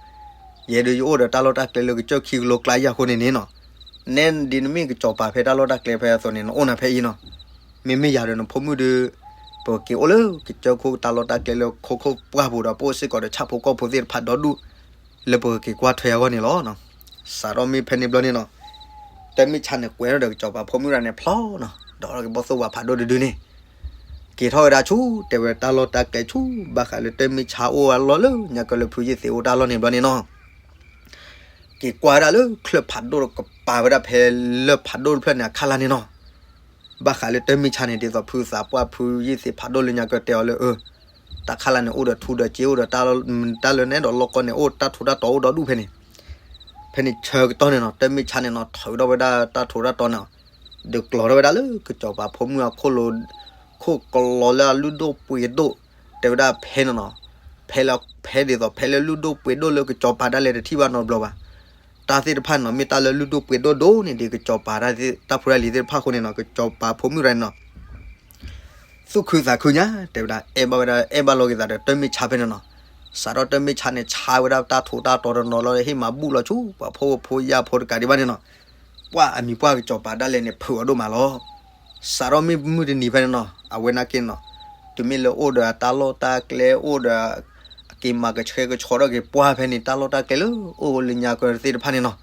ယဲဒုးယအိၣ်ဒီးတၢ်လီၢ်တၢ်ကျဲလၢကစၢၢ်ခံကလိကျါယၤအဃိန့ၣ်န့ၣ်နီၤ, နဲဒ်နမ့ၢ်ကစီၤပၤဖဲတၢ်လီၢ်တၢ်ကျဲဖဲအသိးန့ၣ် နအိၣ်နၤဖဲအံၤနီၤ, မ့မ့ၢ်ယၤဒီးနဖိမုၣ်ဒုး ပက့ၤအိၣ်လၢကစၢၢ်ခိၣ်တၢ်လီၢ်တၢ်ကျဲလၢခိခိၣ်ပှၢ်ပူၤဒီး ပအိၣ်စ့ၢ်ကီးဒီးဆၣ်ဖိကီၢ်ဖိသ့ၣ်တဖၣ်ဒီဒူၣ် လၢပကက့ၤကွၢ်ထွဲအဂီၢ်န့ၣ်လီၤ. စးထီၣ်မ့ၢ်ဖဲန့ၣ်ဘျီန့ၣ်နီၤ, တၢ်မ့ၢ်ဆါန့ၣ် ကွဲးထီၣ်ဒီးကစီၤပၤဖိမုၣ်တဂၤန့ၣ်ဖျီနီၤ, ဒီးထီၣ်က့ၤဘီၣ်သိၣ်ဝါဖးဒိၣ်တဒုန့ၣ်, က့ၤထီၣ်ဝဲဒၣ်ဆူ တဲဝဲတၢ်လီၢ်တၢ်ကျဲဆူ ဘၣ်ဃးလၢတၢ်မ့ၢ်ဆါအိၣ်အလီၢ်လၢညါကလၢဖုယ့ၢ်သ့းအိၣ်တၢ်လီၢ်န့ၣ်ဘျီန့ၣ်နီၤ က့ၤကွၢ်ဝဲဒၣ်လၢချၢၣ်ဖးဒိၣ်ကပၤဝဲဒၣ်ဖဲလၢၢ်ဖးဒိၣ်တဖျၢၣ်န့ၣ်အခါလၢ်န့ၣ်နီၤ, ဘၣ်ဃးလၢတၢ်မ့ၢ်ဆါန့ၣ် ဒ်သိးဖုသးပှၢ်ဖုယ့ၢ်သ့းဖးဒိၣ်လၢညါကတဲအီၤလၢအ တၢ်ခါလၢ်န့ၣ် အိၣ်ဒီးထူဒီးစ့ အိၣ်ဒီးတၢ်လၢနဲဒီးလီၢ်ကီၢ်န့ၣ် အိၣ်တၢ်ထူးတၢ်တီၤအိၣ်ဒီဒူၣ်ဖဲန့ၣ်, ဖဲန့ၣ်ဆၢကတီၢ်န့ၣ်နီၤ တၢ်မ့ၢ်ဆါန့ၣ်နီၤ ထုးထီၣ်ဝဲဒၣ်တၢ်ထူးတၢ်တီၤန့ၣ်, ဒုးကျီၤထီၣ်ဝဲဒၣ်လၢကစီၤပၤဖိမုၣ်အခိၣ်လိၤ, ခိၣ်ကလီၤလၢအလုၢ်ဒိၣ်ပှ့ၤဒိၣ်, တဲဝဲဒၣ်ဖဲန့ၣ်နီၤ, ဖဲလၢ ဖဲဒ်သိးဖဲလၢလုၢ်ဒိၣ်ပှ့ၤဒိၣ်လၢကစီၤပၤဒၣ်လဲာ်တထံၣ်ဘၣ်နီတဘျီဘၣ်, တၢ်သ့ၣ်တဖၣ်န့ၣ်နီၤ မ့ၢ်တၢ်လၢလုၢ်ဒိၣ်ပှ့ၤဒိၣ်ဒိၣ်န့ၣ်ဒီး ကစီၤပၤတၢ်သ့ၣ်တဖၣ်အဃိန့ၣ်နီၤ ကစီၤပၤဖိမုၣ်တဂၤန့ၣ်နီၤ သူၣ်ခုသးခုညါ တဲဝဲဒၣ် အဲၣ်ဘၣ်ဝဲဒၣ် အဲၣ်ဘၣ်လိာ်က့ၤသးဒီးတၢ်မ့ၢ်ဆါဖဲန့ၣ်နီၤ, စးထီၣ်တၢ်မ့ၢ်ဆါန့ၣ် ဆါဝဲဒၣ်တၢ်ထူးတၢ်တီၤတနီၤလီၤ ဟ့ၣ်မၤဘူၣ်လီၤဆူ ပှၤဖိဖိယာ်ဖိတကးဒံးဘၣ်န့ၣ်နီၤ, ပှၢ်အမံၤပှၢ်ကစီၤပၤဒၣ်လဲာ်န့ၣ် ဖုးအီၤဒိၣ်မးလီၤ. စးထီၣ်မ့ၢ်မုၢ်တနံၤဖဲန့ၣ်နီၤ အဝဲနာ်က့နီၤ, တုၤမ့ၢ်လၢအိၣ်ဒီးတၢ်လီၢ်တၢ်ကျဲ အိၣ်ဒီး က့ၤမၤကဆှဲကဆှီထီၣ်က့ၤပှၢ်ဖဲန့ၣ် တၢ်လီၢ်တၢ်ကျဲလၢအိၣ်လၢညါကသ့ၣ်တဖၣ်န့ၣ်နီၤ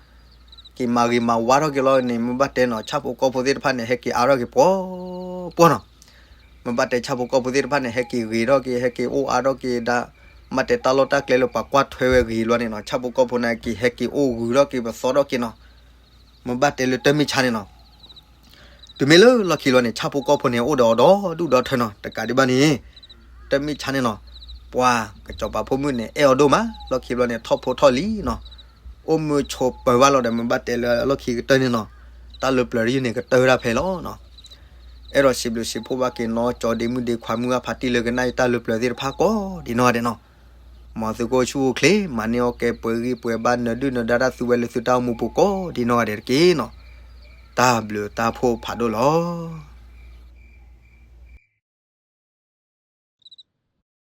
က့ၤမၤဂ့ၤမၤဝါထီၣ်က့ၤလီၤန့ၣ် မ့ၢ်ဘၣ်တဲနီၤ ဆၣ်ဖိကီၢ်ဖိသ့ၣ်တဖၣ်န့ၣ် ဟဲက့ၤအါထီၣ်က့ၤပှီၤပှီၤနီၤ. မ့ၢ်ဘၣ်တဲဆၣ်ဖိကီၢ်ဖိသ့ၣ်တဖၣ်န့ၣ် ဟဲက့ၤဂ့ၤထီၣ်က့ၤ ဟဲက့ၤအိၣ်အါထီၣ်က့ၤဒၣ်, မ့ၢ်တဲတၢ်လီၢ်တၢ်ကျဲလၢပှၤကွၢ်ထွဲဝဲဂ့ၤလီၤန့ၣ်နီၤ ဆၣ်ဖိကီၢ်ဖိန့ၣ်က့ၤ ဟဲက့ၤအိၣ်ဂုၤထီၣ်က့ၤပသီထီၣ်က့ၤနီၤ. မ့ၢ်ဘၣ်တဲလၢတၢ်မ့ၢ်ဆါန့ၣ်နီၤ တုၤမ့ၢ်လၢလီၢ်ခံလီၤန့ၣ် ဆၣ်ဖိကီၢ်ဖိန့ၣ် အိၣ်ဒီးအီၤဒီဒူၣ်ဒီထၢနီၤ တကးဒံးဘၣ်န့ၣ် တၢ်မ့ၢ်ဆါန့ၣ်နီၤ ပှၤကစီၤပၤဖိမုၣ်န့ၣ် အဲၣ်အီၤဒိၣ်မး လီၢ်ခံလီၤန့ၣ် ထီၣ်ဖိထီၣ်လံၤနီၤ အိၣ်မုာ်ဆိးပၢၤဘၣ်လီၤဒီး မ့ၢ်ဘၣ်တဲလၢလီၢ်ခံကတၢၢ်န့ၣ်နီၤ တၢ်လၢပျၢၤတယုၢ်န့ၣ် ကတၢၢ်ဝဲဒၣ်ဖဲလီၤနီၤ. အဲၣ်ဒိးစံးဘျုးစံးဖှိၣ်ဘၣ်က့ၤနီၤ ကၠီဒ့မုၣ်ဒ့ခွါမုၢ်ဂၢ်ဖးတံၢ်လၢကနၣ်အံၤတၢ်လၢပျၢၤသ့ၣ်တဖၣ်ကိးဒ်နီၢ်ဂၤဒဲးနီၤ မ်သုကအိၣ်ဆူၣ်အိၣ်ချ့ မၤန့ၢ်အီၣ်ကဲပှဲၤဂံၢ်ပှဲၤဘါ နၢၤဒုၣ်နၢၤဒါတၢ်သူဝဲလၢသုတၢ်အိၣ်မူပူၤကိးဒ်နီၢ်ဂၤဒဲးတက့ၢ်နီၤ. တၢ်ဘျုးတၢ်ဖှိၣ်ဖးဒိၣ်လီၤ.